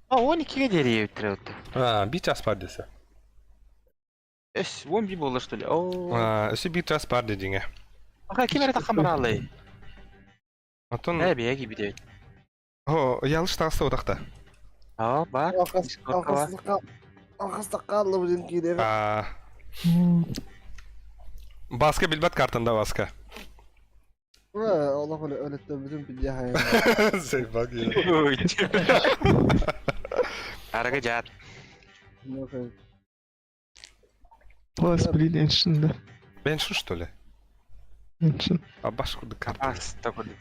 Speaker 2: 12-ге дери өттір өтті.
Speaker 1: А, бит час бар десе.
Speaker 2: Эс, 11 буолла что ли? Оо.
Speaker 1: Өссө биир час баар дедиҥэ.
Speaker 2: Аха, ким эрэ таххан бараалай?
Speaker 1: Оттон
Speaker 2: Ээ, биһиги киирбит эбит.
Speaker 1: О, ялыш таҕыста утахта.
Speaker 2: Аа, баар. Дискордка баар.
Speaker 8: Алхастакка алла блин киириэҕэ.
Speaker 1: Аа. Баска билбэт картанда Баска.
Speaker 8: Олох өлөттөрбүтүн билиэ хайа.
Speaker 1: Сейбак.
Speaker 2: Арыгы дьаат.
Speaker 5: Класс, блин, эншин да.
Speaker 1: Беншин что ли?
Speaker 5: Эншин.
Speaker 1: А баш курдук карта.
Speaker 2: Аста курдук.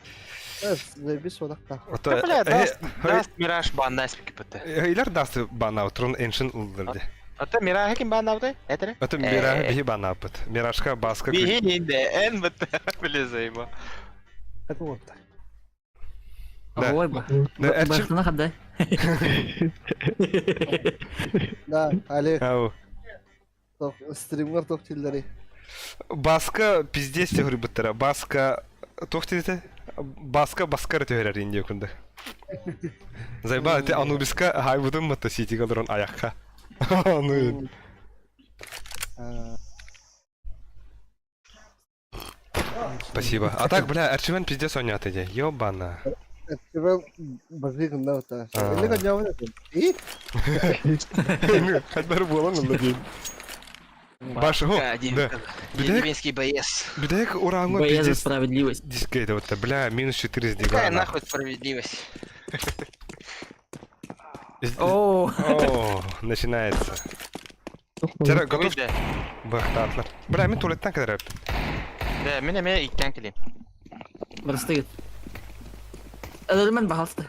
Speaker 8: Заебись одакта.
Speaker 1: Ото
Speaker 2: Бля, даст, даст Мираж банна эспикиппыты.
Speaker 1: Илер дасты бана утрун эншин улдырды.
Speaker 2: Ото Мираж ким баннабыты? Этери?
Speaker 1: Ото Мираж биһи банааппыт. Миражка баска
Speaker 2: Биһи инде эн бытты. Бля, заеба.
Speaker 7: Это вот.
Speaker 1: Да.
Speaker 6: Ой, ба.
Speaker 1: Да, Эрчим-
Speaker 6: Бахтана хаддай.
Speaker 8: Да, Олег,
Speaker 1: Ау.
Speaker 8: стримгар тоқ тиллери.
Speaker 1: Баска пиздец те хури Баска туох диэтэ? Баска баскар түһэрэр индия курдук. Зайба ити Анубиска хайбытын мытта ситига олорон айахха. Аны Спасибо. А так, бля, Эрчимэн пиздец оонньоото дии. Ёбана.
Speaker 8: Эрчимэн базы гынна бата. Элли коньявын И?
Speaker 1: Хаддар буолан ылла диэн. Баш, о, да.
Speaker 2: Деревенский боец.
Speaker 1: Бүтэһик урааҥҥа
Speaker 6: Боец за
Speaker 1: пиздец
Speaker 6: справедливость.
Speaker 1: дискейт вот, бля, минус 4 с
Speaker 2: Какая
Speaker 1: дигла.
Speaker 2: нахуй справедливость?
Speaker 6: О,
Speaker 1: О, начинается. Тера, готов?
Speaker 2: Да,
Speaker 1: Бахтатлар. Бля, мин туалеттан кэлэр.
Speaker 2: да, мин эмиэ иттэн кэлиим.
Speaker 6: Просты. Элемент пожалуйста.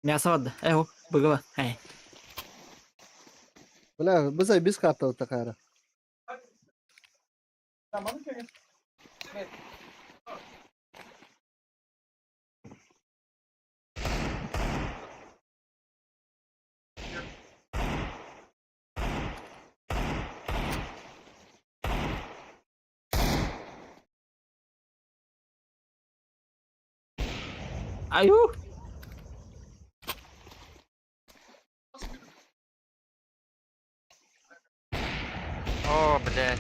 Speaker 6: Мясо вадда. Эй, быгыла. Эй.
Speaker 8: Бля, бу заебись карта такая.
Speaker 6: Аю!
Speaker 2: О, блядь.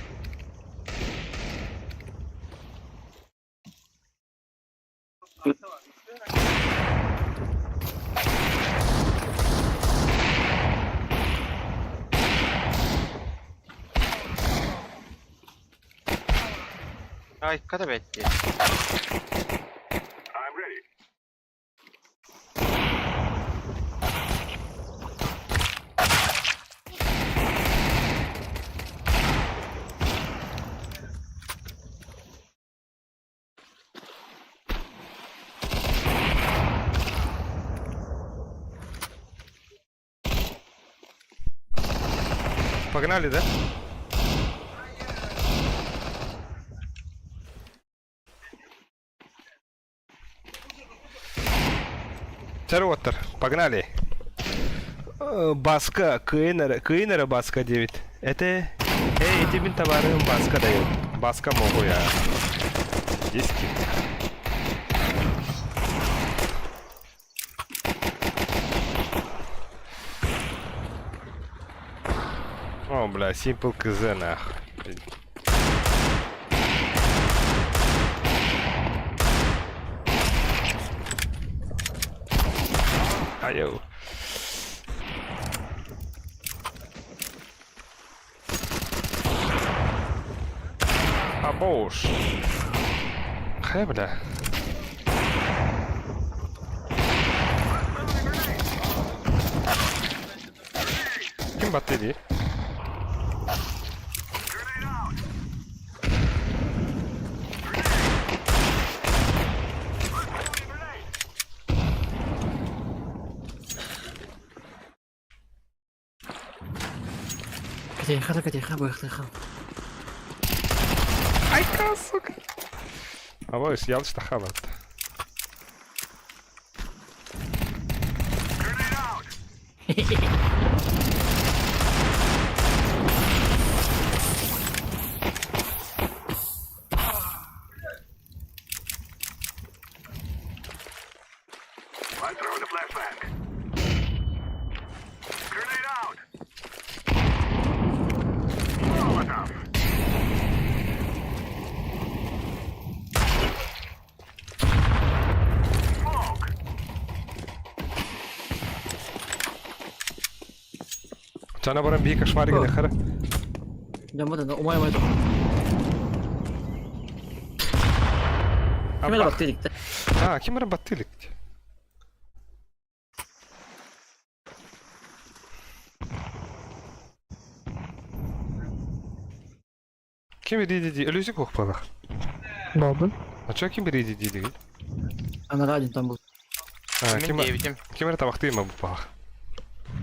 Speaker 2: Ай, когда опять?
Speaker 1: Погнали, да? Царь погнали. Баска, Кыйнера, Кыйнера Баска 9. Это... Эй, эти мин товары Баска дают. Баска могу я. Диски. О, бля, Simple КЗ нах. Айоу. Абош. Хэ, бля. Ким батты дии?
Speaker 6: Катя, Катя, бахтаха.
Speaker 1: Айка, сука. Абош, ялыш тахабат. Чана баран бии кошмарик хара.
Speaker 6: Дьоммут умай умай Ким эрэ баттыы иликтэ.
Speaker 1: А, ким эрэ баттыы илик. Ким ириди өлүсүк уохпалах.
Speaker 5: Бабын.
Speaker 1: А чё ким ириди диидигит?
Speaker 6: Анараа дьонтон бул.
Speaker 1: А,
Speaker 2: Мин
Speaker 1: ким
Speaker 2: диэбитим.
Speaker 1: ким эрэ табахтыыма буппалах.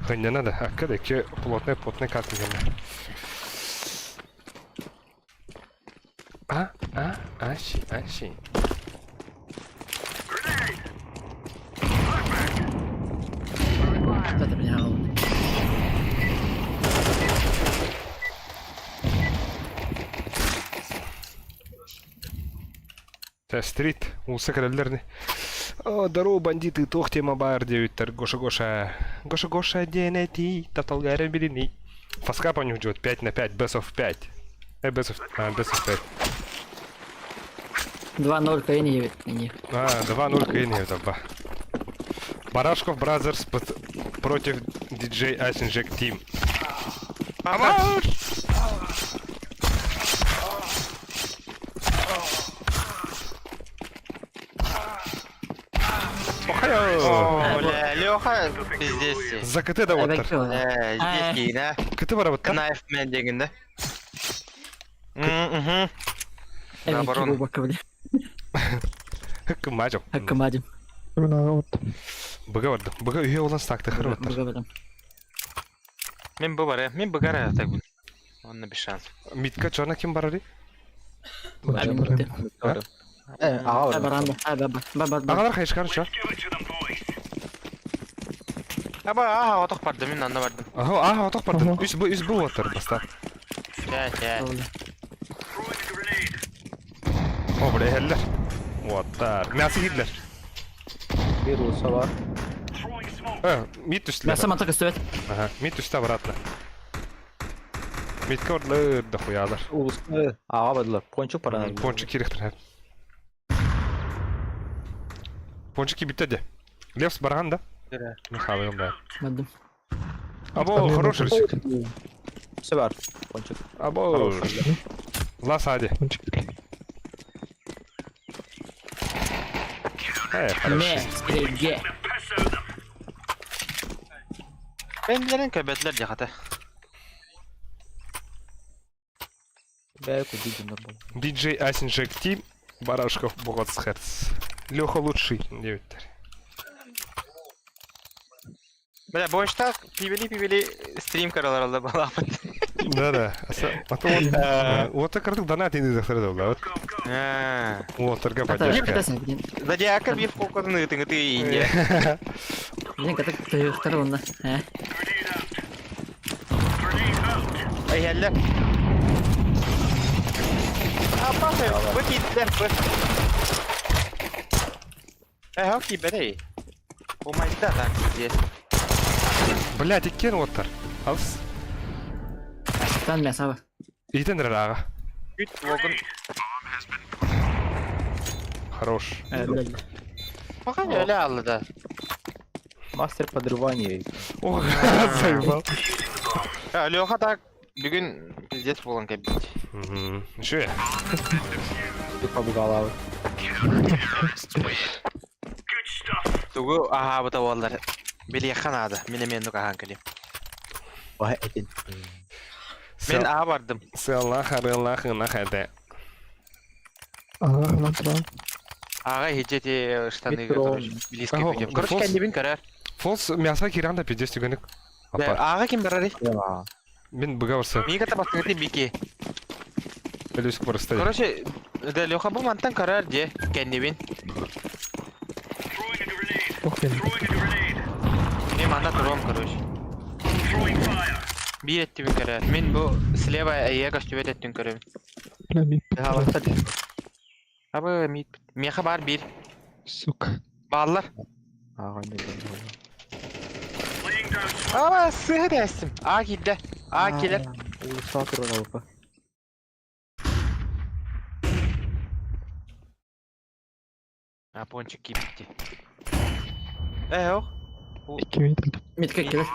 Speaker 1: Хынньана да, акка да икки плотный плотный карта кэллэ. А, а, аши, аши.
Speaker 6: Это меня голову.
Speaker 1: Стрит, уулусса кэлэллэр О, здорово, бандиты, туох тема баар диэбиттэр, Гоша-Гоша. Гоша-Гоша диэн этии, тапталга эрэн билиний. Фаскап у них идет 5 на 5, best of 5. Best of, а, best of 5.
Speaker 6: 2-0 Каини не.
Speaker 1: А, 2-0 Каини это Барашков Brothers против DJ Асинжек Team. Амаш! Охайо!
Speaker 2: Бля, Леха пиздец.
Speaker 1: За КТ да оттар.
Speaker 2: Здесь киинэ.
Speaker 1: КТ барабыттар.
Speaker 2: Knife Man дегенде. Угу. Наоборот.
Speaker 1: Хыккымажым.
Speaker 6: Хыккымажым.
Speaker 1: Быга барды. Быга үйе olan стакты хырбаттар.
Speaker 6: Быга бардым.
Speaker 2: Мен бу бар, мен быга ара так бун. Онна без шанс.
Speaker 1: Митка чорна ким барары?
Speaker 4: Аға
Speaker 6: баранда. Ба ба.
Speaker 1: Агалар хайышкар чо.
Speaker 2: Аба, аха, отох барды, мен анда бардым.
Speaker 1: Аха, аха, отох барды. Үс бу, үс бу отыр баста.
Speaker 2: Чэ, чэ.
Speaker 1: О, бля, хеллер. Оттар. Мясы кирлер.
Speaker 4: Бир улуса бар.
Speaker 1: Мид түстүлөр.
Speaker 6: Мясо мантак өстөбөт.
Speaker 1: Ага, мид түстү обратно. Мидке ордлыр да хуялар.
Speaker 4: Улуса ага бардылар. Пончик бар.
Speaker 1: Пончик кирехтер. Пончики битте Левс барган да? Михаил, да.
Speaker 6: Бардым.
Speaker 1: Або, хороший рисик.
Speaker 4: Все бар. Пончик.
Speaker 1: Або. Ласади.
Speaker 5: Пончик.
Speaker 6: Ме, ге.
Speaker 2: Бенлерин көбетлер жахата.
Speaker 4: Бә күди нормал.
Speaker 1: DJ Асинжек Тим, Барашков Боготсхерц. Леха лучший, девяттер.
Speaker 2: Бля, бойшта пибели-пибели стрим каралар алды балапыт.
Speaker 1: Да-да. А то вот, вот так картык донат инде захтырды вот. Вот торга поддержка.
Speaker 2: Зодиака бир кокотун ытыңыты инде.
Speaker 6: Блин, как ты второй на.
Speaker 2: Ай, Апа, бу киттер, бу. Хоккей бери. О май да, так здесь.
Speaker 1: Блядь, иккен оттар. Алыс.
Speaker 6: Тан мясо бар.
Speaker 1: Итен рага.
Speaker 2: Күт логын.
Speaker 1: Хорош.
Speaker 2: Пока не öyle алды да.
Speaker 4: Мастер подрывания.
Speaker 1: Ох, заебал.
Speaker 2: Леха так бүгүн пиздец болан кебит.
Speaker 1: Еще я.
Speaker 4: Духа бугалавы.
Speaker 2: Тугу аха бу таваллар. Били ханада. Мен мен нука хан калим.
Speaker 4: Бай этин.
Speaker 2: Мен аха бардым.
Speaker 1: Салах арылах нахаде.
Speaker 5: Ага, натурал.
Speaker 2: Ага хеджети штаны короче близко пойдем. Короче, кендибин карар.
Speaker 1: Фолс мясо киранда пиздец түгенек.
Speaker 2: Ага ким барары?
Speaker 1: Мен быга барса.
Speaker 2: Мига табастыгы бики.
Speaker 1: Элюск барысты.
Speaker 2: Короче, да Леха бу мантан карар де кендибин. Мен манда туром, короче. Бир эттибин карар. Мен бу слева эйе көстүбөт эттин көрөм. Абы мид. Меха бар бир.
Speaker 5: Сука.
Speaker 2: Баллар. Аба сыгы дәстим. А килде. А келер.
Speaker 4: Улуса турган алпа.
Speaker 2: А пончик кипти. Э, ох.
Speaker 5: 2 метр.
Speaker 6: Митке келер.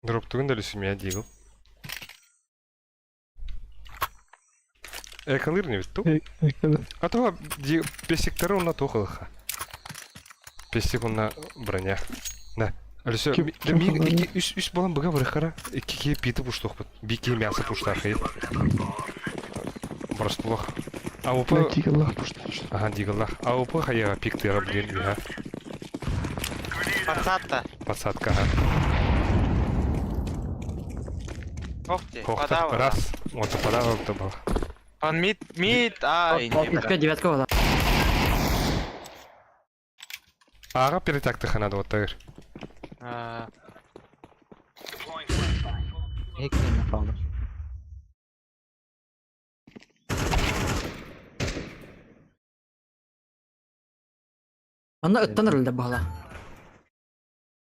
Speaker 1: Дроптугун да лүсүмүйэ диигил. Экалыр не ту. А то песиктары онна туох ылыха. Песик онна броня. На. Алисо, ми үс үс болан быга барыхара икки киһи питы пуштуохпут. Би киһи мясо пуштаахый. Просто АВП...
Speaker 5: Дигаллах пуштах.
Speaker 1: Ага, дигаллах. АВП хайаға пиктыра блин, иха.
Speaker 2: Подсадка.
Speaker 1: Подсадка, ага.
Speaker 2: Ох ты,
Speaker 1: Хохта, раз. Вот, подава, то был.
Speaker 2: Он мид, мид, ай, не,
Speaker 6: Девятка, девятка вода.
Speaker 1: Ага, перетактыха надо вот так.
Speaker 4: Ekmeğine kaldı.
Speaker 6: Онно ыттан ырылда буола.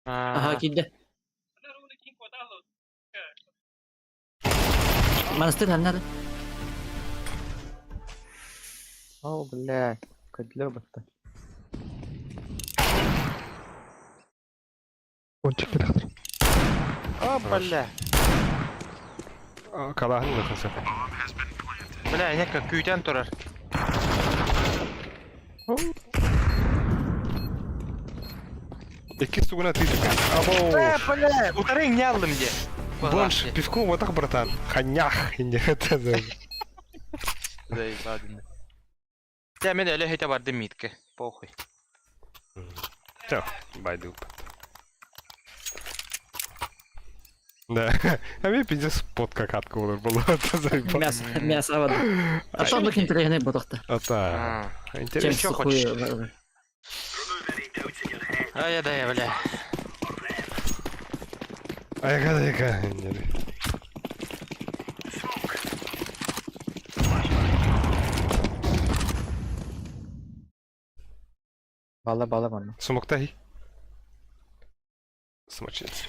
Speaker 6: Аха киирдэ. Монастырь ханнары.
Speaker 4: О, блядь. Көдлөр бытты.
Speaker 5: Кончик бит
Speaker 2: О, бля.
Speaker 1: Калаһын лыхасы.
Speaker 2: Бля, нека күүтэн турар.
Speaker 1: Икки сугуна ты Або.
Speaker 2: Бля, утары не алдым де.
Speaker 1: Бонж, пивко вот так, братан. Ханях. Не это.
Speaker 2: Заебадым. Я мен әлі хете бардым митке. Похуй.
Speaker 1: Все, байду. Да. А мне пиздец под катку было. Это заебал.
Speaker 6: Мясо, мясо вода. А что бу интересный ботохта?
Speaker 1: Это
Speaker 6: Чем
Speaker 1: интересно.
Speaker 2: Чё
Speaker 6: сухую.
Speaker 2: Ай, да, я, бля.
Speaker 1: Айга, айга.
Speaker 4: Бала бала bana.
Speaker 1: Смоктай. Смочить.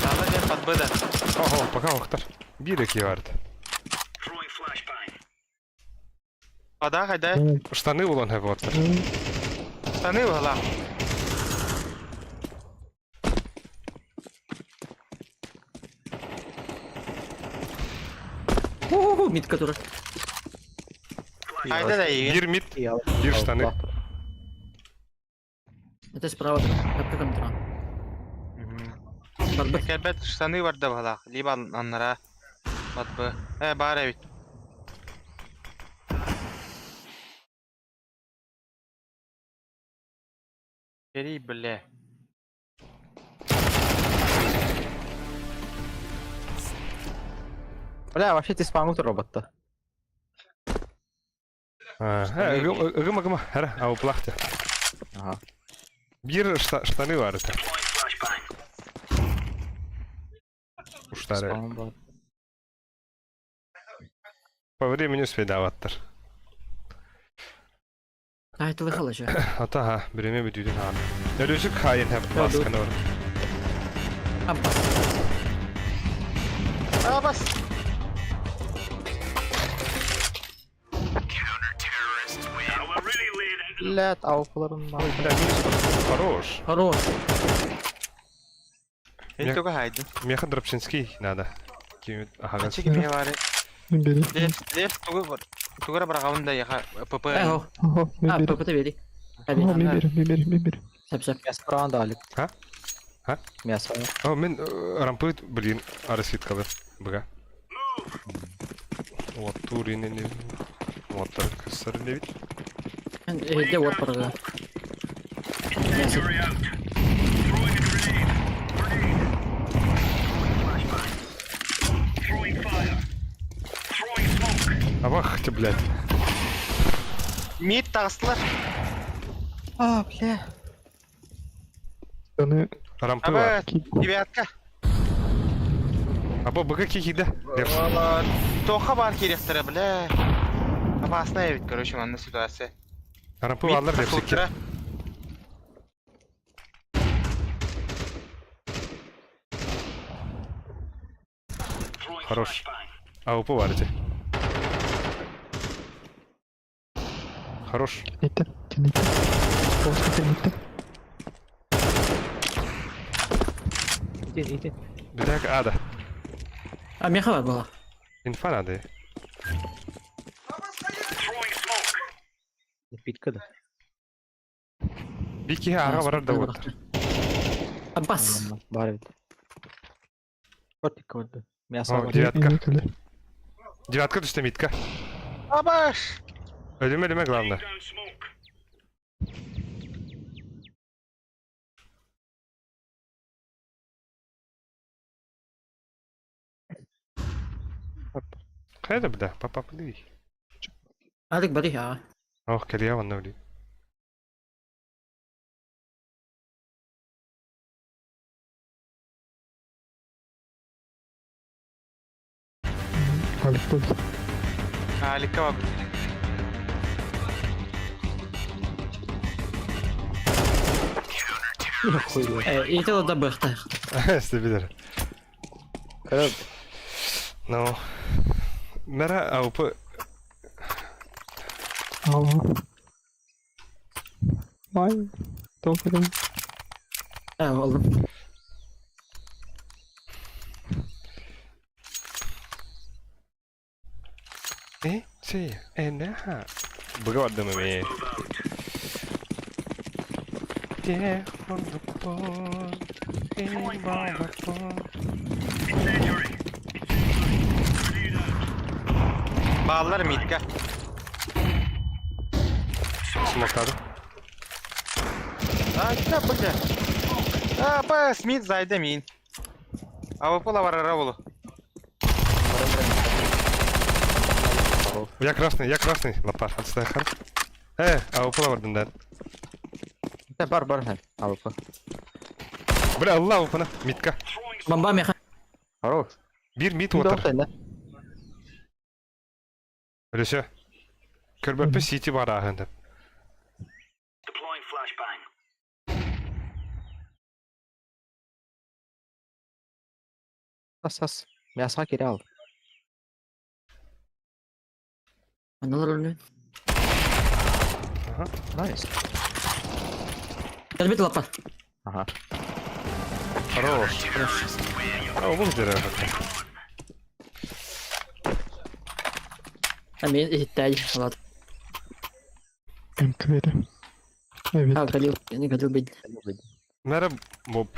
Speaker 2: Ала ден подбыда.
Speaker 1: Ого, пока охтар. Бирек ярд.
Speaker 2: Пода, хайда.
Speaker 1: Штаны улон вот.
Speaker 2: Штаны угла.
Speaker 6: Ху-ху-ху, мид который.
Speaker 2: Хайда да и.
Speaker 1: Бир мид, бир штаны.
Speaker 6: Это справа. Капка контра. Барбак.
Speaker 2: Кәбәт штаны бар да бала. Либо аннара. Подбы. Э, бар ведь. Бери, бля.
Speaker 4: Бля, вообще ты спамут роботта.
Speaker 1: Гыма гыма, хара, а уплахте.
Speaker 4: Ага.
Speaker 1: Бир штаны бар это. Уштары.
Speaker 4: Спам бар.
Speaker 1: По времени успейдаваттар.
Speaker 6: А, это лыхал еще.
Speaker 1: Ата ха, биреме бүтүдүн хан. Ölüsük hain hep baskını var.
Speaker 6: Ампас.
Speaker 2: А, бас.
Speaker 4: Блядь, авкаларын
Speaker 1: Ой, бля, минус хорош.
Speaker 6: Хорош.
Speaker 2: Мен только хайдым.
Speaker 1: Меха Дробчинский надо. Ага.
Speaker 2: Ачык не бар.
Speaker 5: Бери.
Speaker 2: Лев, лев тугы бар. Тугыра барагын да яха ПП.
Speaker 6: Эх,
Speaker 5: Ого,
Speaker 6: а,
Speaker 5: бери.
Speaker 6: ПП бери.
Speaker 5: Ого, бери, бери, бери.
Speaker 6: Сәп, сәп.
Speaker 4: Мясо бараган да алик.
Speaker 1: Ха? Ха?
Speaker 4: Мясо.
Speaker 1: О, мен рампы, блин, араситкалы. Бага. Вот турин не. Вот так сарлевит.
Speaker 6: Где вот парага. Мясо.
Speaker 1: Авах ты, блядь.
Speaker 2: Мид тагыстылар.
Speaker 4: А, бля.
Speaker 5: Штаны.
Speaker 1: Рампы бар.
Speaker 2: Аба, девятка.
Speaker 1: Аба бага кихида.
Speaker 2: Тоха бар керектері, бля. Опасная ведь, короче, манна ситуация.
Speaker 1: Рампы алар деп секер. Хорош. АВП бар ити. Хорош.
Speaker 5: Иттер, кэнниттэн. Полоска кэнниттэн.
Speaker 4: Ити, ити.
Speaker 1: Бүтэк ада.
Speaker 6: А меха бар была.
Speaker 1: Инфа надо.
Speaker 4: Питка да.
Speaker 1: Бики ага барар да вот.
Speaker 6: Аббас.
Speaker 4: Бар эбит. Кортик көрдө. Мясо
Speaker 1: О,
Speaker 4: бар.
Speaker 1: девятка.
Speaker 5: Инник эле.
Speaker 1: Девятка түстэ митка.
Speaker 2: Абаш!
Speaker 1: Өлүмэ өлүмэ главное. Хайа да бля, папа подиви.
Speaker 6: Алик бери, а.
Speaker 1: Ох, кэлиэ онно билии.
Speaker 5: Алик болды.
Speaker 2: Аликка бабыт.
Speaker 6: Ити да быхта.
Speaker 1: Сте билер. Ну. Мера АВП
Speaker 5: Ала. Ай. Тоқырым.
Speaker 6: Э, олдum.
Speaker 1: Э, С, Н, Х. Быга бардым эмиэ.
Speaker 2: Бааллар митка.
Speaker 1: Смоктады.
Speaker 2: А, да, бля. А, па, Смит зайда мин. А вы барара болу.
Speaker 1: Я красный, я красный. Лапар, отстай хан. Э, АВП бардым да.
Speaker 4: Бар бар. АВП.
Speaker 1: Бля, Алла АВП-на. Митка.
Speaker 6: Бомба меха.
Speaker 4: Хорош.
Speaker 1: Бир мит отыр. Өлөсө. Көрбөппө сити бар аһын деп.
Speaker 4: Ас ас. Мясо кире ал.
Speaker 6: Аналар өлү.
Speaker 1: Ага.
Speaker 4: Найс.
Speaker 6: Кэлбит лапа.
Speaker 4: Ага.
Speaker 1: Хорош. А, бұл дері.
Speaker 6: А мен иттәй. Ладно.
Speaker 5: МК Evet.
Speaker 6: А, галил, не галил бит.
Speaker 1: Мәрі боп.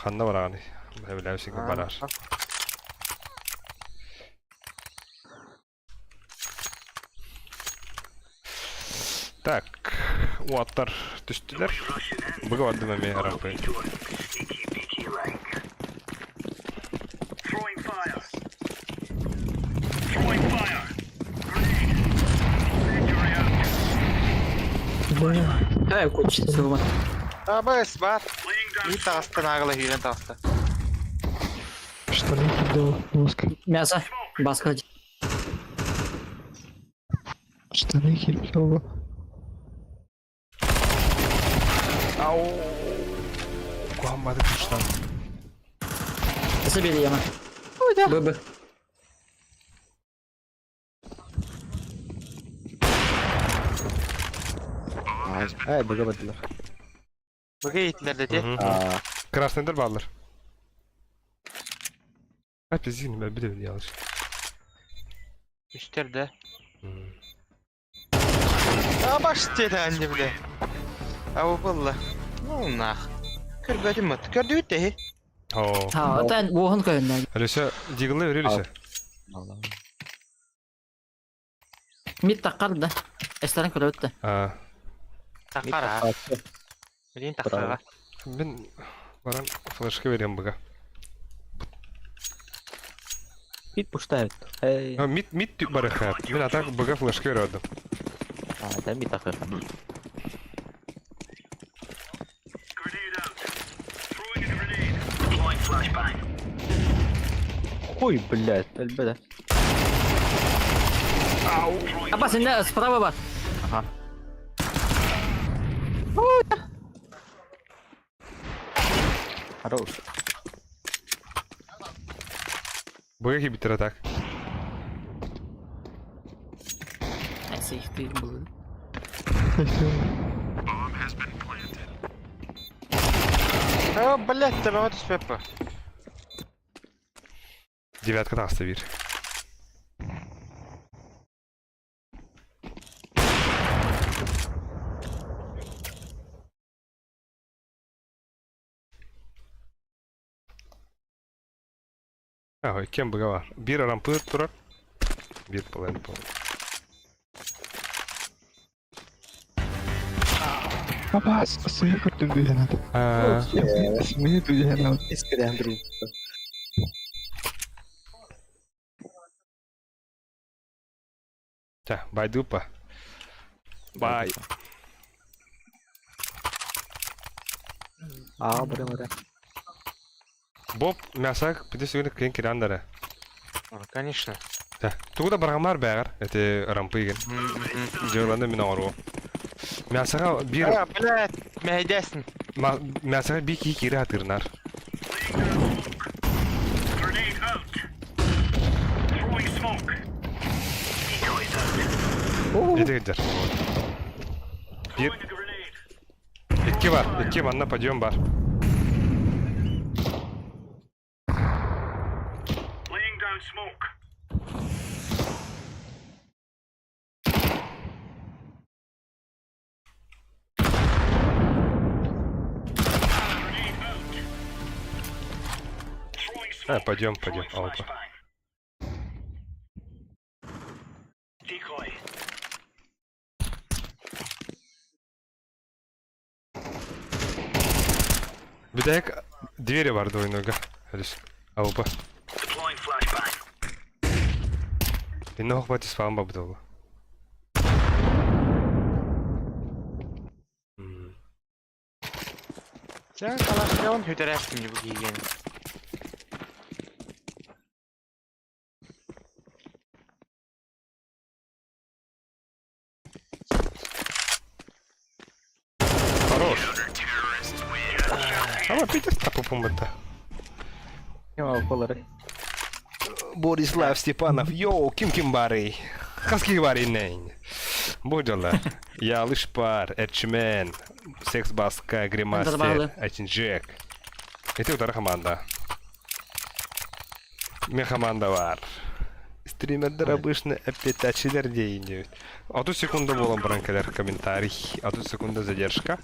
Speaker 1: Ханна барағаны. Біләусің барар. Так, уаттар түстілер. Бұға бардым әме рампы.
Speaker 6: Э, коч, сылма.
Speaker 2: Абас бар. Мит тағыстан ағыла хүйрен тағысты.
Speaker 5: Штаны кидал доска.
Speaker 6: Мясо. Баска.
Speaker 5: Штаны кидал.
Speaker 1: Ау. Куаммады күштан.
Speaker 6: Забери яма. ББ.
Speaker 4: Ай, быга бардылар.
Speaker 2: Бұға итлер де.
Speaker 1: Красныйдар баллар. Ай, пиздин, мен білемін ялыш.
Speaker 2: Үштер де. Абаш деді әнде біле. Абы болла. Ну нах. Көрбөтім мұт. Көрді өтті.
Speaker 1: О.
Speaker 6: Ha, тэн уоһун көйүннә.
Speaker 1: Алеся, дигылы өрелесе.
Speaker 6: Мит таккар да. Эстерин көрөттө.
Speaker 1: А,
Speaker 2: Таққара. Білейін таққара.
Speaker 1: мен баран флешка берем бұға.
Speaker 4: Пит пуштают. Эй.
Speaker 1: Мит мит түк бары хат. Мен атак бұға флешка бердім.
Speaker 4: А, да мит ахы. Хуй, блядь, әлбәдә.
Speaker 6: Аббас, инде справа бар.
Speaker 4: Ага. Хорош.
Speaker 1: Быга киирбиттэрэ так.
Speaker 6: Сейфтыыр былыр.
Speaker 2: О, блядь, табаҕа түспэппэ.
Speaker 1: Девятка таҕыста биир. Кем быга бар. Биир арампыыр турар. Биир половина пол.
Speaker 5: Папа, сымыйа көрдүм дүйэн аты. Сымыйа дүйэн аты.
Speaker 4: Искрен друг.
Speaker 1: Ча, байдупа. Бай.
Speaker 4: Аа, бары бары.
Speaker 1: Боб мясак пидес үгүн кыйын кирандара.
Speaker 2: Конечно.
Speaker 1: Ча, тугу да баргамар бәгәр, эти рампыгын. Жырланды мин оңору. Мясага бир
Speaker 2: А, блядь, мэйдәсин.
Speaker 1: Мясага би ки кире атырнар. Ити кыдьар. Бир Икки бар, икки манна подъем бар. А, пойдем, пойдем. Опа. Бүтэһик двери бар двойнойга. Алис. Алпа. Инна хохбат испаан бабыт
Speaker 2: Sen kalaşlığa hüderersin bu giygen.
Speaker 1: Хорош. Ама Питер тапы бытта.
Speaker 4: Колоры.
Speaker 1: Борислав Степанов, йоу, ким ким барый? Хаски барый нейн. Будь Ялыш пар, Эрчмен, Секс Баска, Гримастер, Эчин Джек. Это утара команда. Ме команда бар. Стримердер обычно опятачилер дейін А тут секунда болан бранкалер комментарий. А тут секунда задержка.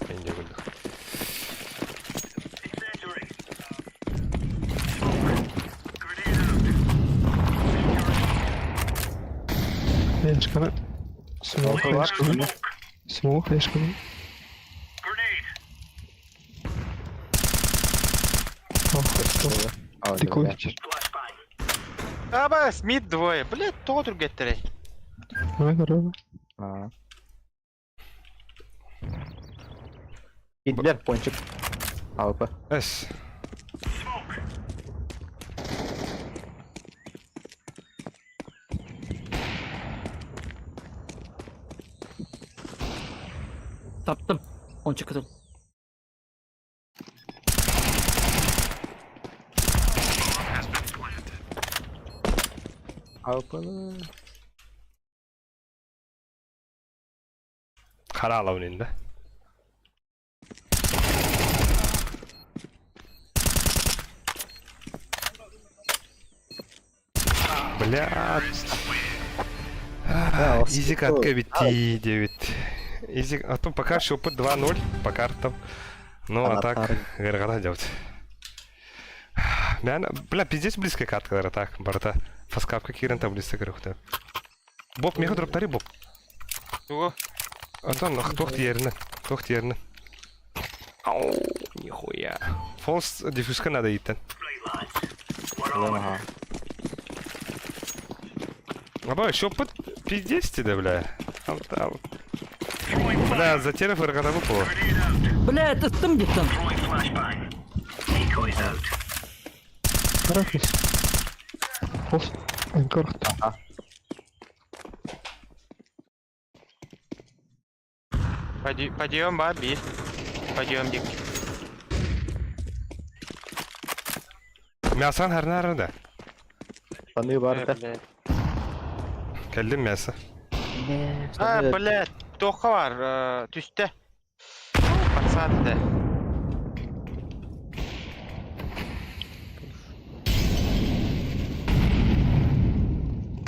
Speaker 5: Флешканы. Смок флешканы. Смок флешканы. Ты кофе.
Speaker 2: Аба, Смит двое. Блядь, то другеттери.
Speaker 5: Давай, здорово.
Speaker 4: Идлер, пончик. АВП.
Speaker 1: Эс.
Speaker 6: Таптым. Онча кытыл.
Speaker 4: АВП.
Speaker 1: Хара алабын Бля. Изи катка битти 9. Изи, а то пока что опыт 2-0 по картам. Ну, а так, гергана делать. Бля, пиздец близкая катка, так, барта. Фаскапка кирен там близко көрөхтө. Боб, меха дроптари, Боб.
Speaker 2: Тугу.
Speaker 1: Антон, тохт еріне. Тохт еріне. Ау, нихуя. Фолс диффузка надо идти.
Speaker 4: Ага.
Speaker 1: Аба, еще под пиздец тебе, бля. Там, там. Бля, затеряв РГД выпало.
Speaker 6: Бля, это там где там.
Speaker 5: Хорошо. Хос. Анкорт.
Speaker 2: Подъем, баби. Подъем, дик.
Speaker 1: Мясан харнарында.
Speaker 4: Таныы бар да.
Speaker 2: Блядь.
Speaker 1: Кэллим мясо.
Speaker 2: А, блядь, туохха бар, түстэ. Пацан да.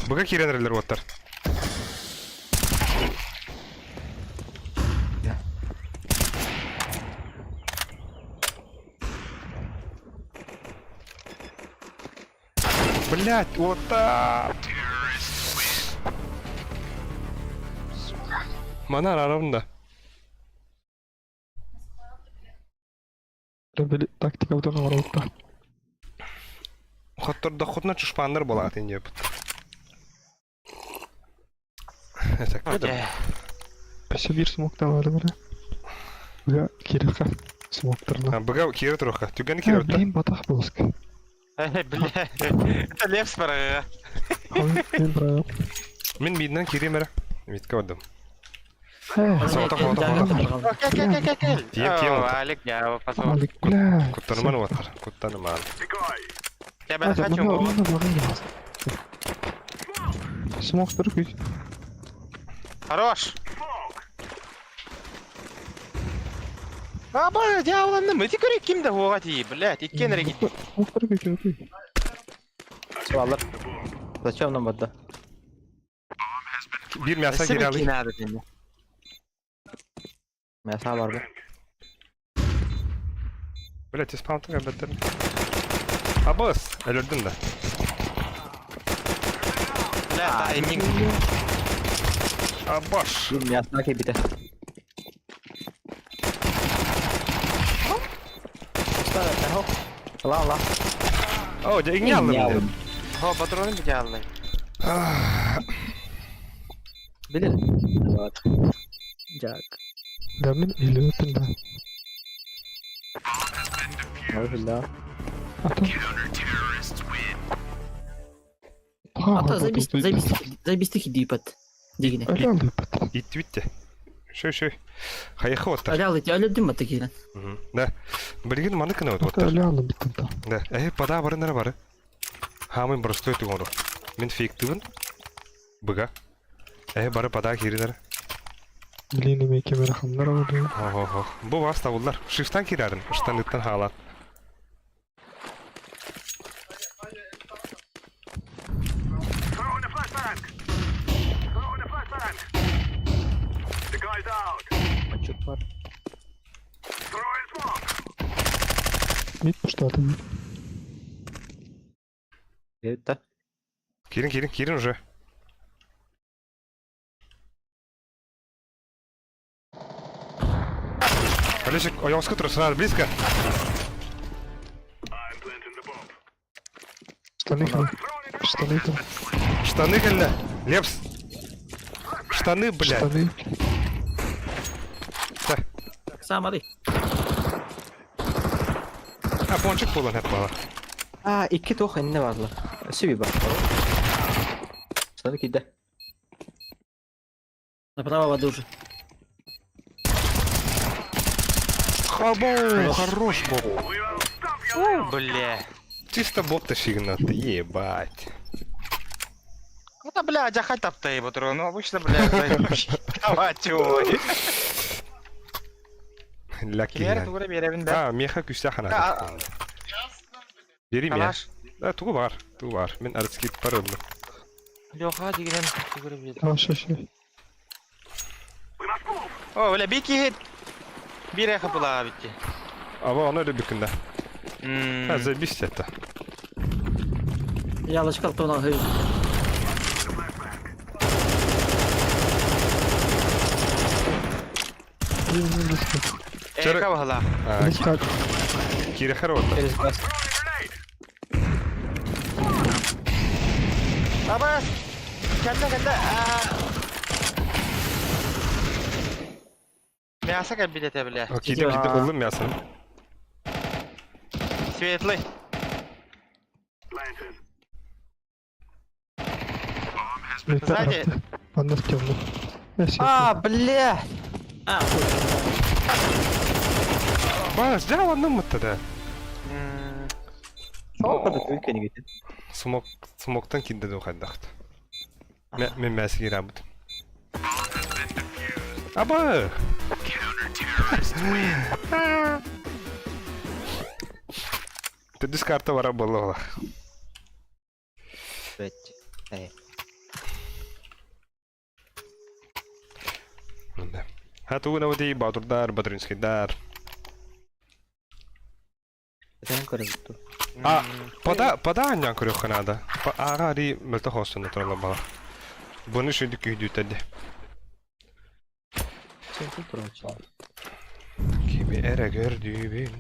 Speaker 1: Быга киирэн эрэллэр уоттар. Блять, уота! Мана арарым да.
Speaker 5: Били тактика утаҕа оҥоробуттар.
Speaker 1: Хоттордоххутуна чушпаннар буолаатын диэбит.
Speaker 5: Өссө биир смоктаабары бара. Быга киирэххэ смоктарына.
Speaker 1: Быга киирэ туруохха. Түгэни киирэ
Speaker 5: Блин, батах буолуска.
Speaker 2: Бля, это лев спарыга.
Speaker 5: Мен бра.
Speaker 1: Мин миднен киирим эрэ. Мидке бардым. Соҕотох, соҕотох, соҕотох.
Speaker 2: Кел, кел, кел, кел.
Speaker 1: Тиэм, тиэм.
Speaker 2: Алик, я пошел.
Speaker 5: Алик, бля.
Speaker 1: Куттаныман уоттар. Куттаныман.
Speaker 2: Я бы хочу.
Speaker 5: Смоктар күй.
Speaker 2: Хорош. А, бля, дьяволанным, ити көрө ким да хуга тии, блядь, иккен эрэ кит.
Speaker 5: Смоктар күй күй.
Speaker 4: Сваллар. Зачем нам вода?
Speaker 1: Биир мясо киирэ алый.
Speaker 2: надо дени.
Speaker 4: Мясо бар бу.
Speaker 1: Блять, испаунтың әбәттер. Абыс, өлөрдүм да.
Speaker 2: Бля, тайминг.
Speaker 1: Абаш.
Speaker 4: Бир мясо кебите. Ла ла.
Speaker 1: О, дьэ, иҥҥэ аллым.
Speaker 2: Хо, патроны бите аллай.
Speaker 4: Билер. Вот. Жак.
Speaker 5: Да мин илиөтүн да.
Speaker 4: Да.
Speaker 5: Ата.
Speaker 6: Ата заебись, заебись, заебись дипат. Дигине.
Speaker 5: Аля лыпат.
Speaker 1: Иттибитте. Шөй, шөй. Хайыхы оттар.
Speaker 6: Аля алыт, аля дым ата киирен.
Speaker 1: Да. Билигин маны кына
Speaker 5: Ата
Speaker 1: оттар.
Speaker 5: аля лыпат да.
Speaker 1: Да. Э, пада бары нара бары. Хамын простой тугону. Мин фейктыбын. Быга. Э, бары пада киринер.
Speaker 5: Блин, эме кемер хамнар алды.
Speaker 1: Хо-хо-хо. Бу вас табыллар. Шифтан кирәрин. Штаныттан халат.
Speaker 4: Мачут бар.
Speaker 5: Мид пуштаты.
Speaker 4: Это.
Speaker 1: Кирин, кирин, кирин уже. Олесик, ойоҕоско турар, близко.
Speaker 5: Штаны кыл. Штаны кыл.
Speaker 1: Штаны кэллэ. Лепс. Штаны, блядь.
Speaker 5: Штаны.
Speaker 6: Самары.
Speaker 1: А, пончик буолан хэп бала.
Speaker 4: А, икки туох инне барлар. Сүбі бар. Штаны кийде.
Speaker 6: Направо воды уже.
Speaker 1: Хабо, хорош боб.
Speaker 2: Бля.
Speaker 1: Чисто боб тащигнаты, ебать.
Speaker 2: Ну да, бля, жахай таптай патрон. Ну, обычно, бля, давай, ой.
Speaker 1: Ляки.
Speaker 2: Килер тугура беребин да.
Speaker 1: А, меха күстә хана.
Speaker 2: А,
Speaker 1: Бери мия.
Speaker 2: Калаш.
Speaker 1: Да, тугу бар, тугу бар. Мин арцкит парылды.
Speaker 2: Леха дигенен тугура беребин.
Speaker 5: А, шаши.
Speaker 2: О, бля, бики хит. Бир эхо была битти.
Speaker 1: Аба, оны öyle бүкүндә. Ha, заебись это.
Speaker 6: Я лачкал то на гы.
Speaker 2: Эка бахала.
Speaker 5: Близко.
Speaker 1: Кире хорош.
Speaker 4: Через газ.
Speaker 2: Абас. Кәллә, кәллә. Мясо как билете, бля.
Speaker 1: Киде, киде, улым мясо.
Speaker 2: Светлый. Сзади.
Speaker 5: Анна в темную.
Speaker 4: А, бля!
Speaker 6: А, хуй.
Speaker 1: Бас, дьэ, онны мытты да.
Speaker 4: Ол да түй кэнигитин.
Speaker 1: Смок, смоктан киирдэ дуу хайдахт. Мен мәс киирабыт. Аба! Төрдүс карта бара буолла.
Speaker 4: Бэт. Э.
Speaker 1: Ха тугу навати Батурдар, Батуринскийдар.
Speaker 4: Этэн көрөбүт.
Speaker 1: А, пода, пода анньан көрүөххэ наада. Ааҕа ари мөлтөх оҕустан тураллар бала. Буну шүдүк күйдүүтэрди.
Speaker 4: Сен турачы.
Speaker 1: Kimi эрэ көрдүүбүн.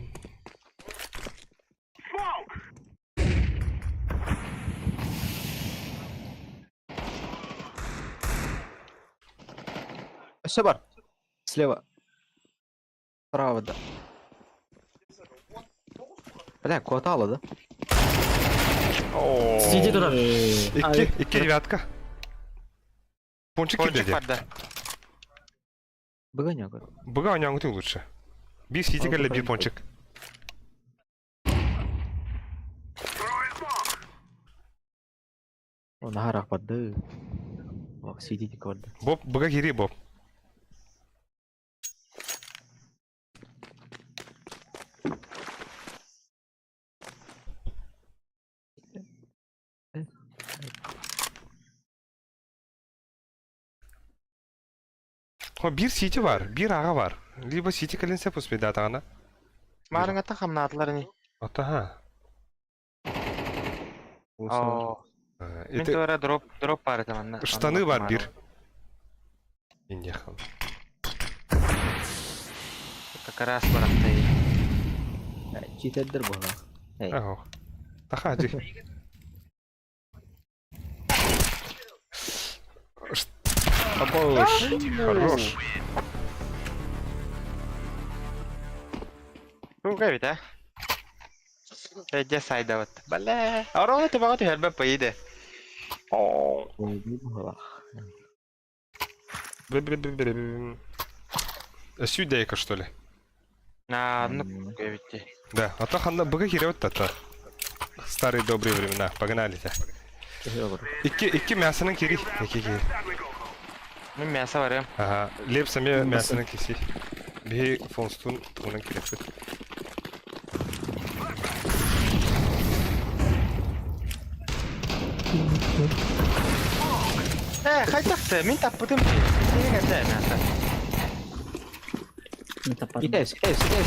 Speaker 4: Все бар. Слева. Справа да. Бля, кота да?
Speaker 1: Оо.
Speaker 6: Сиди турар.
Speaker 1: Икки, икки девятка. Пончик
Speaker 2: Пончик
Speaker 1: кирдеди.
Speaker 2: барда.
Speaker 4: Быга не көр.
Speaker 1: Быга оняңыты лучше. Бир сити кэллэ бир пончик.
Speaker 4: О, нахарах барды. О, сиди дик барды.
Speaker 1: Боб, быга кири боб. О, бир сити бар, бир ага бар. Либо сити кэлинсе пуспейда атағана.
Speaker 2: Маарыҥҥа хамнаатылар ини.
Speaker 1: Ата ха.
Speaker 2: Оо. Мин
Speaker 1: Это
Speaker 2: туора дроп дроп баар этэ манна.
Speaker 1: штаны бар бир. Инехал.
Speaker 2: Как раз барахтай.
Speaker 4: Читердер бу. Эй.
Speaker 1: Ага. Таха, ди. Абош. Хорош.
Speaker 2: Туга бит, а? Эдде сайдабыт. Бале. Орону тебаҕа түһэрбэт поиде.
Speaker 1: О.
Speaker 4: Бу.
Speaker 1: Сюдейка, что ли?
Speaker 2: На, ну эбитти.
Speaker 1: Да, а то ханна быга киребет тата. Старые добрые времена. Погнали тебя. Икки, икки мясоның кири. Икки кири.
Speaker 2: Мин мясо барым.
Speaker 1: Ага, леп саме мясоның киси. Би фонстун тугунан киреппит.
Speaker 2: Э, хайдахты, мин таппытым. Сине кэллэ мясо.
Speaker 6: Мин таппатым.
Speaker 4: Итес, итес, итес.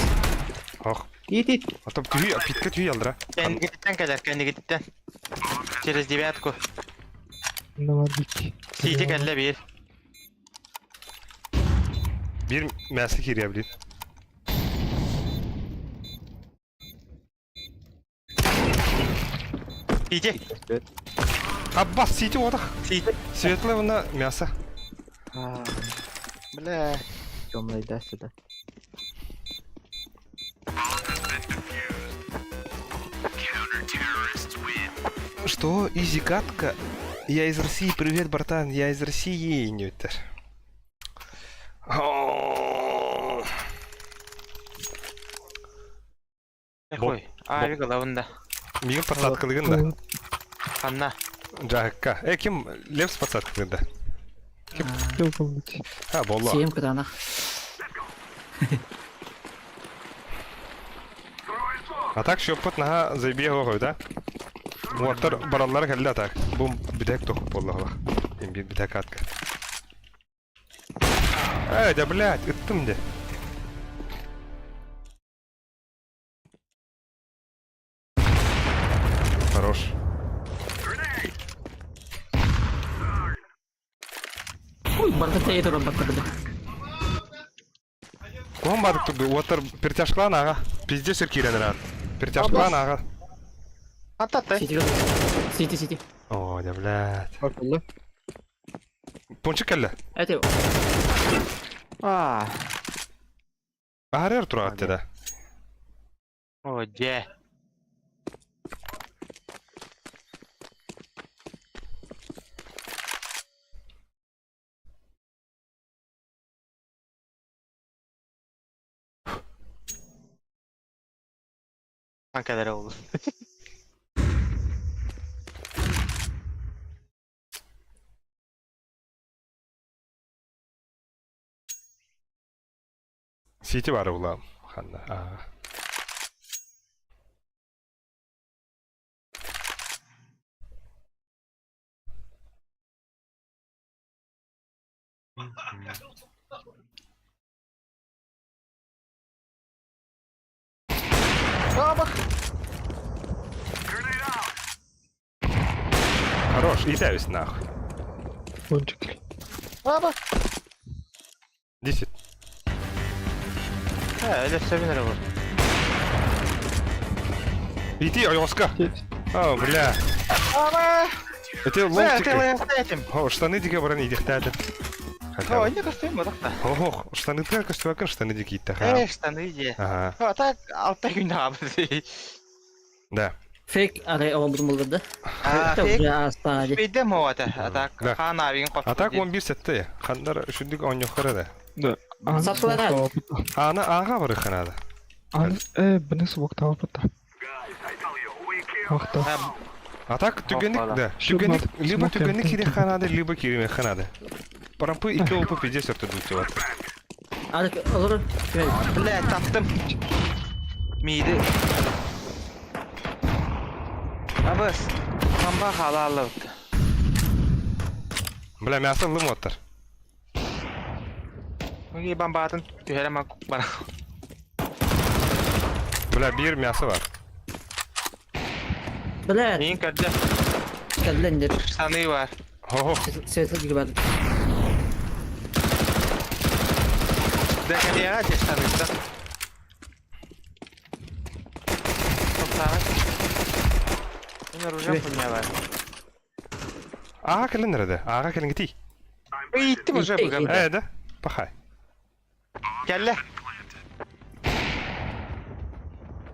Speaker 1: Ох,
Speaker 4: Ит, ит.
Speaker 1: а то түй, питке түй алдыра.
Speaker 2: Кэннигиттэн кэлэр, кэннигиттэн. Через девятку.
Speaker 5: Намадик.
Speaker 2: Сити кэллэ биир.
Speaker 1: Бир мясо кире, блин.
Speaker 2: Сити.
Speaker 1: Аббас, сити отах.
Speaker 2: Сити.
Speaker 1: Светлое на мясо.
Speaker 2: Бля.
Speaker 4: Темный да сюда.
Speaker 1: Что? Изи катка? Я из России, привет, братан, я из России, Ньютер.
Speaker 2: Ой, авик ылабын да.
Speaker 1: Мигин подсадкалыгын да.
Speaker 2: Ханна.
Speaker 1: Жакка. Э, ким Левс подсадкалыгын да.
Speaker 5: Yok olmuş.
Speaker 1: Ha, болла.
Speaker 6: Сиэм кытаанах.
Speaker 1: А так шөппөт наха забие ғой, да? Муаттар бараллар кэллэ так. Бу битек тохуп болла. Им бир битек атка. Эй, да блядь, ыттым де. Хорош.
Speaker 6: Ой, барда тэйэ турар барда бile.
Speaker 1: Кон бадык турду, уаттар перетяжкалаан ага. Пиздец кирен рад. Перетяжкалаан ага.
Speaker 2: Аттаттай.
Speaker 6: Сити Сити, сити.
Speaker 1: О, да блядь.
Speaker 4: Барды.
Speaker 1: Пончик кэллэ.
Speaker 6: Это
Speaker 4: А,
Speaker 1: Арер турат да.
Speaker 2: О, дьэ. Анкалар oldu.
Speaker 1: Сити бары улам. Ханна. Аа.
Speaker 2: Aa bak.
Speaker 1: Хорош, ийтәбез нахуй.
Speaker 5: Пончик.
Speaker 2: Aa bak.
Speaker 1: 10.
Speaker 2: He öyle sevinir bu.
Speaker 1: Иди, Оска. О, бля.
Speaker 2: Ама.
Speaker 1: Это
Speaker 2: Бля,
Speaker 1: лонг
Speaker 2: ты лайфстайтим.
Speaker 1: О, штаны диге баран идехтәде.
Speaker 2: О, не костюм bu da.
Speaker 1: Ох, штаны тер костюм штаны диге итте.
Speaker 2: Э, штаны иди.
Speaker 1: Ага.
Speaker 2: А так алта күн abi.
Speaker 1: Да.
Speaker 6: Фейк арай оңбутум булдырды.
Speaker 2: А, фейк.
Speaker 6: Астана.
Speaker 2: Бейде моата. А так
Speaker 1: Да.
Speaker 2: хан абин кот.
Speaker 1: А так 11 сетте. Хандар үшүндүк оңнохора да.
Speaker 5: Аны
Speaker 6: Сатылар.
Speaker 1: Ана ага бар ханада.
Speaker 5: Аны э бini суоктаабыт да. Вахта.
Speaker 1: А так түгенник да.
Speaker 5: Şu
Speaker 1: Түгенник
Speaker 5: мат-
Speaker 1: либо
Speaker 5: смок
Speaker 1: түгенник
Speaker 5: кемтен
Speaker 1: кире ханада, либо киреме ханада. Парампы ике опы пиздец өртү вот.
Speaker 6: Алик olur.
Speaker 2: Бля, таптым. Миди. Абыс. Камба хала алып.
Speaker 1: Бля, мясо лым оттар.
Speaker 2: Миги бамбатын түһәрем бара.
Speaker 1: Бля, бир мясо бар.
Speaker 6: Бля,
Speaker 2: Мин көрдө.
Speaker 6: кәлләндер.
Speaker 2: Штаны бар.
Speaker 1: Хо-хо.
Speaker 6: Светло gibi бар.
Speaker 2: Да калега те штаны да. Топтагы. Мен оружие подняла.
Speaker 1: Ага келин nerede? Ага келин гити.
Speaker 2: Иттим уже бүгін.
Speaker 1: Э, да? Пахай.
Speaker 2: Кәлле.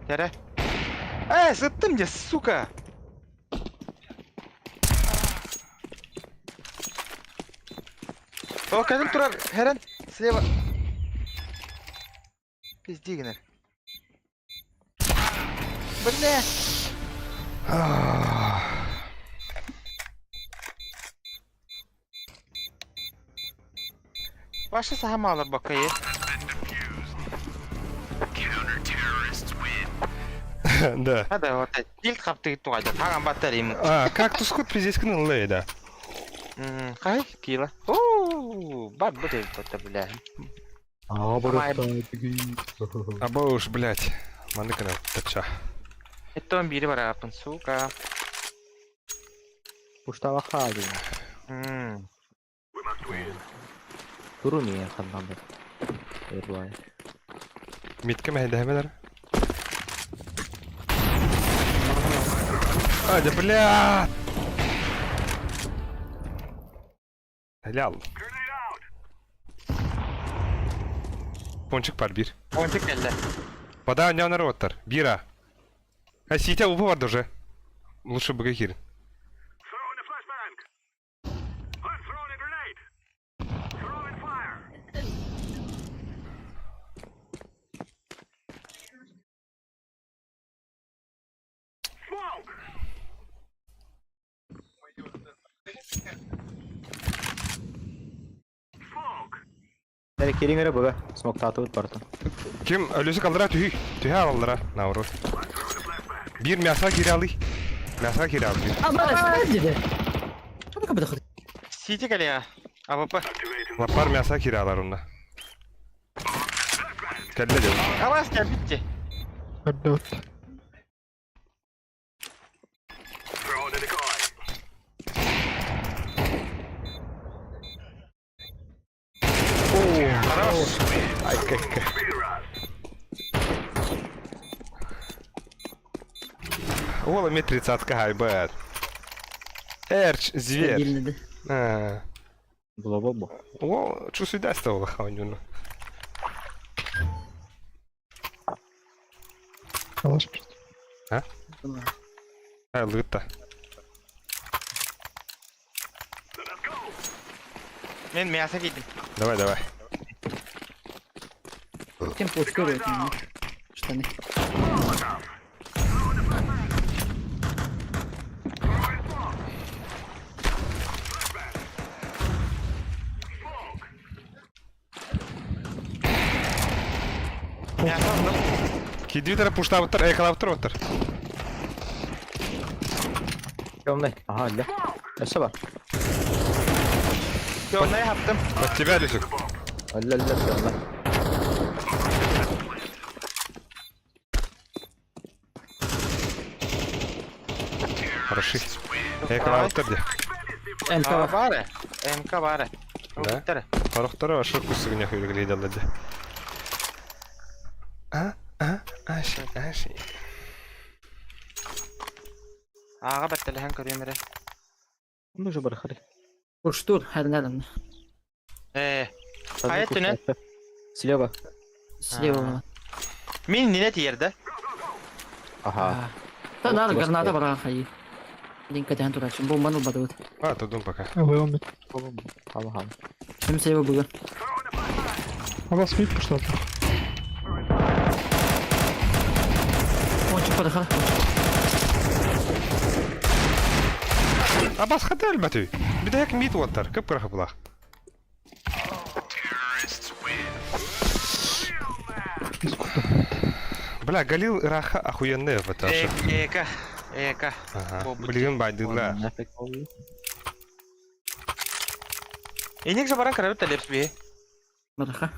Speaker 2: Кәрә. Э, сыттым де, сука. О, кәдім тұрар, Хәрән, слева. Пиздигнер. Бля. Башы сахам алыр бакайы.
Speaker 1: Да.
Speaker 2: Hadi вот, дилт қапты кетті қайда. Тағам баттар емін.
Speaker 1: А, кактус кут пиздец кын лей, да.
Speaker 2: Қай, кила. Ооо, бар бұ деп бля.
Speaker 4: Аа
Speaker 2: Май-
Speaker 1: Аба уж, блядь. Маны кына тапча.
Speaker 2: Еттон бири бар апын, сука.
Speaker 4: Пуштава хаали.
Speaker 2: М.
Speaker 4: Туруми ханнан. Эрлай.
Speaker 1: Митке мәһәндәһәмәләр. А, да бля! Helal. Пончик бар бир.
Speaker 2: Пончик келді.
Speaker 1: Вода не народтар. Бира. А ситя упа бар уже. Лучше бы кир.
Speaker 4: Дәрі кереңері бұға. Смок татыбыт бартын.
Speaker 1: Ким өлөсү калдыра түһүй. Түһэ алаллара наоборот. Бир мясо кире алый. Мясо кире ал бир.
Speaker 6: Ама dedi. Hadi kapıda.
Speaker 2: Сити келі. АВП.
Speaker 1: Лапар мясо кире алар онна. Кәлле деді.
Speaker 2: Абас кел бітті.
Speaker 5: Өрдөт.
Speaker 1: Ай, как. Ола ме тридцатка хайбат. Эрч, зверь.
Speaker 6: Bildi.
Speaker 1: А,
Speaker 4: Бұла бо.
Speaker 1: О, чу сюда стало ханюна.
Speaker 5: Алаш.
Speaker 1: Ай, лыта.
Speaker 2: Мен мясо кидім.
Speaker 1: Давай, давай.
Speaker 6: Kim poçka Штаны.
Speaker 1: Киирдибит эрэ пуштаабыттар, экалаабыттар оттар.
Speaker 4: Темный. Ага, өллө. Өссө бар.
Speaker 2: Темный хаптым.
Speaker 1: От тебя, Люсик.
Speaker 4: Өллө, өллө, темный.
Speaker 1: Хороши. Экалаабыттар дии.
Speaker 6: МК бар.
Speaker 2: Баар МК баар.
Speaker 1: Да? Хорохторо вообще кусыгня хуйлыгли дии. А, а, аши, аши.
Speaker 2: Ааҕа бэртэлэһэн көрүөм эрэ.
Speaker 4: Ну же барахары.
Speaker 6: Куштур, хәрнәрін.
Speaker 2: Ээ, хайа түнэн?
Speaker 4: Слева.
Speaker 6: Слева.
Speaker 2: Мин нинэ тиэрдэ.
Speaker 4: Ага.
Speaker 6: Та надо, граната бара хайы. Дин кэтэн турачым. Бомбаны ылбатыбыт.
Speaker 1: А, тудум пока.
Speaker 5: Ылыам.
Speaker 4: Ага.
Speaker 6: Ким слева бүгін.
Speaker 5: Абас мид пуштады.
Speaker 6: Ончик барахар.
Speaker 1: Абас хата өлбөтүй. Бидэк мид уоттар, көп кыраха булах. Бля, Галил Раха охуенная в это.
Speaker 2: Эка, эка.
Speaker 1: Ага. Блин, байдыла.
Speaker 2: Эник же баран карабыт талепс би.
Speaker 6: Бараха.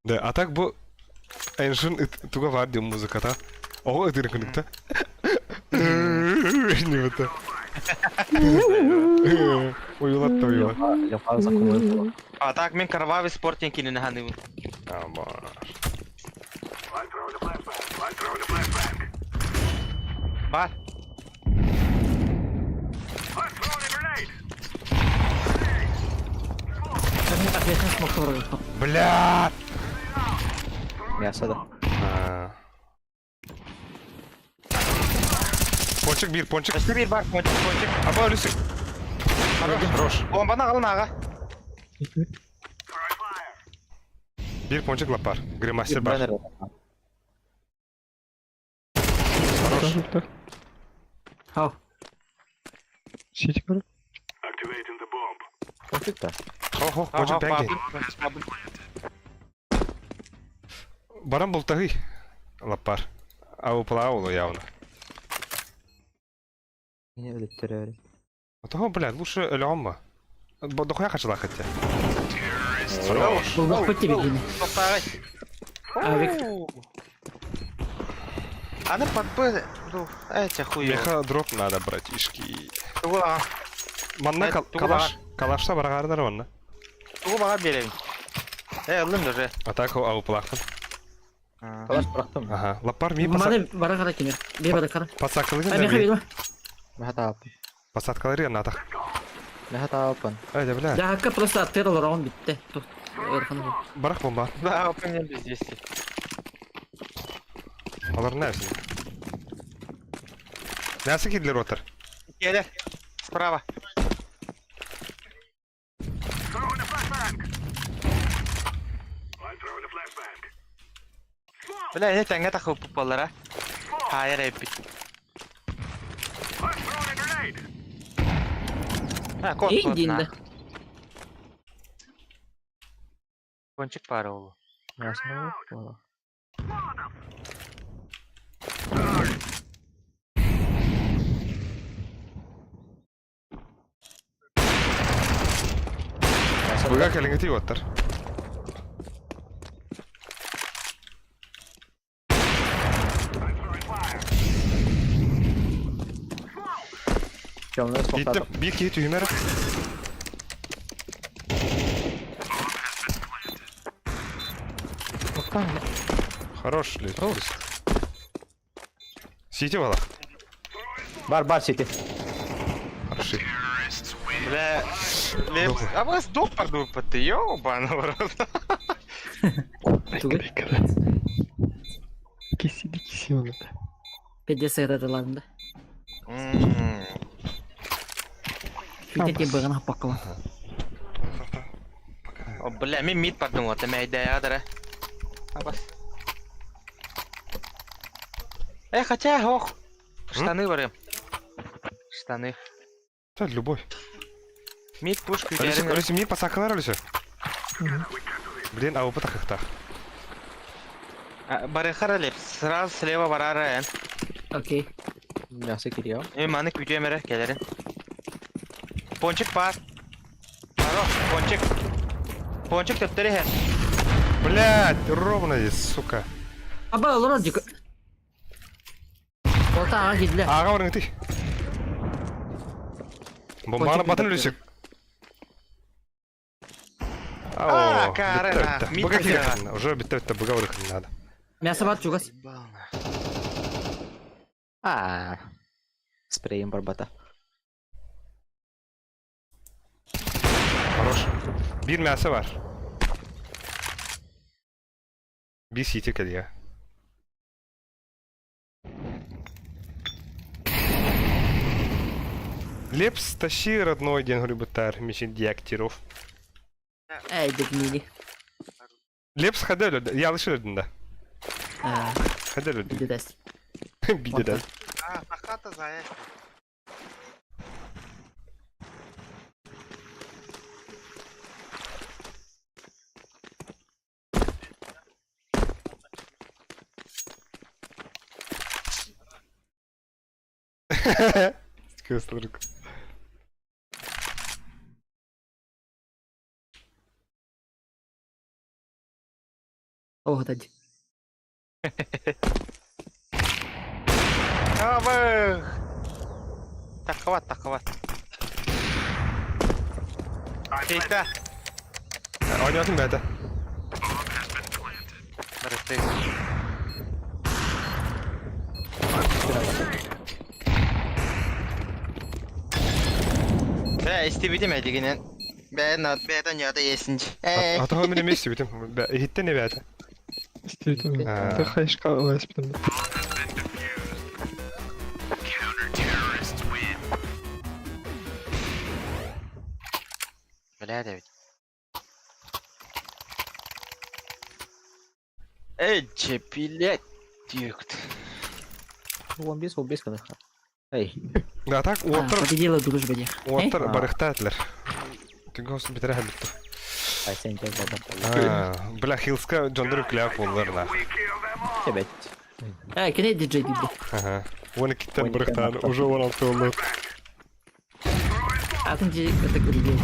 Speaker 1: Да, а так бу Эншин туга бар диэн музыката. Оҕо ытыыр күнүктэ. Не вот. Уйулатта уйула.
Speaker 4: Леха закумыл.
Speaker 2: А так мин кровавый спортинг кинини ханыбын.
Speaker 1: Амар.
Speaker 2: Бар.
Speaker 1: Бля!
Speaker 4: Мясо да.
Speaker 1: Пончик бир, пончик.
Speaker 2: Өссө биир бар, пончик, пончик.
Speaker 1: Аба Люсик. Хорош.
Speaker 2: Бомбаны аҕалын аҕа.
Speaker 1: Биир пончик лапар. Гримастер бар. Хорош.
Speaker 6: Хау.
Speaker 5: Сити бар.
Speaker 4: Пончик да.
Speaker 1: Хо-хо, пончик бәңге. Баран бултаһый. Лапар. Ау явно.
Speaker 4: Не өлөттөрөр.
Speaker 1: Того, блядь, лучше өлөмма. Дохуя хачылах хотя. Хорош.
Speaker 6: Булбах пытти бигини.
Speaker 2: Тоқтағай.
Speaker 6: Авик.
Speaker 2: Аны подпы... Эти хуй.
Speaker 1: Меха дроп надо, братишки.
Speaker 2: Тугу аға.
Speaker 1: Манна калаш. Калашта барагардар манна.
Speaker 2: Тугу баға беремин. Э, ылым даже.
Speaker 1: А так ау плахтым.
Speaker 4: Калаш бырахтым.
Speaker 1: Ага. Лапар ми
Speaker 6: Маны бара кара кемер. Бе бара кара.
Speaker 1: Подсакалыгын.
Speaker 6: А меха бир.
Speaker 4: Меха таапын.
Speaker 1: Посадкалары натах.
Speaker 4: Меха таапын.
Speaker 1: Ай, да бля.
Speaker 6: Да хакка просто аттыр раунд битте.
Speaker 1: Барах бомба.
Speaker 2: Да, опен здесь.
Speaker 1: Алар нәрсә? Нәрсә киделер отыр?
Speaker 2: Келе. Справа. Бля, не тәңгә тахып пупалар, а? Хайыр әйпит. Ha, кот, кот,
Speaker 6: Индинде.
Speaker 2: Кончик пара ол.
Speaker 4: Мясо.
Speaker 1: Буга кәлеңгә тиеп оттар.
Speaker 4: Темный
Speaker 1: Биттем, бир киһи түһүмэр. Хорош, ли. Сити бала.
Speaker 4: Бар, бар, сити.
Speaker 1: Хороши.
Speaker 2: Бля, Лепс, а вас доп ты, ёбаный в рот.
Speaker 6: Тугу.
Speaker 5: Киси киси оны.
Speaker 6: Педес ыратыларында. Фитет быгын хаппаккала.
Speaker 2: О, бля, мен мид бардым вот, мен идея дара. Абас. Э, хотя, ох, штаны барым. Штаны.
Speaker 1: Да, любовь.
Speaker 2: Мид пушку
Speaker 1: Алиса, Алиса, мне посакалар, Алиса. Блин, а опыта как-то.
Speaker 2: Барыхара леп, сразу слева барара эн.
Speaker 6: Окей.
Speaker 4: Мясо кирио.
Speaker 2: Э, маны күтүөм эрэ, кэлэрин. Пончик бар. Баро, пончик. Пончик төптөрү иһэр.
Speaker 1: Блядь, ровно здесь, сука.
Speaker 6: Аба олорор дьик. Орта аҕа киирдилэр.
Speaker 1: Аҕа барыҥытый. Бомбаны батын үлүсүк.
Speaker 2: А, кары,
Speaker 1: Быга киирэн, уже бүтэ быга барыхын надо.
Speaker 6: Мясо бар чугас.
Speaker 4: Аа. Спрейем барбата.
Speaker 1: Хорош. Биир мясо бар. Биир сити кэлиэ. Лепс, тащи, родной, диэн хоруйбуттар Мишин Дьяктеров.
Speaker 6: Эй, дегмини.
Speaker 1: Лепс хада өлөрдө. Ялыш өлөрдүн да. Хада өлөрдүн.
Speaker 6: Бидэс.
Speaker 1: Бидэс.
Speaker 2: А, хата зая.
Speaker 1: Кыстырык.
Speaker 6: Оо, тади.
Speaker 2: Абы. Таххабат, таххабат. Тейта.
Speaker 1: Ойнотун бэйэтэ.
Speaker 2: Барысты. Бә, истибитим эдигинен. Бә, на, бәден яда есинч. Э.
Speaker 1: Атаҕа мин эмиэ истибитим. Иһиттэн эбээтэ.
Speaker 5: Истибитим. Хайышка ыласпытым.
Speaker 2: Бля, Давид. Эй, че, блядь, дюкт.
Speaker 4: 15 15 гына. Эй.
Speaker 1: Да так, уоттар
Speaker 6: Победила дружба дии.
Speaker 1: уоттар барыхтаатылар. Түгос битэрэ хабитты.
Speaker 4: Ай, сен кел баба.
Speaker 1: Бля, Хилска дьондор кляп боллар на.
Speaker 4: Тебет.
Speaker 6: Э, кини диджей диде.
Speaker 1: Ага. 12-тен барыхтаан, уже 16 болду.
Speaker 6: Атын диджей это говорил.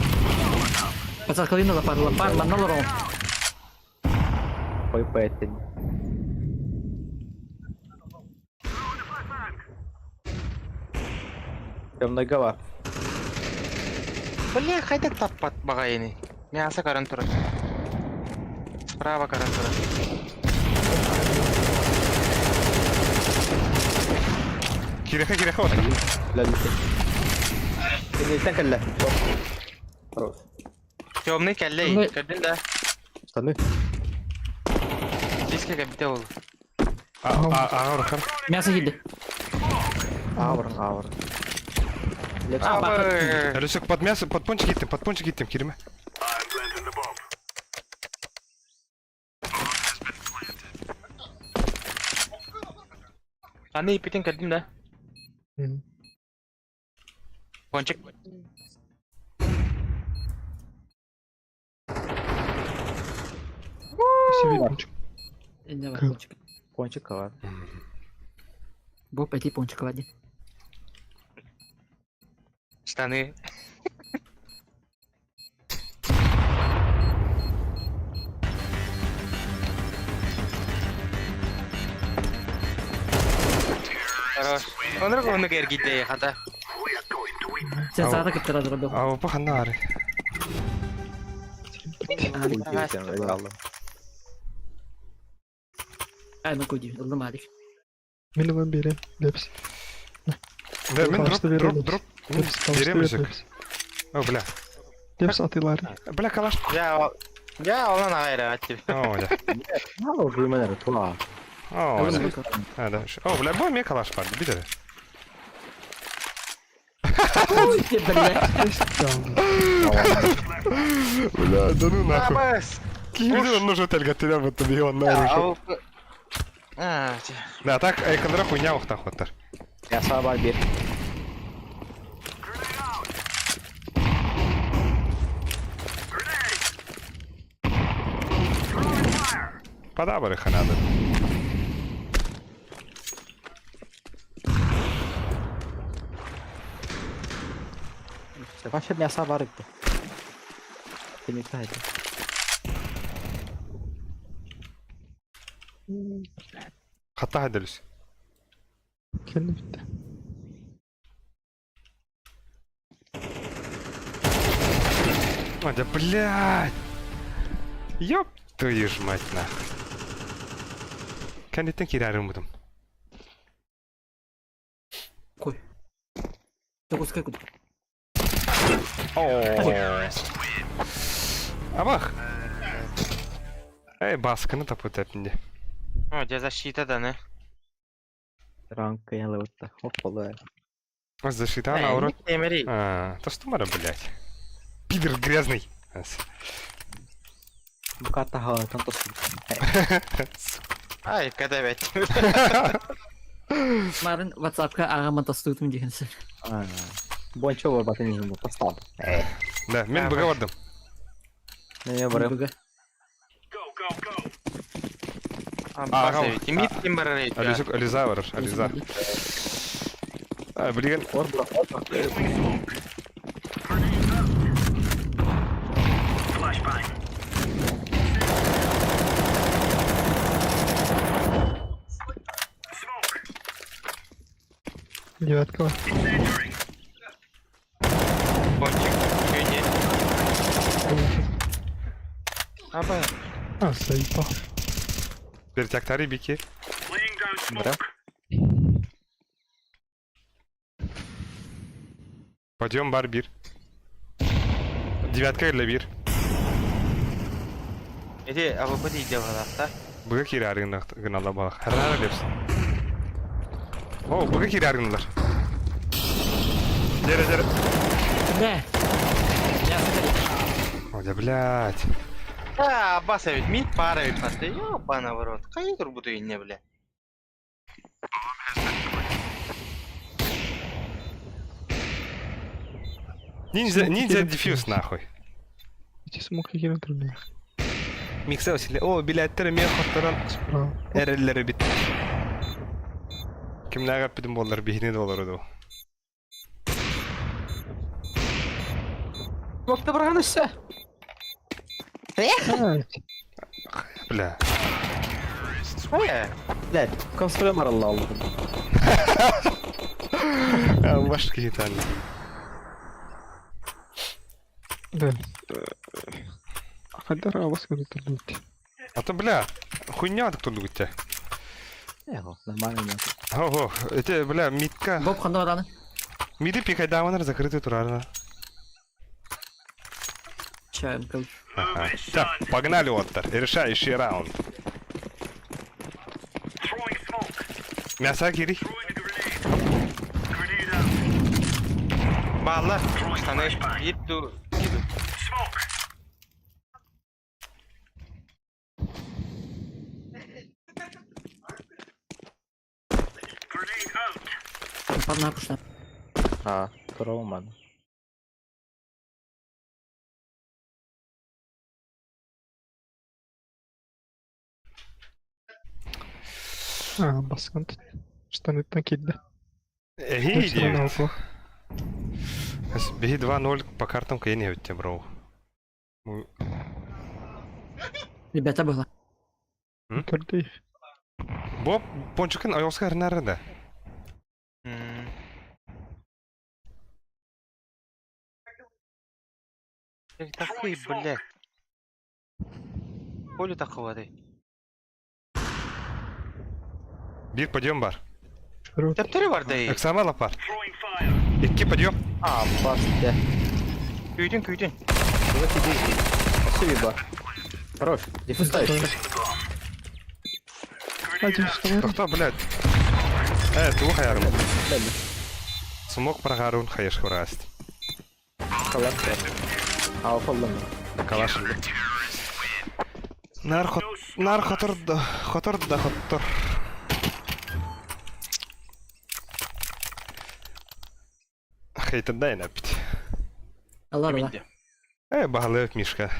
Speaker 6: Пацан, клина лапар, лапар, манна лорон.
Speaker 4: Ой, поэтому. Темная голова.
Speaker 2: Бля, хайда таппат багайны. Мясо каран турар. Справа каран турар.
Speaker 1: Киреха, киреха вот.
Speaker 4: Кенеттен кэллэ. Хорош.
Speaker 2: Темный кэллей, көрдүн да.
Speaker 4: Штаны.
Speaker 2: Диска кэбитэ ол.
Speaker 1: А, а,
Speaker 6: Мясо киирдэ.
Speaker 4: Аур, аур.
Speaker 2: Абы.
Speaker 1: Рысек под мясо, под пончик иттим, под пончик иттим, кириме.
Speaker 2: Аны ипитин көрдүн да. Пончик.
Speaker 5: Себе пончик.
Speaker 6: Давай, пончик.
Speaker 4: Пончик var.
Speaker 6: Бу пойти пончик лади.
Speaker 2: Штаны. Хорош. Онор онну кергидде хата.
Speaker 6: Сен саата кыттыра дробил.
Speaker 1: А, паханары.
Speaker 6: Ай, ну куди, ылдым алик.
Speaker 5: Мин ылан берем. Лепс.
Speaker 1: Да, мен дроп, дроп, дроп.
Speaker 5: Лепс,
Speaker 1: Берем Рысек. О, бля.
Speaker 5: Лепс атылар.
Speaker 1: Бля, калаш.
Speaker 2: Я, я онан агайра аттип.
Speaker 1: О, бля.
Speaker 4: Мало уже туа.
Speaker 1: О, бля. А, да. О, бля, бу мне калаш бар, бит
Speaker 6: Ой, бля.
Speaker 1: Бля, да ну нахуй. Киһи нужно тэлгэттилэр бутта биһи онна оружие.
Speaker 2: А,
Speaker 1: Да, так, экандра хуйня ухтах хоттар.
Speaker 4: Мясо бар бир.
Speaker 1: Подабары ханады.
Speaker 4: Вообще мясо бар ити. Кенекте это.
Speaker 1: Хата хадалыс.
Speaker 5: Кэллэ бүттэ.
Speaker 1: А, да блядь! Ёб твою ж мать нахуй. Кэнниттэн киирээри гыммытым.
Speaker 6: Кой. Дьокуускай курдук.
Speaker 1: Абах! Эй, басканы тапыт эпинде.
Speaker 2: О, дьэ защита даны.
Speaker 4: Ранка ялыбытта. Хоп-пола.
Speaker 1: Защита на урок.
Speaker 2: Эмери.
Speaker 1: А, то что мара, блядь? Пидор грязный.
Speaker 4: Буката хаатан тосу.
Speaker 2: Ай, когда ведь.
Speaker 6: Марын WhatsAppка ағама тастыытым деген сен.
Speaker 4: Бончо бар батын иһин тастан.
Speaker 1: Да, мен быга бардым.
Speaker 4: Мен барым.
Speaker 1: Ага.
Speaker 2: Мид ким барар
Speaker 1: Ализа, Ализа барар, Ализа. А, блин.
Speaker 4: Ор бура.
Speaker 5: Девятка бар.
Speaker 2: Пончик. Күйде. Аба.
Speaker 5: А, заебал.
Speaker 1: Перетяктары бики.
Speaker 4: Бара.
Speaker 1: Подъем бар бир. Девятка или бир.
Speaker 2: Эти АВП дейді балақта.
Speaker 1: Быга кире гынала балах. Харара лепс. О, быга кире аргыналар. Дере, дере.
Speaker 6: Бля. Я
Speaker 1: О, да, блядь.
Speaker 2: А, баса ведь мид пара ведь пасты. Ёбана в рот. Кай турбуду не, бля.
Speaker 1: Ниндзя, ниндзя дефьюз нахуй.
Speaker 5: Эти смоки километр, бля.
Speaker 1: Микса усилия. О, блядь, тер мен хотторан
Speaker 5: Справа.
Speaker 1: эреллери бит. Кимнәгә питем болар бихни доллар ду.
Speaker 4: Бокта барган өссө.
Speaker 1: Бля.
Speaker 2: Э,
Speaker 4: Блядь, консоль маралла алды.
Speaker 1: Башка китан.
Speaker 5: Да. Хаддар абас көрүтөр дүйт.
Speaker 1: А то, бля, хуйня так турду гүттэ.
Speaker 4: Эхо, нормально.
Speaker 1: Ого, эти, бля, митка.
Speaker 6: Боб ханда бараны.
Speaker 1: Миды пикайдаманар закрытый турарна.
Speaker 6: Чаем кыл.
Speaker 1: Ага. Так, погнали, Оттар. Решающий раунд. Мясо кири.
Speaker 2: Баллар. Штаны. Етту.
Speaker 6: Парна пушна.
Speaker 4: А, Роман.
Speaker 5: А, баскан. Штаныттан килде.
Speaker 1: Эй,
Speaker 5: Штаны алпа.
Speaker 1: Беги 2-0 по картам кайне у тебя, бро.
Speaker 6: Ребята было.
Speaker 5: Көрдүй.
Speaker 1: Боб, пончикын айоска арнары да.
Speaker 2: Такой, бля. Поле такого, да.
Speaker 1: Бир подъем бар.
Speaker 2: Тептері бар да.
Speaker 1: Эксама лапар. Икки подъем.
Speaker 4: А, басты.
Speaker 2: Күйден, күйден.
Speaker 4: Өссө бар. Хорош, дефюз
Speaker 5: Один штаны.
Speaker 1: Кто, блядь? Ту хаярым. Смок прогарун хаеш хвраст.
Speaker 4: Калаш. А, коллам.
Speaker 1: Калаш. Нар хот, нар хотор да, хотор да хотор. Хейтер дай напить.
Speaker 6: Алар ла.
Speaker 1: Багалев Мишка.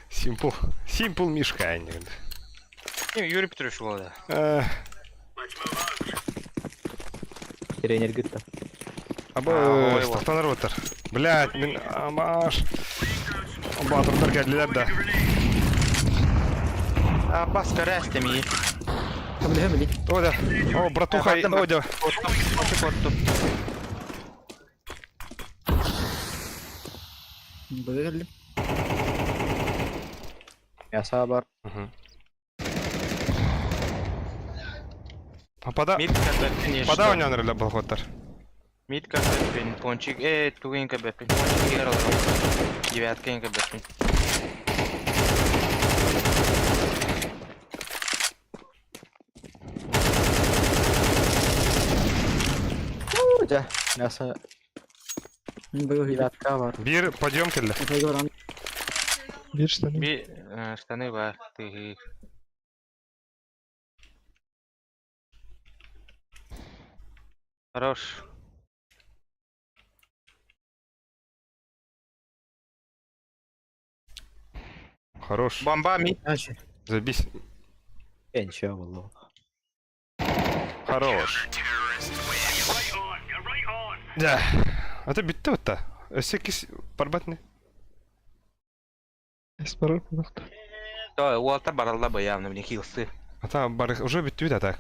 Speaker 1: Симпл. Симпл Мишка, они.
Speaker 2: Юрий Петрович болды.
Speaker 4: Тренергыт да.
Speaker 1: Абы, стахтанар батар. Блядь, мин амаш. Батырдар кэллилэр да.
Speaker 2: А, бас көрәстем и.
Speaker 6: Көмөлөһө били.
Speaker 1: О, да. О, братуха, о, да.
Speaker 2: Пончик оттум.
Speaker 6: Быга келдим.
Speaker 4: Мяса бар.
Speaker 1: Пода,
Speaker 2: Мид кәбәппин
Speaker 1: пода ойнаныр эле балхоттар.
Speaker 2: Мид кәбәппин, пончик, э, тугин кәбәппин, пончик егер алар. Девятка кәбәппин.
Speaker 4: Дьэ, мясо
Speaker 6: Быга хүйдэ.
Speaker 4: девятка бар.
Speaker 1: Бир подъем келди.
Speaker 6: Быга баран.
Speaker 5: Бир штаны.
Speaker 2: Би штаны бар, тыгы. Хорош.
Speaker 1: Хорош.
Speaker 2: Бомба мид.
Speaker 1: Забись.
Speaker 4: Э, ничего было.
Speaker 1: Хорош. Да. А то битте бутта. Өссө кис барбат не?
Speaker 5: Эс барар кунакта.
Speaker 2: Да, уолта баралла бы явно, мне хилсы.
Speaker 1: Ата бар уже бүттү да так.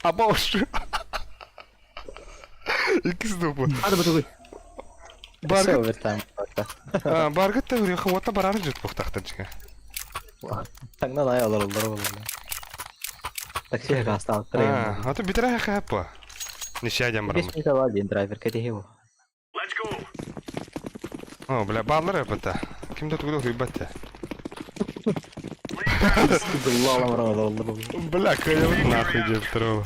Speaker 1: Аба ушу. Иккис дупу.
Speaker 6: Hadi бытыгы.
Speaker 4: Все
Speaker 1: Баргыт,
Speaker 4: овертайм.
Speaker 1: баргыт та үрехи ота барары жүт бухтахтар жига.
Speaker 4: Таңнан ай алар олар олар. Такси гастал.
Speaker 1: А, ата битере хапа. Нишадям
Speaker 4: Бес
Speaker 1: барам.
Speaker 4: минут алар дин драйвер кете его.
Speaker 1: О, бля, баалар эпата. Ким да тугуду хуйбатта. Бля, кайып нахуй деп туру.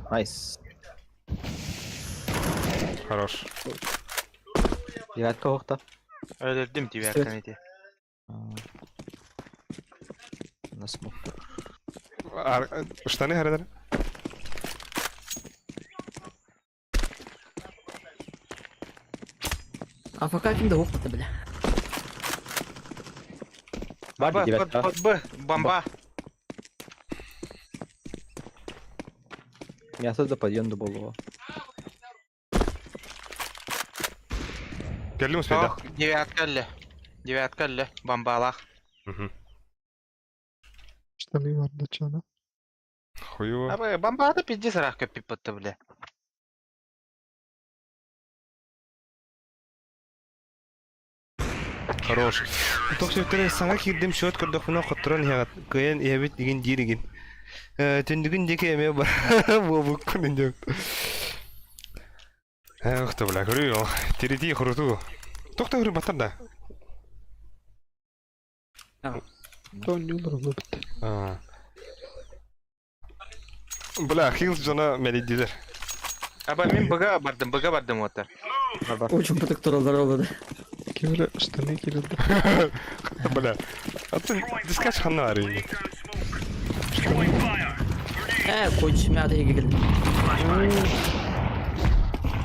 Speaker 4: Найс.
Speaker 1: Хорош.
Speaker 4: Девятка охта.
Speaker 2: Өлөрдүм девятканы эти.
Speaker 4: На смок.
Speaker 1: Штаны харадар.
Speaker 6: АФК кимде хоқтаты бля.
Speaker 4: Бар
Speaker 2: Б,
Speaker 4: девятка.
Speaker 2: Б, Б, бомба.
Speaker 4: Мясо да подъем до болого.
Speaker 1: Келдим успейда.
Speaker 2: Ох, девятка эле. Девятка эле, бомбалах.
Speaker 5: Штаны бар да чана.
Speaker 1: Хуево.
Speaker 2: Абы, бомбада пиздец рах көппип бля.
Speaker 1: Хорош. Тохсөптөр саңа кирдим шот көрдөхүнө хотторон хягат. Кыйын эбит деген диригин. Түндүгүн деке эме бар. Бу күнүн деп. Эх, то бля, көрү. Тиреди хуруту. Тохто көрү батар да.
Speaker 5: Тонюлар олар битте.
Speaker 1: Бля, хилс жана мәлидилер.
Speaker 2: Аба, мен быга бардым, быга бардым ота.
Speaker 6: Очень бытык туралар олады.
Speaker 5: Кимре штаны кирилди.
Speaker 1: Бля. Атын дискач ханна арыйны.
Speaker 6: Э, койчу мята еге келдим.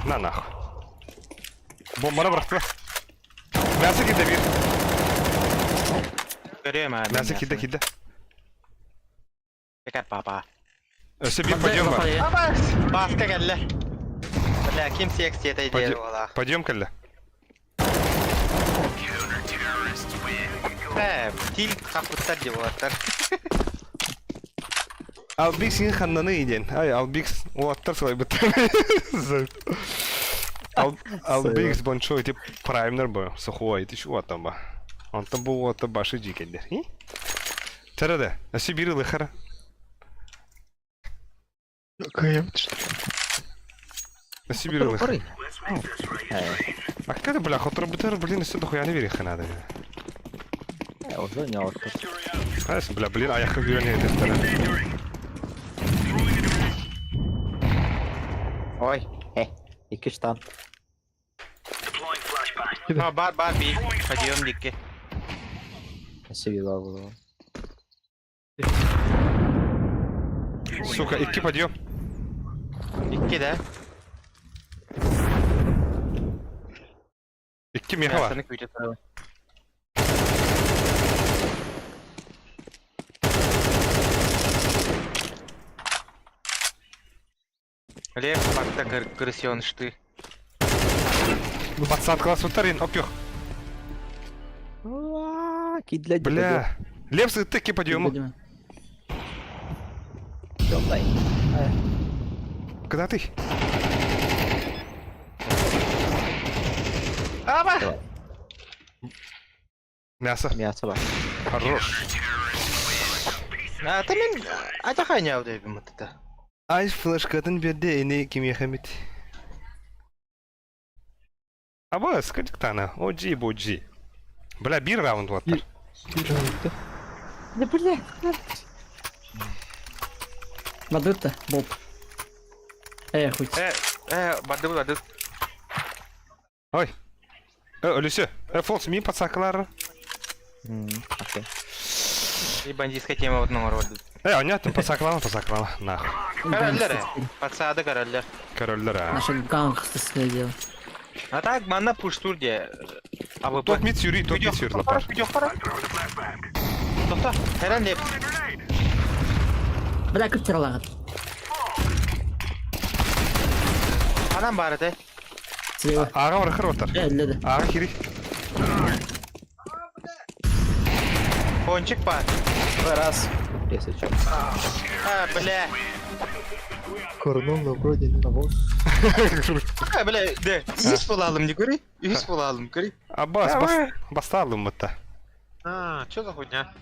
Speaker 1: На нахуй. Бомбаны бырактылар. Мясо киде бир.
Speaker 2: Көрөм а.
Speaker 1: Мясо киде киде.
Speaker 2: Текер папа.
Speaker 1: Өсө бир подъем бар.
Speaker 2: Аба, баска келле. Бля, ким секс етай
Speaker 1: Подъем.
Speaker 2: дер ола.
Speaker 1: Подъем келди.
Speaker 2: Э, тил капыттар деп олаттар.
Speaker 1: Албикс син ханнаны иден. Ай, Албикс улаттар сылай бит. Албикс бончо ити праймнер бу. Сухой ити шу атам ба. Онтон бу ата башы жикендер. Тереде. Өсө бири лыхара.
Speaker 5: Кыйып что.
Speaker 1: Өсө бири лыхара. А когда бля, хотор бутер, блин, өсө дохуяны бери ханады.
Speaker 4: Уже не алып.
Speaker 1: Айс, бля, блин, аяққа үйрене дефтер.
Speaker 4: Ой, э, икки штан.
Speaker 2: А, бар, бар, би. Подъем дикке.
Speaker 4: Себила было.
Speaker 1: Сука, икки подъем.
Speaker 2: Икки да.
Speaker 1: Икки меха бар.
Speaker 2: Мясоны күтө турабын. Лев барда крысёнышты.
Speaker 1: Подсадкалас утарин, опюх.
Speaker 4: Кидле
Speaker 1: Бля. Лев сытты подъему. Куда ты?
Speaker 2: Аба!
Speaker 1: Мясо.
Speaker 4: Мясо бар.
Speaker 1: Хорош.
Speaker 2: А, ты мен... А хайня вот это.
Speaker 1: Ай, флешкатын берде эне ким яхамит. Аба, скажи-тана, оджи боджи. Бля, бир раунд вот.
Speaker 6: Да бля. Бадыта, Боб. Э, хоть.
Speaker 2: Э, э, барды барды.
Speaker 1: Ой. Э, Люся, э, Фолс, ми подсакалар.
Speaker 4: Окей.
Speaker 2: И бандитская тема в одном роде.
Speaker 1: Э, понятно, подсаклама, подсаклама. Нахуй.
Speaker 2: Короллер. Подсады короллер.
Speaker 1: Короллер, а.
Speaker 6: Наша гангстерское дело.
Speaker 2: А так, манна пуштурде. А вы
Speaker 1: Тот мид юри, тот мид юри, лапар.
Speaker 2: Тоқта, Хэран леп.
Speaker 6: Бля, как терлагат.
Speaker 2: Анам бар еді.
Speaker 6: Слева.
Speaker 1: Ага, бар хыр отар.
Speaker 6: Э, леда.
Speaker 1: Ага, хири.
Speaker 2: Пончик бар.
Speaker 4: Раз. Если чё.
Speaker 2: А, бля.
Speaker 4: Корнула вроде не на волк.
Speaker 2: А, бля, де. Үс болалым не көрей? Үс болалым көрей.
Speaker 1: Аббас, басталым мытта.
Speaker 2: А, чё за хуйня?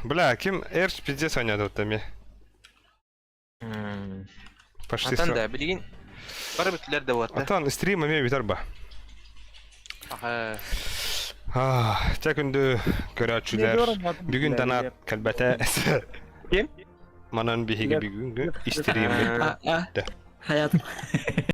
Speaker 1: Бля, ким Эрч пиздец ойнады оттами. Почти
Speaker 2: Атан
Speaker 1: все.
Speaker 2: да, билигин. Бары бүтлер де вот.
Speaker 1: Атан стрим эме битер ба.
Speaker 2: Аха.
Speaker 1: Ча күндү көрөөчүлөр. Бүгүн дана калбата.
Speaker 2: Ким?
Speaker 1: Манан биһиги бүгүнгү истрим.
Speaker 6: А, а. Хаятым.